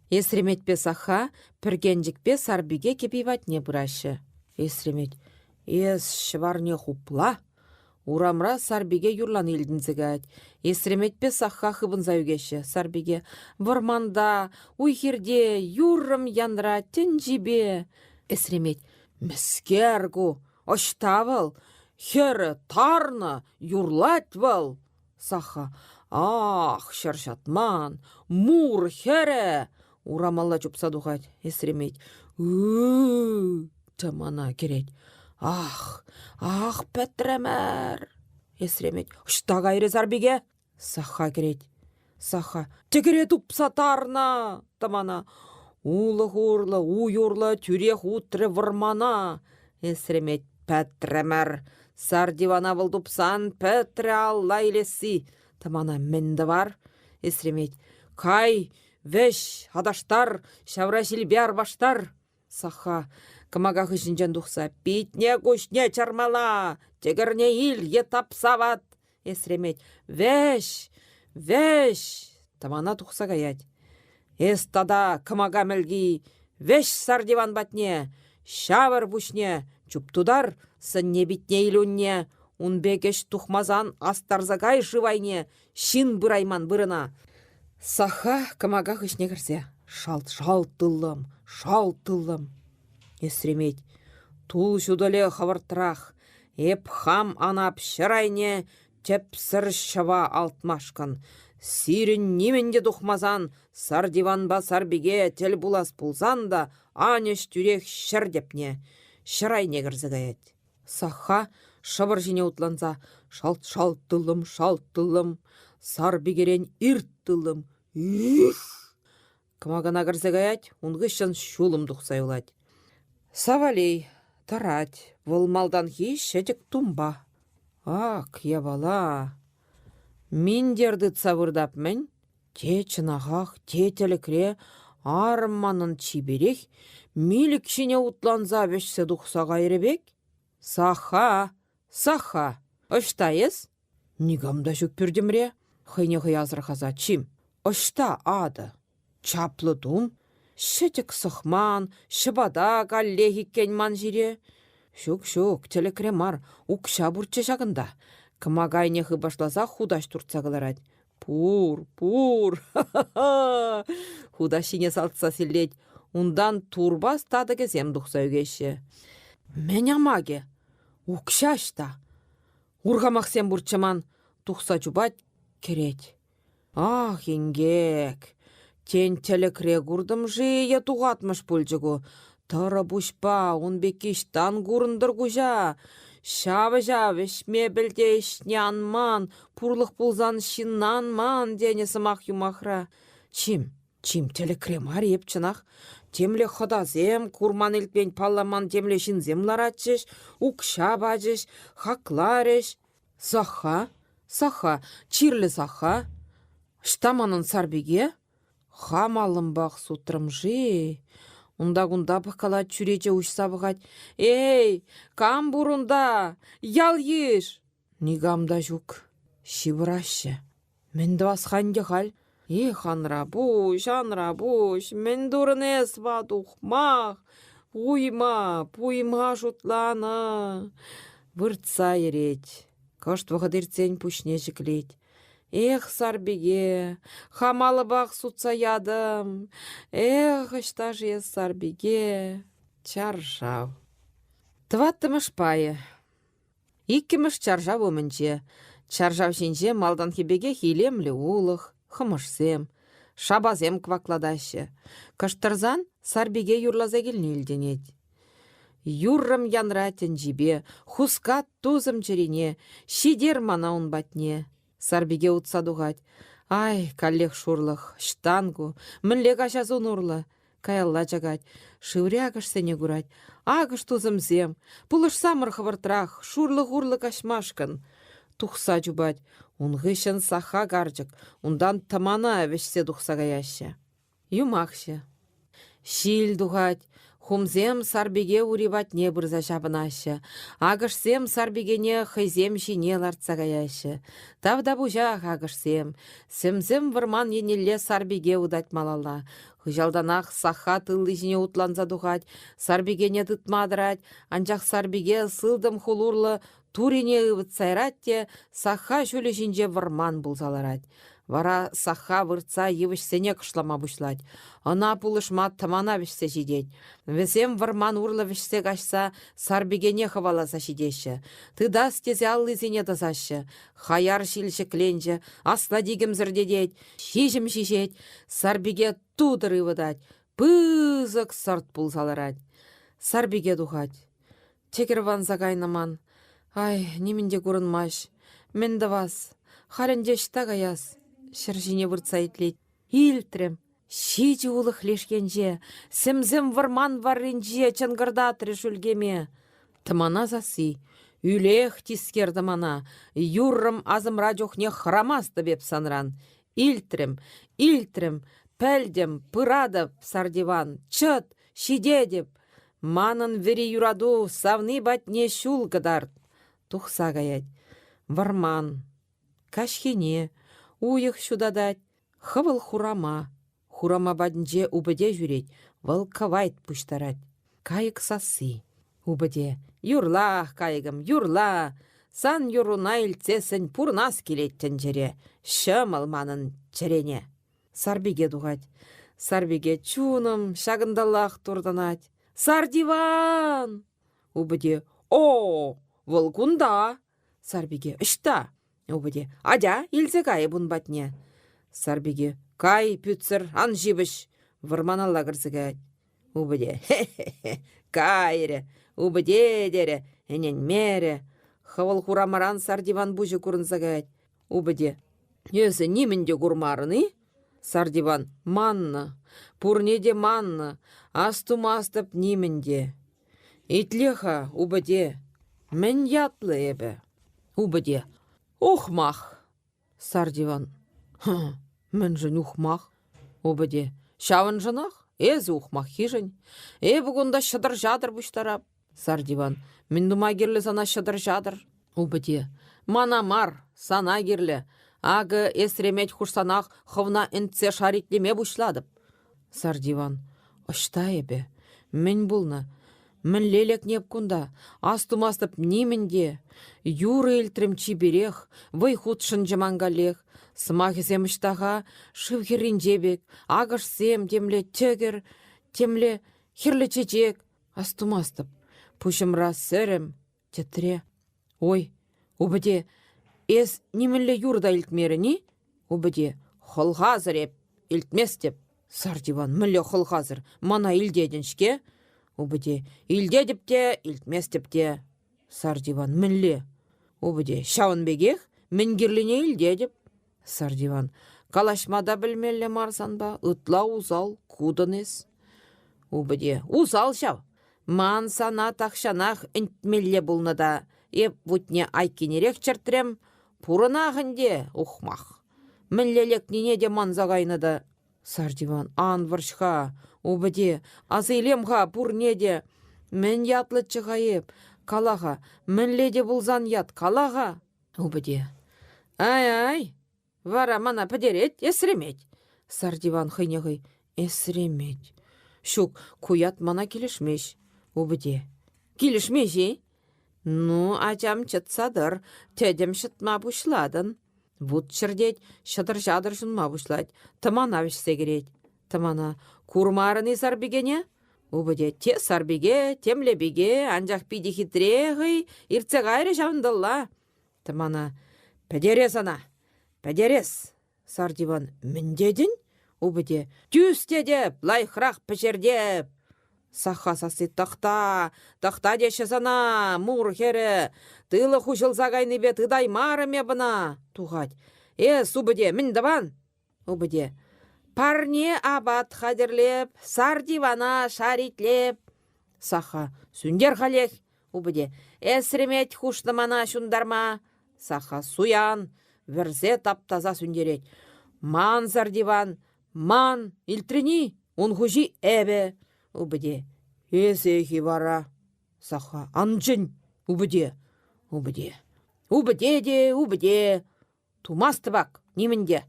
Эсреметпе Саха пӗркенчӗкпе Сарпике кӗпи патне пыраҫҫӗ. Эсремет: «Эс ҫӑварне хупла!» Урамра Сарпике юрлани илтӗнсе каять. Эсреметпе Саха хыпӑнса ӳкеҫҫӗ. Сарпике: «Вӑрманта, уй-хирте юррӑм янра тӗнчипе!» Эсремет: Мӗскер ку? Ӑҫта вӑл? Хӗрӗ тарнӑ, юрлать вӑл. Саха. Ах, ҫӗр ҫатман, мур хӗрӗ! Урамалла чупса тухать эсремет. Ы-ы-ы, тӑмана кӗрет. Ах, ах, пӗтрӗмӗр! Эсремет. Ӑҫта кайрӗ Сарпике? Саха кӗрет. Саха тӗкӗре тупса тарнӑ тӑмана. Улӑх урлӑ, уй урлӑ тӳрех утрӗ вӑрмана. Эсремет пӗтрӗмӗр. Сар дивана вӑл тупсан пӗтрӗ алла илесси. Тӑмана мӗн тӑвар? Эсремет кай, вӗҫ, аташтар, ҫавра ҫилпе арпаштар. Саха, кӑмака хыҫӗнчен тухса, питне-куҫне чармала, тӗкӗрне ил е тапса ват. Эсремет, вӗҫ, вӗҫ, тӑмана тухса каять. Эс тата, кӑмака мӗлки, вӗҫ сар диван патне, ҫавӑр пуҫне, чуптутар, сӑнне-питне илунне, ун пек ӗҫ тухмасан астарса кай шыв айне, ҫын пырайман вырӑна. Саха кӑмака хыҫне кӗрсе шалт-шалт тыллӑм, шалт тыллӑм. Эсремет, тул ҫутӑле хӑвӑртрах, эп хам анап ҫӗр айне тӗпсӗр ҫӑва алтмашкӑн. Сирӗн нимӗн те тухмасан, сар диванпа сарпике тӗл пулас пулсан та анӗҫ тӳрех ҫӗр тӗпне, ҫӗр айне кӗрсе каять. Саха шӑпӑр ҫине утланса шалт-шалт тыллӑм, шалт тыллӑм, сар пикерен ирт тыллӑм, ӳх! Кӑмакана кӗрсе каять, ун хыҫҫӑн ҫулӑм тухса юлать. Савалей тӑрать, вӑл малтанхи ҫӗтӗк тумпа. Ак япала! Минтер тытса выртап-мӗн? Те чӑнахах, те тӗлӗкре арӑм манӑн чиперех милӗк ҫине утланса вӗҫсе тухса кайрӗ пек. Саха! Саха! Ӑҫта эс? Никам та ҫук пӳртӗмре. Хӑйне хӑй асӑрхаса, чим, ӑҫта атӑ? Чаплӑ тум? Ҫӗтӗк сӑхман, ҫӑпата каллех иккен ман ҫире. Ҫук-ҫук, тӗлӗкре мар, укҫа пурччӗ ҫакӑнта. Кӑмака айне хыпашласа хутаҫ туртса кӑларать. Пур, пур, ха-ха-ха! Хутаҫҫине салтса силлет. Унтан турпас татӑкӗсем тухса ӳкеҫҫӗ. Мӗн амакӗ? Укҫа ӑҫта? Урхамахсем пурччӗ ман. Тухса чупать, кӗрет. Ах, инкек! Тен, тӗлӗкре куртӑм-ши е тухатмӑш пулчӗ ку? Тӑрӑ пуҫпа ун пекки ӑҫтан курӑнтӑр куҫа? Ҫав-ҫав ӗҫме пӗлте ӗҫне ан ман, пурлӑх пулсан ҫынна ан ман тенӗ сӑмах-юмахра. Чим, чим, тӗлӗкре мар эп чӑнах. Темле хӑтасем, курман-илтмен палламан темле ҫынсем ларатчӗҫ, укҫа пачӗҫ, хакларӗҫ. Саха, Саха, чирлӗ Саха. Ӑҫта манӑн Сарпике? Хам аллӑмпах сутрӑм-ши? Унта-кунта пӑхкалать, чӳрече уҫса пӑхать. Эй, кам пур унта? Ял-йыш! Никам та ҫук. Ҫывӑраҫҫӗ. Мӗн тӑвас-ха ӗнтӗ халь? Эх, анра пуҫ, анра пуҫ, мӗн турӑн эс, ват ухмах? Пуйма, пуйма шутланӑ. Выртса йӗрет. Кӑшт вӑхӑт иртсен пуҫне ҫӗклет. Эх, Сарпике, хам алӑпах сутса ятӑм. Эх, ӑҫта-ши эс, Сарпике? Чаршав. Тӑваттӑмӗш пайӗ. Иккӗмӗш чаршав умӗнче. Чаршав ҫинче малтанхи пекех илемлӗ улӑх, хӑмӑшсем, шапасем кваклатаҫҫӗ. Кӑштӑрсан Сарпике юрласа килни илтӗнет. Юррӑм янра тӗнчипе, хускат тусӑм чӗрине, ҫитер мана ун патне. Сарпике утса тухать. Ай, каллех шурлӑх, ӑҫтан ку, мӗнле каҫас ун урлӑ? Каялла чакать, шыври акӑшсене курать. Акӑш тусӑмсем, пулӑшсамӑр хӑвӑртрах, шурлӑх урлӑ каҫмашкӑн. Тухса чупать. Ун хыҫҫӑн Саха карчӑк, унтан тӑмана вӗҫсе тухса каяҫҫӗ. Юмахҫӑ. Ҫил тухать, хумсем Сарпике ури патне пырса ҫапӑнаҫҫӗ. Акӑшсем Сарпикене хӑйсем ҫине лартса каяҫҫӗ. Тавтапуҫах, акӑшсем. Сӗм-сӗм вӑрман еннелле Сарпике утать малалла. Хыҫалтанах Саха тылли ҫине утланса тухать, Сарпикене тытма тӑрать, анчах Сарпике сылтӑм хул урлӑ турине ывӑтса ярать те Саха ҫулӗ ҫинче вӑрман пулса ларать. Вара Саха выртса йывӑҫсене кӑшлама пуҫлать. Ӑна пулӑшма тӑмана вӗҫсе ҫитет. Вӗсем вӑрман урлӑ вӗҫсе каҫса Сарпикене хӑваласа ҫитеҫҫӗ. Тытас тесе аллисене тӑсаҫҫӗ. Хаяр ҫил ҫӗкленчӗ, аслати кӗмсӗртетет, ҫиҫӗм ҫиҫет, Сарпике тутӑр ывӑтать, пысӑк сӑрт пулса ларать. Сарпике тухать. Тӗкӗр ванса кайнӑ ман. Ай, нимӗн те курӑнмасть. Мӗн тӑвас? Халь ӗнтӗ ӑҫта каяс? Ҫӗр ҫине выртса итлет. Илтрӗм. Ҫичӗ улӑх леш енче, сӗм-сӗм вӑрман варринче чӑнкӑртатрӗ шӳлкеме. Тӑмана сасси. Ӳлех тискер тӑмана. Юррӑм асӑмра чухне хӑрамастӑп эп санран. Илтрӗм, илтрӗм, пӗлтӗм, пыратӑп, Сардиван, чӑт, ҫитетӗп. Манӑн вӗри юрату савни патне ҫул кӑтарт. Тухса каять. Вӑрман. Каҫхине. Уйӑх ҫутатать. Хӑвӑл хурама. Хурама патӗнче упӑте ҫӳрет. Вӑл кӑвайт пуҫтарать. Кайӑк сасси. Упӑте. Юрлах, кайӑкӑм, юрла. Сан юрруна илтсессӗн пурӑнас килет тӗнчере. Ҫӑмӑл манӑн чӗрене. Сарпике тухать. Сарпике чунӑм ҫакӑнталлах туртӑнать. Сардиван! Упӑте О, вӑл кунта! Сарпике Ӑҫта? Упӑте Атя, илсе кайӑп ун патне. Сарпике Кай, пӳтсӗр, ан ҫыпӑҫ! Вӑрманалла кӗрсе каять. Упӑте Хе-хе-хе! Кайрӗ! Упӑте терӗ, ӗненмерӗ. Хӑвӑл хурамаран Сардиван пуҫӗ курӑнса каять. Упӑте. Эсӗ нимӗн те курмарӑн-и? Сардиван. Маннӑ. Пурне те маннӑ. Астумастӑп нимӗн те. Итле-ха, упӑте. Мӗн ятлӑ эпӗ? Упӑте. Ухмах. Сардиван. Мӗншӗн ухмах? Упӑте. Ҫавӑншӑнах. Эсӗ ухмаххишӗн. Эпӗ кунта ҫӑтӑр-ҫатӑр пуҫтарап. Сардиван. Мӗн тума кирлӗ сана ҫӑтӑр-ҫатӑр? Упӑте. Мана мар, сана кирлӗ. Акӑ эсремет хушсанах хӑвна ӗнтсе шаритлеме пуҫлатӑп. Сардиван. Ӑҫта эпӗ? Мӗн пулнӑ? Мӗнле лекнӗ эп кунта? Астумастӑп нимӗн те. Юрӑ илтрӗм чиперех, вӑй хутшӑнчӗ ман каллех. Сӑмахӗсем ӑҫта-ха? Шыв хӗрринче пек, акӑшсем, темле тӗкӗр, темле хӗрлӗ чечек. Астумастӑп. Пуҫӑмра сӗрӗм, тӗтре. Ой, упӑте, эс нимӗнле юр та илтмерӗн-и? Упӑте, хӑлхасӑр эп, илтместӗп. Сартиван, мӗнле хӑлхасӑр, мана илтетӗн-ҫке? Упӑте, илтетӗп те, илтместӗп те. Сартиван, мӗнле? Упӑте, ҫавӑн пекех, мӗн кирлине илтетӗп. Сартиван, калаҫма та пӗлмелле мар санпа, ытла усал, кутӑн эс. Упӑте, усал ҫав. Ман сана тахҫанах ӗнтмелле пулнӑ та, эп вутне айккинерех чӗртрӗм, пурӑнах ӗнтӗ, ухмах. Мӗнле лекнине те манса кайнӑ та. Сартиван, ан вӑрҫ-ха, упӑте, аса илем-ха пурне те. Мӗн ятлӑччӗ-ха эп? Кала-ха, мӗнле те пулсан ят, кала-ха. Упӑте. Ай-ай, Вара мана пӗтерет, эсремет. Сартиван хӑйне хӑй эсремет. Ҫук, ку ят мана килӗшмест. Упӑте. Килӗшмест-и? Ну, ачам, чӑтса тӑр, тӗтӗм ҫӑтма пуҫлатӑн. Вут чӗртет, ҫӑтӑр-ҫатӑр ҫунма пуҫлать, тӑмана вӗҫсе кӗрет. Тӑмана, курмарӑн-и сарпикене? Упӑте, те сарпике, темле пике, анчах питӗ хитре хӑй, иртсе кайрӗ ҫавӑнталла. Тӑмана: «Пӗтерес ӑна! Пӗтерес!» Сартиван: «Мӗн тетӗн?» Упӑте: «Тӳс тетӗп, лайӑхрах пӗҫертеп!» Сахха сасси тӑхта, тӑхта теҫҫӗ сана, мур хӗрӗ! Тылӑ хуҫӑлса кайнипе тытаймарӑм эп ӑна! Тухать. «Эс, упӑте, мӗн тӑван?» Упӑте: «Парне апат хатӗрлеп, сартивана шаритлеп!» Сахха: «Сӳнтер халех!» Упӑте: «Эсремет хушнӑ мана ҫунтарма!» Сахха суян, вӗрсе таптаса сӳнтерет. «Мансӑр диван! Ман! Илтрӗн-и? Ун хуҫи эпӗ!» Упӑте: «Эсех-и вара?» Сахха: «Ан чӗн! Упӑте! Упӑте! Упӑте те упӑте! Тумастӑп ак нимӗн те.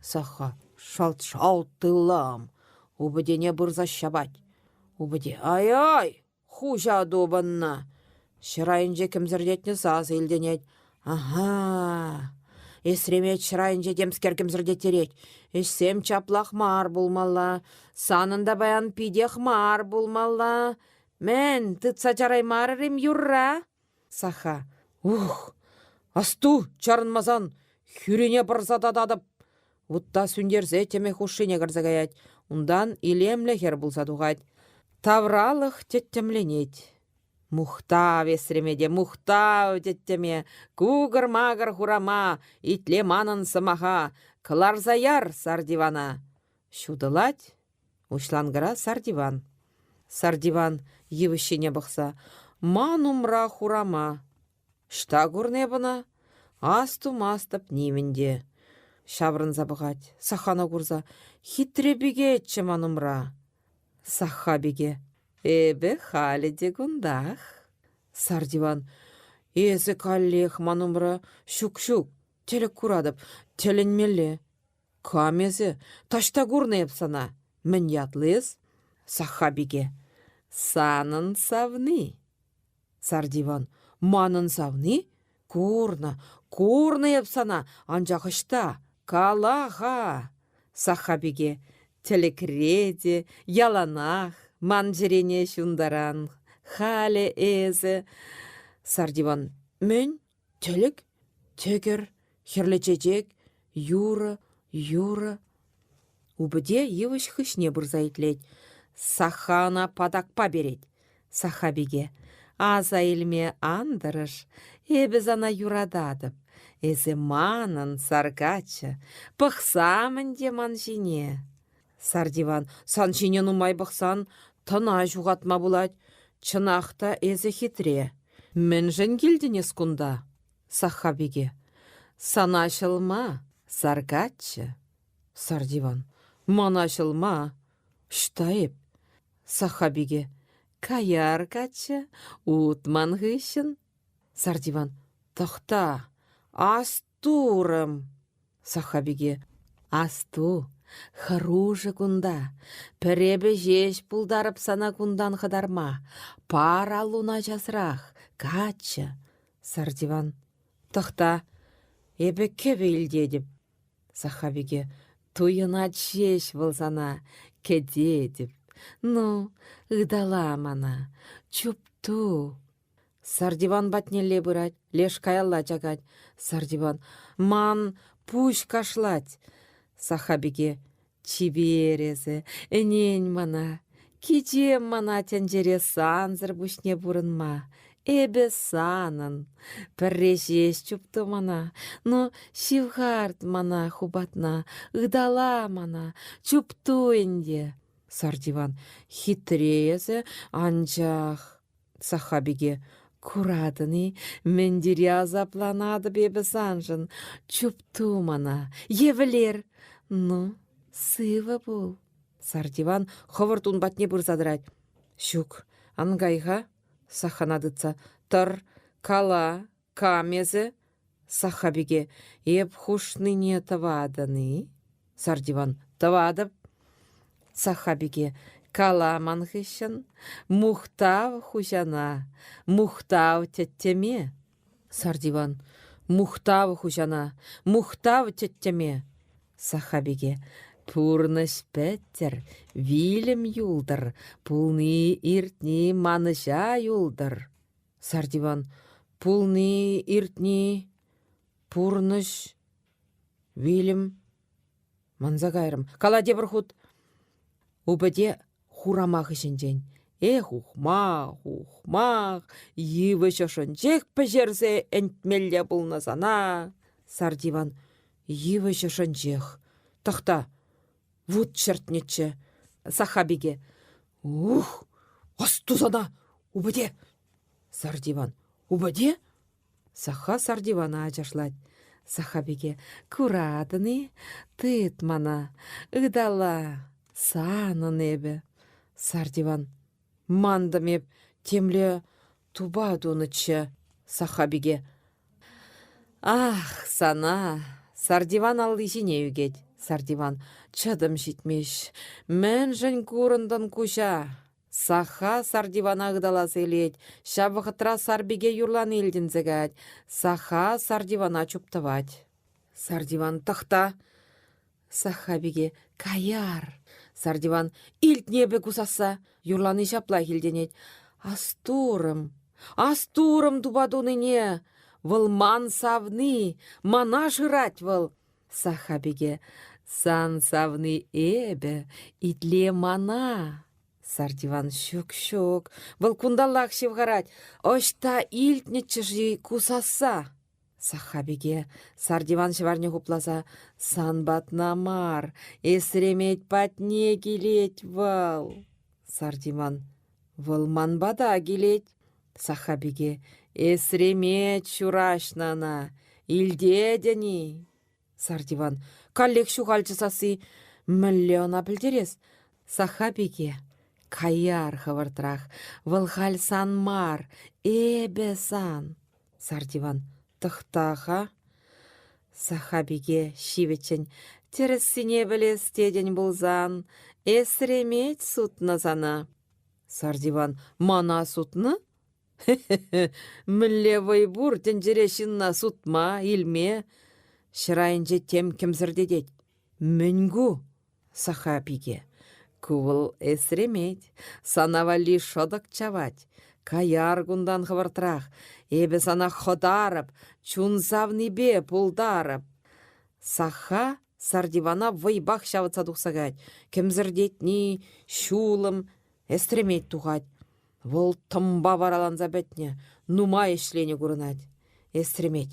Сахха шалт-шалт тыллам, упӑтене пырса ҫапать. Упӑте ай-ай, хуҫа тупӑннӑ. Ҫӗр айӗнче кӗмсӗртетнӗ сасӑ илтӗнет. Аха, эсремет ҫӗр айӗнче темскер кӗмсӗртеттерет. Ӗҫсем чаплах мар пулмалла. Санӑн та паян питех мар пулмалла. Мӗн, тытса чараймарӑр-им юрра? Саха. Ух! Асту, чарӑнмасан, хӳрине пӑрса тататӑп. Вутта сӳнтерсе тӗмӗ хушшине кӗрсе каять. Унтан илемлӗ хӗр пулса тухать. Тавралӑх тӗттӗмленет. Мухтав эсремете, мухтав тӗттӗме, кукӑр-макӑр хурама, итле манӑн сӑмаха, кӑларса яр сартивана. Ҫутӑлать Уҫланкӑра Сартиван. Сартиван йывӑҫ ҫине пӑхса: «Ман умра хурама. Ӑҫта курнӑ эп ӑна? Астумастӑп нимӗн те». Ҫаврӑнса пӑхать, Сахана курса: «Хитре пикеччӗ ман умра». Сахха пике: «Эпӗ халӗ те кунтах». Сартиван: «Эсӗ каллех ман умра. Ҫук-ҫук, тӗлӗк куратӑп, тӗлӗнмелле. Кам эсӗ? Таҫта курнӑ эп сана. Мӗн ятлӑ эс? Сахха пике. Санӑн савни. Сартиван. Манӑн савни? Курнӑ, курнӑ эп сана, анчах ӑҫта? Кала-ха! Сахха пике. Тӗлӗкре те, яланах ман чӗрене ҫунтаран. Халӗ эсӗ. Сартиван. Мӗн? Тӗлӗк? Тӗкӗр, хӗрлӗ чечек, юрӑ, юрӑ. Упӑте йывӑҫ хыҫне пырса итлет. Сахха ӑна патакпа перет. Сахха пике, аса илме ан тӑрӑш, эпӗ сана юрататӑп. Эсӗ манӑн сар каччӑ, пӑхсам ӗнтӗ ман ҫине. Сартиван, сан ҫине нумай пӑхсан тӑна ҫухатма пулать. Чӑнах та эсӗ хитре. Мӗншӗн килтӗн эс кунта, Сахха пике? Сана ҫӑлма, сар каччӑ. Сартиван, мана ҫӑлма. Ӑҫта эп? Сахха пике, каяр каччӑ, ут ман хыҫҫӑн. Сартиван, тӑхта, астурӑм. Сахха пике, асту, Хӑрушӑ кунта. Пӗр эпӗ ҫеҫ пултарӑп сана кунтан хӑтарма. Пар аллуна часрах, каччӑ. Сартиван. Тӑхта, эпӗ кӗвӗ илтетӗп. Сахха-пике. Туйӑнать ҫеҫ вӑл сана, кӗтетӗп. Ну, ытала мана, чупту. Сартиван патнелле пырать, леш каялла чакать. Сартиван: «Ман пуҫ кашлать». Сахха-пике: «Чипер эсӗ, ӗнен мана. Кичем мана тӗнчере сансӑр пуҫне пурӑнма. Эпӗ санӑн. Пӗрре ҫеҫ чупту мана. Ну, ҫывхарт мана хупатна, ытала мана, чупту ӗнтӗ». Сартиван: «Хитре эсӗ, анчах...» Сахха пике: «Куратӑн-и, мӗн тери асапланатӑп эпӗ саншӑн. Чупту мана, е вӗлер. Ну, сывӑ пул». Сартиван хӑвӑрт ун патне пырса тӑрать. «Ҫук, ан кай-ха», Саххана тытса. «Тӑр, кала, кам эсӗ?» Сахха пике: «Эп хушнине тӑватӑн-и?» Сартиван: «Тӑватӑп». Сахха пике: «Кала ман хыҫҫӑн. Мухтав хуҫана, мухтав тӗттӗме». Сартиван: «Мухтав хуҫана, мухтав тӗттӗме». Сахха пике: «Пурнӑҫ пӗттӗр, вилӗм юлтӑр, пулни-иртни манӑҫа юлтӑр». Сартиван: «Пулни, иртни, пурнӑҫ, вилӗм. Манса кайрӑм. Кала тепӗр хут». Упӑте хурама хыҫӗнчен. Эх, ухмах, ухмах, йывӑҫ ӑшӗнчех пӗҫерсе ӗнтмелле пулнӑ сана. Сартиван: Йывӑҫ ӑшӗнчех. Тӑхта, вут чӗртнӗччӗ. Сахха пике: Ух, асту сана, упӑте! Сартиван: Упӑте? Сахха Сартивана ачашлать. Сахха пике: Куратӑн-и? Тыт мана, ытала, санӑн эпӗ. Сартиван: Мантӑм эп, темле тупа тунӑччӗ. Сахха пике: Ах, сана! Сартиван алли ҫине ӳкет. Сартиван: Чӑтӑм ҫитмест. Мӗншӗн курӑнтӑн куҫа? Сахха Сартивана ыталаса илет. Ҫав вӑхӑтра Сарпике юрлани илтӗнсе каять. Сахха Сартивана чуптӑвать. Сартиван: Тӑхта! Сахха пике: Каяр! Сартиван: Илтнӗ эпӗ ку сасса. Юрлани ҫаплах илтӗнет. Астурӑм! Астурӑм тупа тунине! Вӑл ман савни, мана шырать вӑл. Сахха пике: Сан савни эпӗ, итле мана. Сартиван: Ҫук-ҫук, вӑл кунталлах ҫывхарать. Ӑҫта илтнӗччӗ-ши ку сасса? Сахха пике, Сартиван ҫӑварне хупласа, сан патна мар, эсремет патне килет вӑл. Сартиван: Вӑл ман пата килет. Сахха пике: Эсремет ҫураҫнӑ ӑна, илтетӗн-и? Сартиван: Каллех ҫухалчӗ сасси. Мӗнле ӑна пӗлтерес? Сахха пике: Каяр хӑвӑртрах, вӑл халь сан мар, эпӗ сан. Сартиван: Тӑхта-ха. Сахха пике ҫивӗччӗн: Тӗрӗссине пӗлес тетӗн пулсан, эсремет сутнӑ сана. Сартиван: Мана сутнӑ? Мӗнле вӑй пур тӗнчере ҫынна сутма, илме? Ҫӗр айӗнче тем кӗмсӗртетет. Мӗн ку? Саха пике. Ку вӑл эсремет, сана валли шӑтӑк чавать. Каяр кунтан хӑвӑртрах, эпӗ сана хӑтарӑп, чун савнипе пултарӑп. Саха Сартивана вӑйпах ҫавӑтса тухса каять. Кӗмсӗртетни, ҫулӑм, эсремет тухать. Вӑл тӑмпа вараланса пӗтнӗ, нумай ӗҫленӗ курӑнать. Эсремет: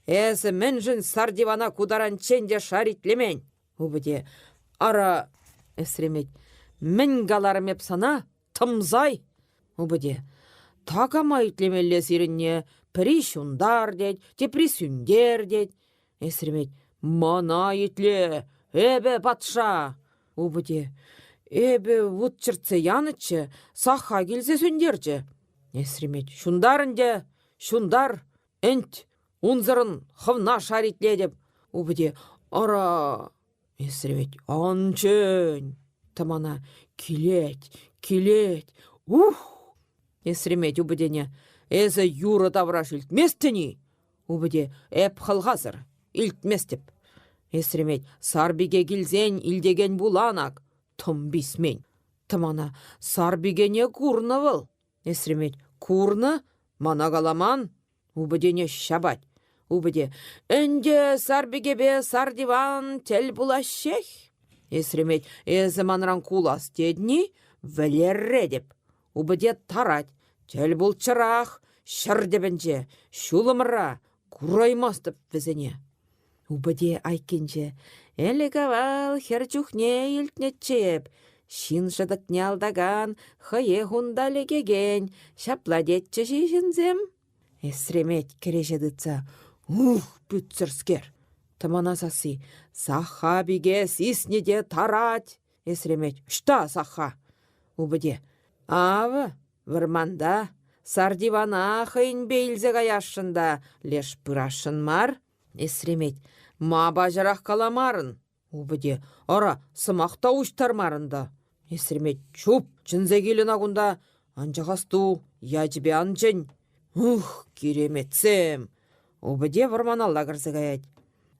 «Эсӗ мӗншӗн Сартивана ку таранччен те шаритлемен?» Упӑте: «Ара, эсремет, мӗн каларӑм эп сана, тӑмсай?» Упӑте: «Такама итлемелле сирӗнне, пӗри ҫунтар тет, тепри сӳнтер тет. Эсремет: «Мана итле, эпӗ патша!» Упӑте: «Эпӗ вут чӗртсе янӑччӗ, Сахха килсе сӳнтерчӗ». Эсремет: «Ҫунтар ӗнтӗ, ҫунтар, ӗнт, унсӑрӑн хӑвна шаритлетӗп». Упӑте: «Ара, Эсремет ан чӗн! Тӑмана килет, килет, ух! Эсремет упӑтене эсӗ юрӑ тавраш илтместӗн-и? Упӑте эп хӑлхасӑр, илтместӗп. Эсремет сарпике килсен илтекен пулан ак, тӑм писмен. Тӑмана сарпикене курнӑ вӑл. Эсремет курнӑ, мана каламан. Упӑтене ҫапать. Упӑте ӗнтӗ сарпикепе сар диван тӗл пулаҫҫех. Эсремет эсӗ манран кулас тетни? Вӗлеретӗп. Упӑте тарать. Тӗл пулччӑрах, ҫӗр тӗпӗнче, ҫулӑмра, кураймастӑп вӗсене. Упӑте айккинче ӗлӗк-авал хӗр чухне илтнӗччӗ эп. Ҫын шӑтӑкне алтакан, хӑех унта лекекен, ҫапла тетчӗҫ-и ҫынсем? Эсремет кӗреҫе тытса ух, пӳтсӗрскер! Тӑмана сасси Саха пике сиснӗ те тарать! Эсремет ӑҫта Саха? Упӑте авӑ вӑрманта сар дивана хӑйӗнпе илсе каясшӑн та леш пырасшӑн мар. Эсремет ма паҫӑрах каламарӑн? Упӑте ара сӑмах та уҫтармарӑн та. Эсремет чуп чӗнсе кил ӑна кунта, анчах асту, ячӗпе ан чӗн. Ух, киреметсем! Упӑте вӑрманалла кӗрсе каять.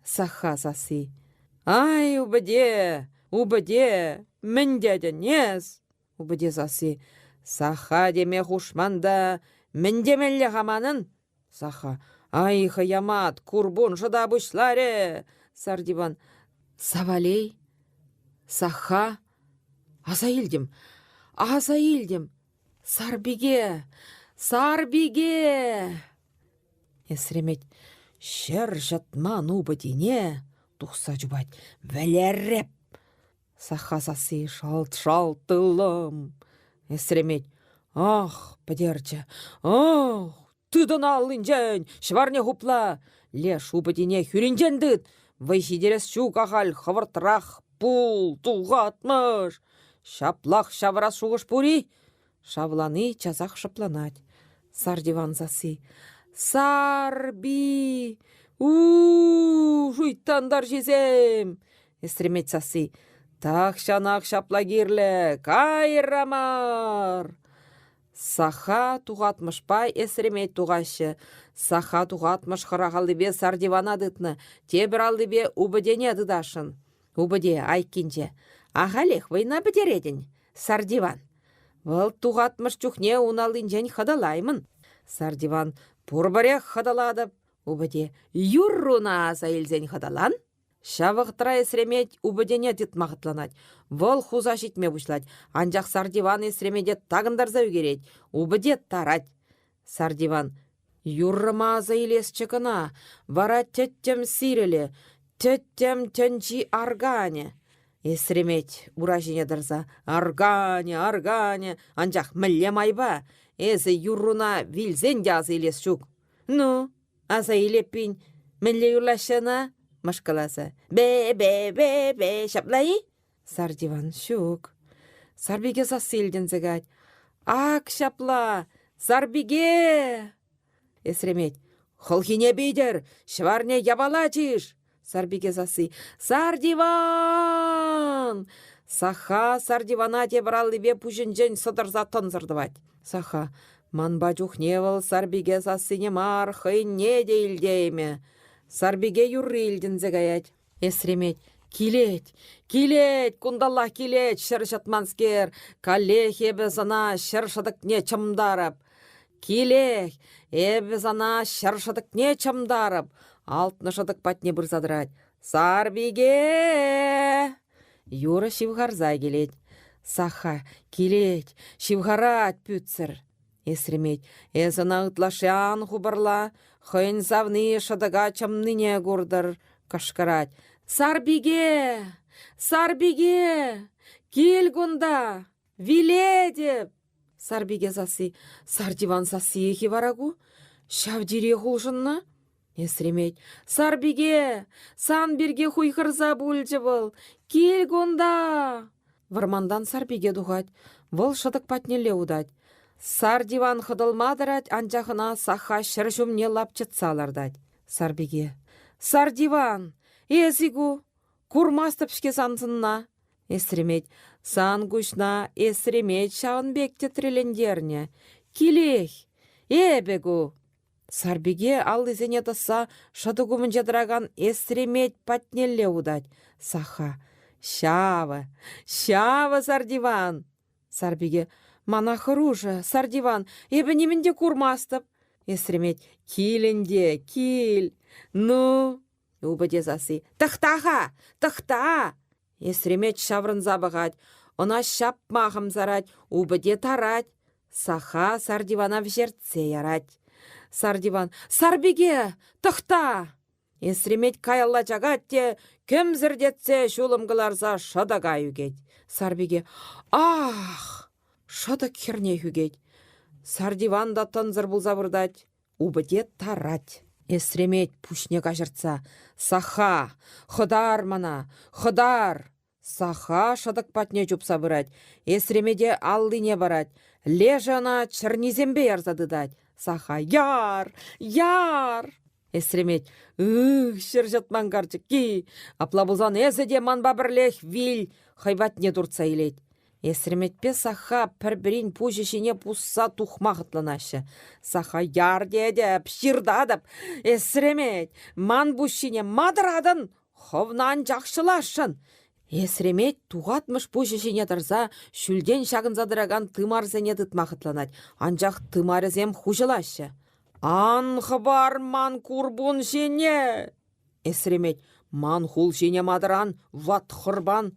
Саха сасси. Ай, упӑте, упӑте, мӗн тетӗн эс? Упӑте сасси. Саха теме хушман та, мӗн темелле-ха манӑн? Саха. Ай, хӑямат, курпун шӑта пуҫларӗ. Сартиван. Савалей. Саха. Аса илтӗм, аса илтӗм. Сарпике! Сарпике! Эсремет ҫӗр ҫӑтман упӑтине тухса чупать. Вӗлереп! Саха сасси шалт-шалт тыллӑм. Эсремет ах, пӗтерчӗ. Ах, тытӑн аллинчен, ҫӑварне хупла. Леш упӑтине хӳринчен тыт. Вӑй ҫитерес ҫук ахаль хӑвӑртрах пул, тухатмӑш. Ҫаплах ҫавӑрас шухӑш пур-и? Шавлани часах шӑпланать. Сар диван сасси. Сарби! У-у-у, шуйттан тарҫисем! Эсремет сасси. Тахҫанах ҫапла кирлӗ! Кайрамар! Саха тухатмӑшпа эсремет тухаҫҫӗ. Саха тухатмӑш хӑрах аллипе сар дивана тытнӑ, тепӗр аллипе упӑтене тытасшӑн. Упӑте айккинче. Ахалех вӑйна пӗтеретӗн, Сардиван. Вӑл тухатмӑш чухне ун аллинчен хӑтӑлаймӑн. Сардиван пурпӗрех хӑтӑлатӑп. Упӑте юрруна аса илсен хӑтӑлан. Ҫав вӑхӑтра эсремет упӑтене тытма хӑтланать. Вӑл хуса ҫитме пуҫлать, анчах Сардиван эсремете такӑнтарса ӳкерет, упӑте тарать. Сардиван Юррӑма аса илесчӗ кӑна, вара тӗттӗм сирӗлӗ, тӗттӗм тӗнчи арканӗ. Эсремет ура ҫине тӑрса арканӗ, арканӗ, анчах мӗнле майпа? Эсӗ юрруна вилсен те аса илес ҫук. Ну, аса ил эппин, мӗнле юрлаҫҫӗ ӑна? мӑшкӑласа. Бе-бе-бе-бе, ҫапла-и? Сардиван ҫук. Сарпике сасси илтӗнсе каять. Ак ҫапла! Сарпике! Эсремет. Хӑлхине питӗр! Ҫӑварне япала чыш! Сарпике сасси. Сардиван! Саха Сардивана тепӗр аллипе пуҫӗнчен сӑтӑрса тӑнсӑр тӑвать. Саха. Манпа чухне вӑл Сарпике сассине мар, хӑйне те илтеймӗ. Сарпике юрри илтӗнсе каять. Эсремет килет, килет, кунталлах килет, ҫӗр ҫӑтманскер, каллех эпӗ сана ҫӗр шӑтӑкне чӑмтарӑп. Килех, эпӗ сана ҫӗр шӑтӑкне чӑмтарӑп. Алтнӑ шӑтӑк патне пырса тӑрать. Сарпике! Юрӑ ҫывхарса килет. Саха килет, ҫывхарать пӳтсӗр. Эсремет, эс ӑна ытлашши ан хупӑрла, хӑйӗн савнийӗ шӑтӑка чӑмнине куртӑр, кӑшкӑрать. Сарпике! Сарпике! Кил кунта! Вилетӗп! Сарпике сасси, Сартиван сассиех-и вара ку? Ҫав тирех улшӑннӑ? Эсремет, Сарпике! Сан пирки хуйхӑрса пулчӗ вӑл. Кил кунта! Вӑрмантан Сарпике тухать. Вӑл шӑтӑк патнелле утать. Сар диван хӑтӑлма тӑрать, анчах ӑна Саха ҫӗр ҫумне лапчӑтса лартать. Сарпике. Сар диван! Эс-и ку? Курмастӑп-ҫке сан сӑнна. Эсремет, сан куҫна эсремет ҫавӑн пек тӗтрелентернӗ. Килех, эпӗ ку. Сарпике аллисене тӑсса шӑтӑк умӗнче тӑракан эсремет патнелле утать. Саха, ҫавӑ, ҫавӑ Сардиван! Сарпике, мана хӑрушӑ, Сардиван, эпӗ нимӗн те курмастӑп. Эсремет, кил ӗнтӗ, кил. Ну, Упӑте сасси. Тӑхта-ха! Тӑхта! Эсремет ҫаврӑнса пӑхать. Ӑна ҫапма хӑмсарать, упӑте тарать. Саха Сардивана вӗҫертсе ярать. Сардиван: «Сарпике! Тӑхта!» Эсремет каялла чакать те кӗмсӗртетсе ҫулӑм кӑларса шӑтӑка ӳкет. Сарпике: «Ах!» Шӑтӑк хӗрне хӳкет. Сардиван та тӑнсӑр пулса выртать. Упӑте тарать. Эсремет пуҫне каҫӑртса: «Саха! Хӑтар мана! Хӑтар!» Саха шӑтӑк патне чупса пырать, эсремете аллине парать. Лешӗ ӑна чӗрнисемпе ярса тытать. Саха: «Яр! Яр!» Эсремет: «Ых, ҫӗр ҫӑтман карчӑкки! Апла пулсан эсӗ те манпа пӗрлех вил!» Хӑй патне туртса илет. Эсреметпе Саха пӗр-пӗрин пуҫӗ ҫине пусса тухма хӑтланаҫҫӗ. Саха яр тетӗп, ҫыртатӑп. Эсремет, ман пуҫ ҫине ма тӑратӑн? Хӑвна анчах ҫӑласшӑн. Эсремет тухатмӑш пуҫӗ ҫине тӑрса ҫӳлтен ҫакӑнса тӑракан тымарсене тытма хӑтланать, анчах тымарӗсем хуҫӑлаҫҫӗ. Ан хӑпар ман курпун ҫине! Эсремет, ман хул ҫине матӑран, ват хӑрпан.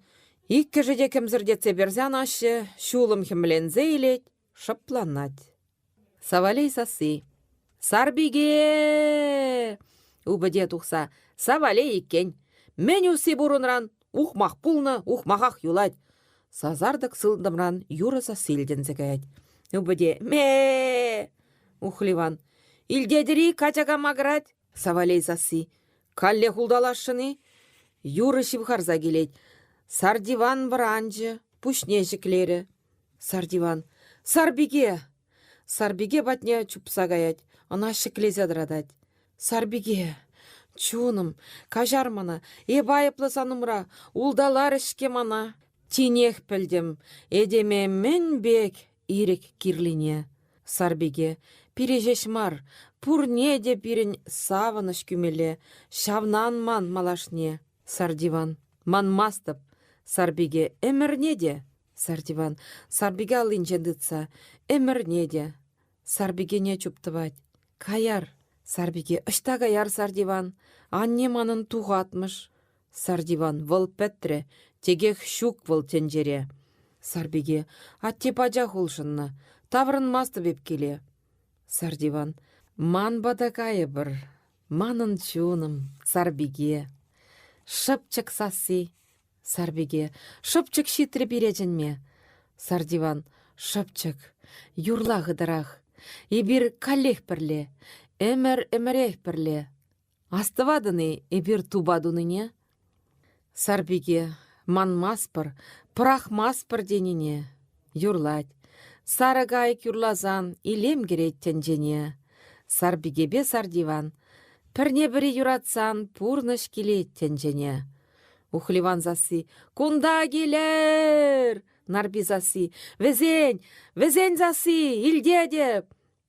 Иккӗшӗ те кӗмсӗртетсе персе анаҫҫӗ, ҫулӑм хӗмленсе илет, шӑпланать. Савалей сасси. «Сарпике!» Упӑте тухса. «Савалей иккен. Мӗн усси пур унран? Ухмах пулнӑ, ухмахах юлать». Сасартӑк сылтӑмран юрӑ сасси илтӗнсе каять. Упӑте «Ме-е!» Ухливан. «Илтетӗр-и, качака макӑрать?» Савалей сасси. Каллех улталасшӑн-и? Юрӑ ҫывхарса килет. Сардиван вӑранчӗ, пуҫне ҫӗклерӗ. Сардиван. Сарпике! Сарпике патне чупса каять, ӑна ҫӗклесе тӑратать. Сарпике, чунӑм, каҫар мана, эп айӑплӑ сан умра, улталарӗҫ-ҫке мана. Тинех пӗлтӗм, этеме мӗн пек ирӗк кирлине. Сарпике, пире ҫеҫ мар, пурне те пирӗн савӑнӑҫ кӳмелле, ҫавна ан ман малашне. Сардиван, манмастӑп. Сарпике, ӗмӗрне те. Сардиван, Сарпике аллинчен тытса, ӗмӗрне те. Сарпикене чуптӑвать. Каяр, Сарпике, ӑҫта каяр, Сардиван? Анне манӑн тухатмӑш. Сардиван, вӑл пӗтрӗ, текех ҫук вӑл тӗнчере. Сарпике, атте пачах улшӑннӑ, таврӑнмастӑп эп киле. Сардиван, ман пата кайӑпӑр, манӑн чунӑм, Сарпике. Шӑпчӑк сасси. Сарпике, шӑпчӑк ҫитрӗ пире чӗнме. Сардиван, шӑпчӑк, юрла хытӑрах. Эпир каллех пӗрле, ӗмӗр-ӗмӗрех пӗрле. Астӑватӑн-и эпир тупа тунине? Сарпике, манмастпӑр, пӑрахмастпӑр тенине. Юрлать. Сарӑ кайӑк юрласан илем кӗрет тӗнчене. Сарпикепе Сардиван пӗрне-пӗри юратсан пурнӑҫ килет тӗнчене. Ухливан сасси «Кунта килӗр!» Нарпи сасси «Вӗсен! Вӗсен сасси! Илтетӗп!»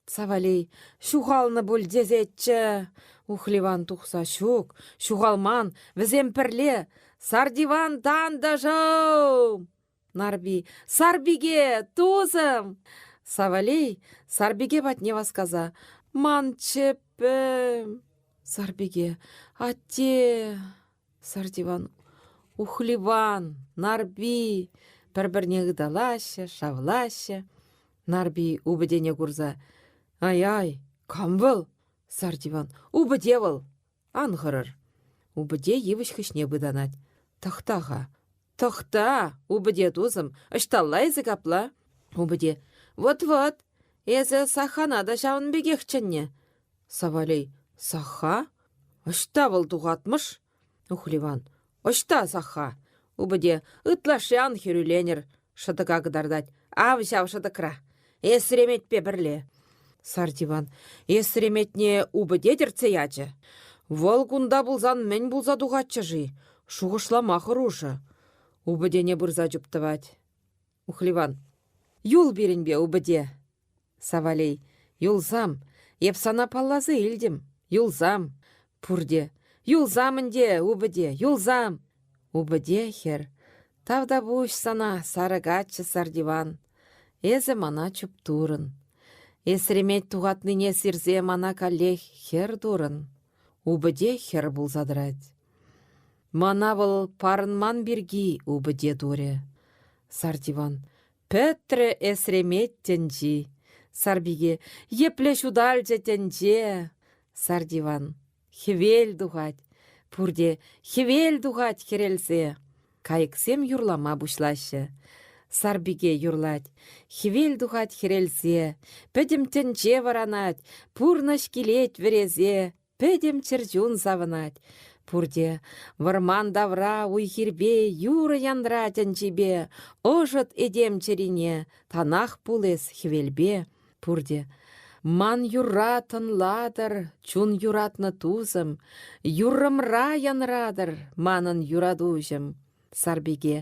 Савалей ҫухалнӑ пуль тесеччӗ. Ухливан тухса ҫук, ҫухалман, вӗсем пӗрле. Сардиван тантӑшӑм! Нарпи Сарпике, тусӑм! Савалей Сарпике патне васкаса ман чӗппӗм. Сарпике атте Сардиван Ухливан, Нарпи пӗр-пӗрне ыталаҫҫӗ, шавлаҫҫӗ. Нарпи упӑтене курса: «Ай-ай, кам вӑл?» Сардиван: «Упӑте вӑл! Ан хӑрӑр!» Упӑте йывӑҫ хыҫне пытанать. «Тӑхта-ха, тӑхта, упӑте тусӑм, ӑҫталла эсӗ капла?» Упӑте: «Вӑт-вӑт, эсӗ Сахана та ҫавӑн пекех чӗннӗ. Савалей: Саха? Ӑҫта вӑл тухатмӑш? Ухливан: Ӑҫта Саха? Упӑте: Ытлашши ан хӗрӳленӗр, шӑтӑка кӑтартать. Ав ҫав шӑтӑкра. Эсреметпе пӗрле. Сартиван: Эсреметне упӑте тӗртсе ячӗ. Вӑл кунта пулсан мӗн пулса тухатчӗ-ши? Шухӑшлама хӑрушӑ. Упӑтене пырса чуптӑвать. Ухливан. Юл пирӗнпе, упӑте. Савалей. Юлсам, эп сана палласа илтӗм. Юлсам. Пурте. Юлсам ӗнтӗ, упӑте, юлсам. Упӑте хӗр. Тавтапуҫ сана, сарӑ каччӑ Сартиван. Эсӗ мана чуптурӑн. Эсремет тухатнине сирсе мана каллех хӗр турӑн. Упӑте хӗр пулса тӑрать. Мана вӑл парӑнман пирки упӑте турӗ. Сартиван. Пӗтрӗ эсремет тӗнчи. Сарпике. Епле ҫуталчӗ тӗнче. Сартиван. Хӗвел тухать. Пурте хӗвел тухать хӗрелсе. Кайӑксем юрлама пуҫлаҫҫӗ. Сарпике юрлать. Хӗвел тухать хӗрелсе. Пӗтӗм тӗнче вӑранать. Пурнӑҫ килет вӗресе. Пӗтӗм чӗрчун савӑнать. Пурте вӑрман тавра уй-хирпе юрӑ янра тӗнчипе, ӑшӑт этем чӗрине, танах пул эс хӗвелпе. Пурте ман юрра тӑнлатӑр, чун юратнӑ тусӑм, юррӑмра янратӑр манӑн юратуҫӑм. Сарпике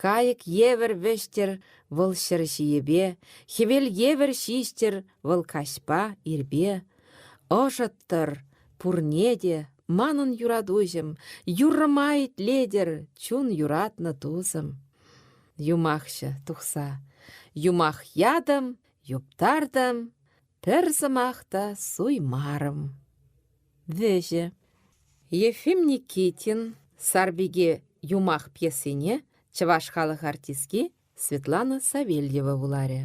кайӑк евӗр вӗҫтер вӑл ҫӗр ҫийӗпе, хӗвел евӗр ҫиҫтӗр вӑл каҫпа, ирпе. Ӑшӑттӑр пурне те манӑн юратуҫӑм, юррӑма итлетӗр чун юратнӑ тусӑм. Юмахҫӑ тухса юмах ятӑм, юптартӑм, пӗр сӑмах та суймарӑм. Вӗҫӗ. Ефим Никитин «Сарпике» юмах пьесине чӑваш халӑх артистки Светлана Савельева вуларӗ.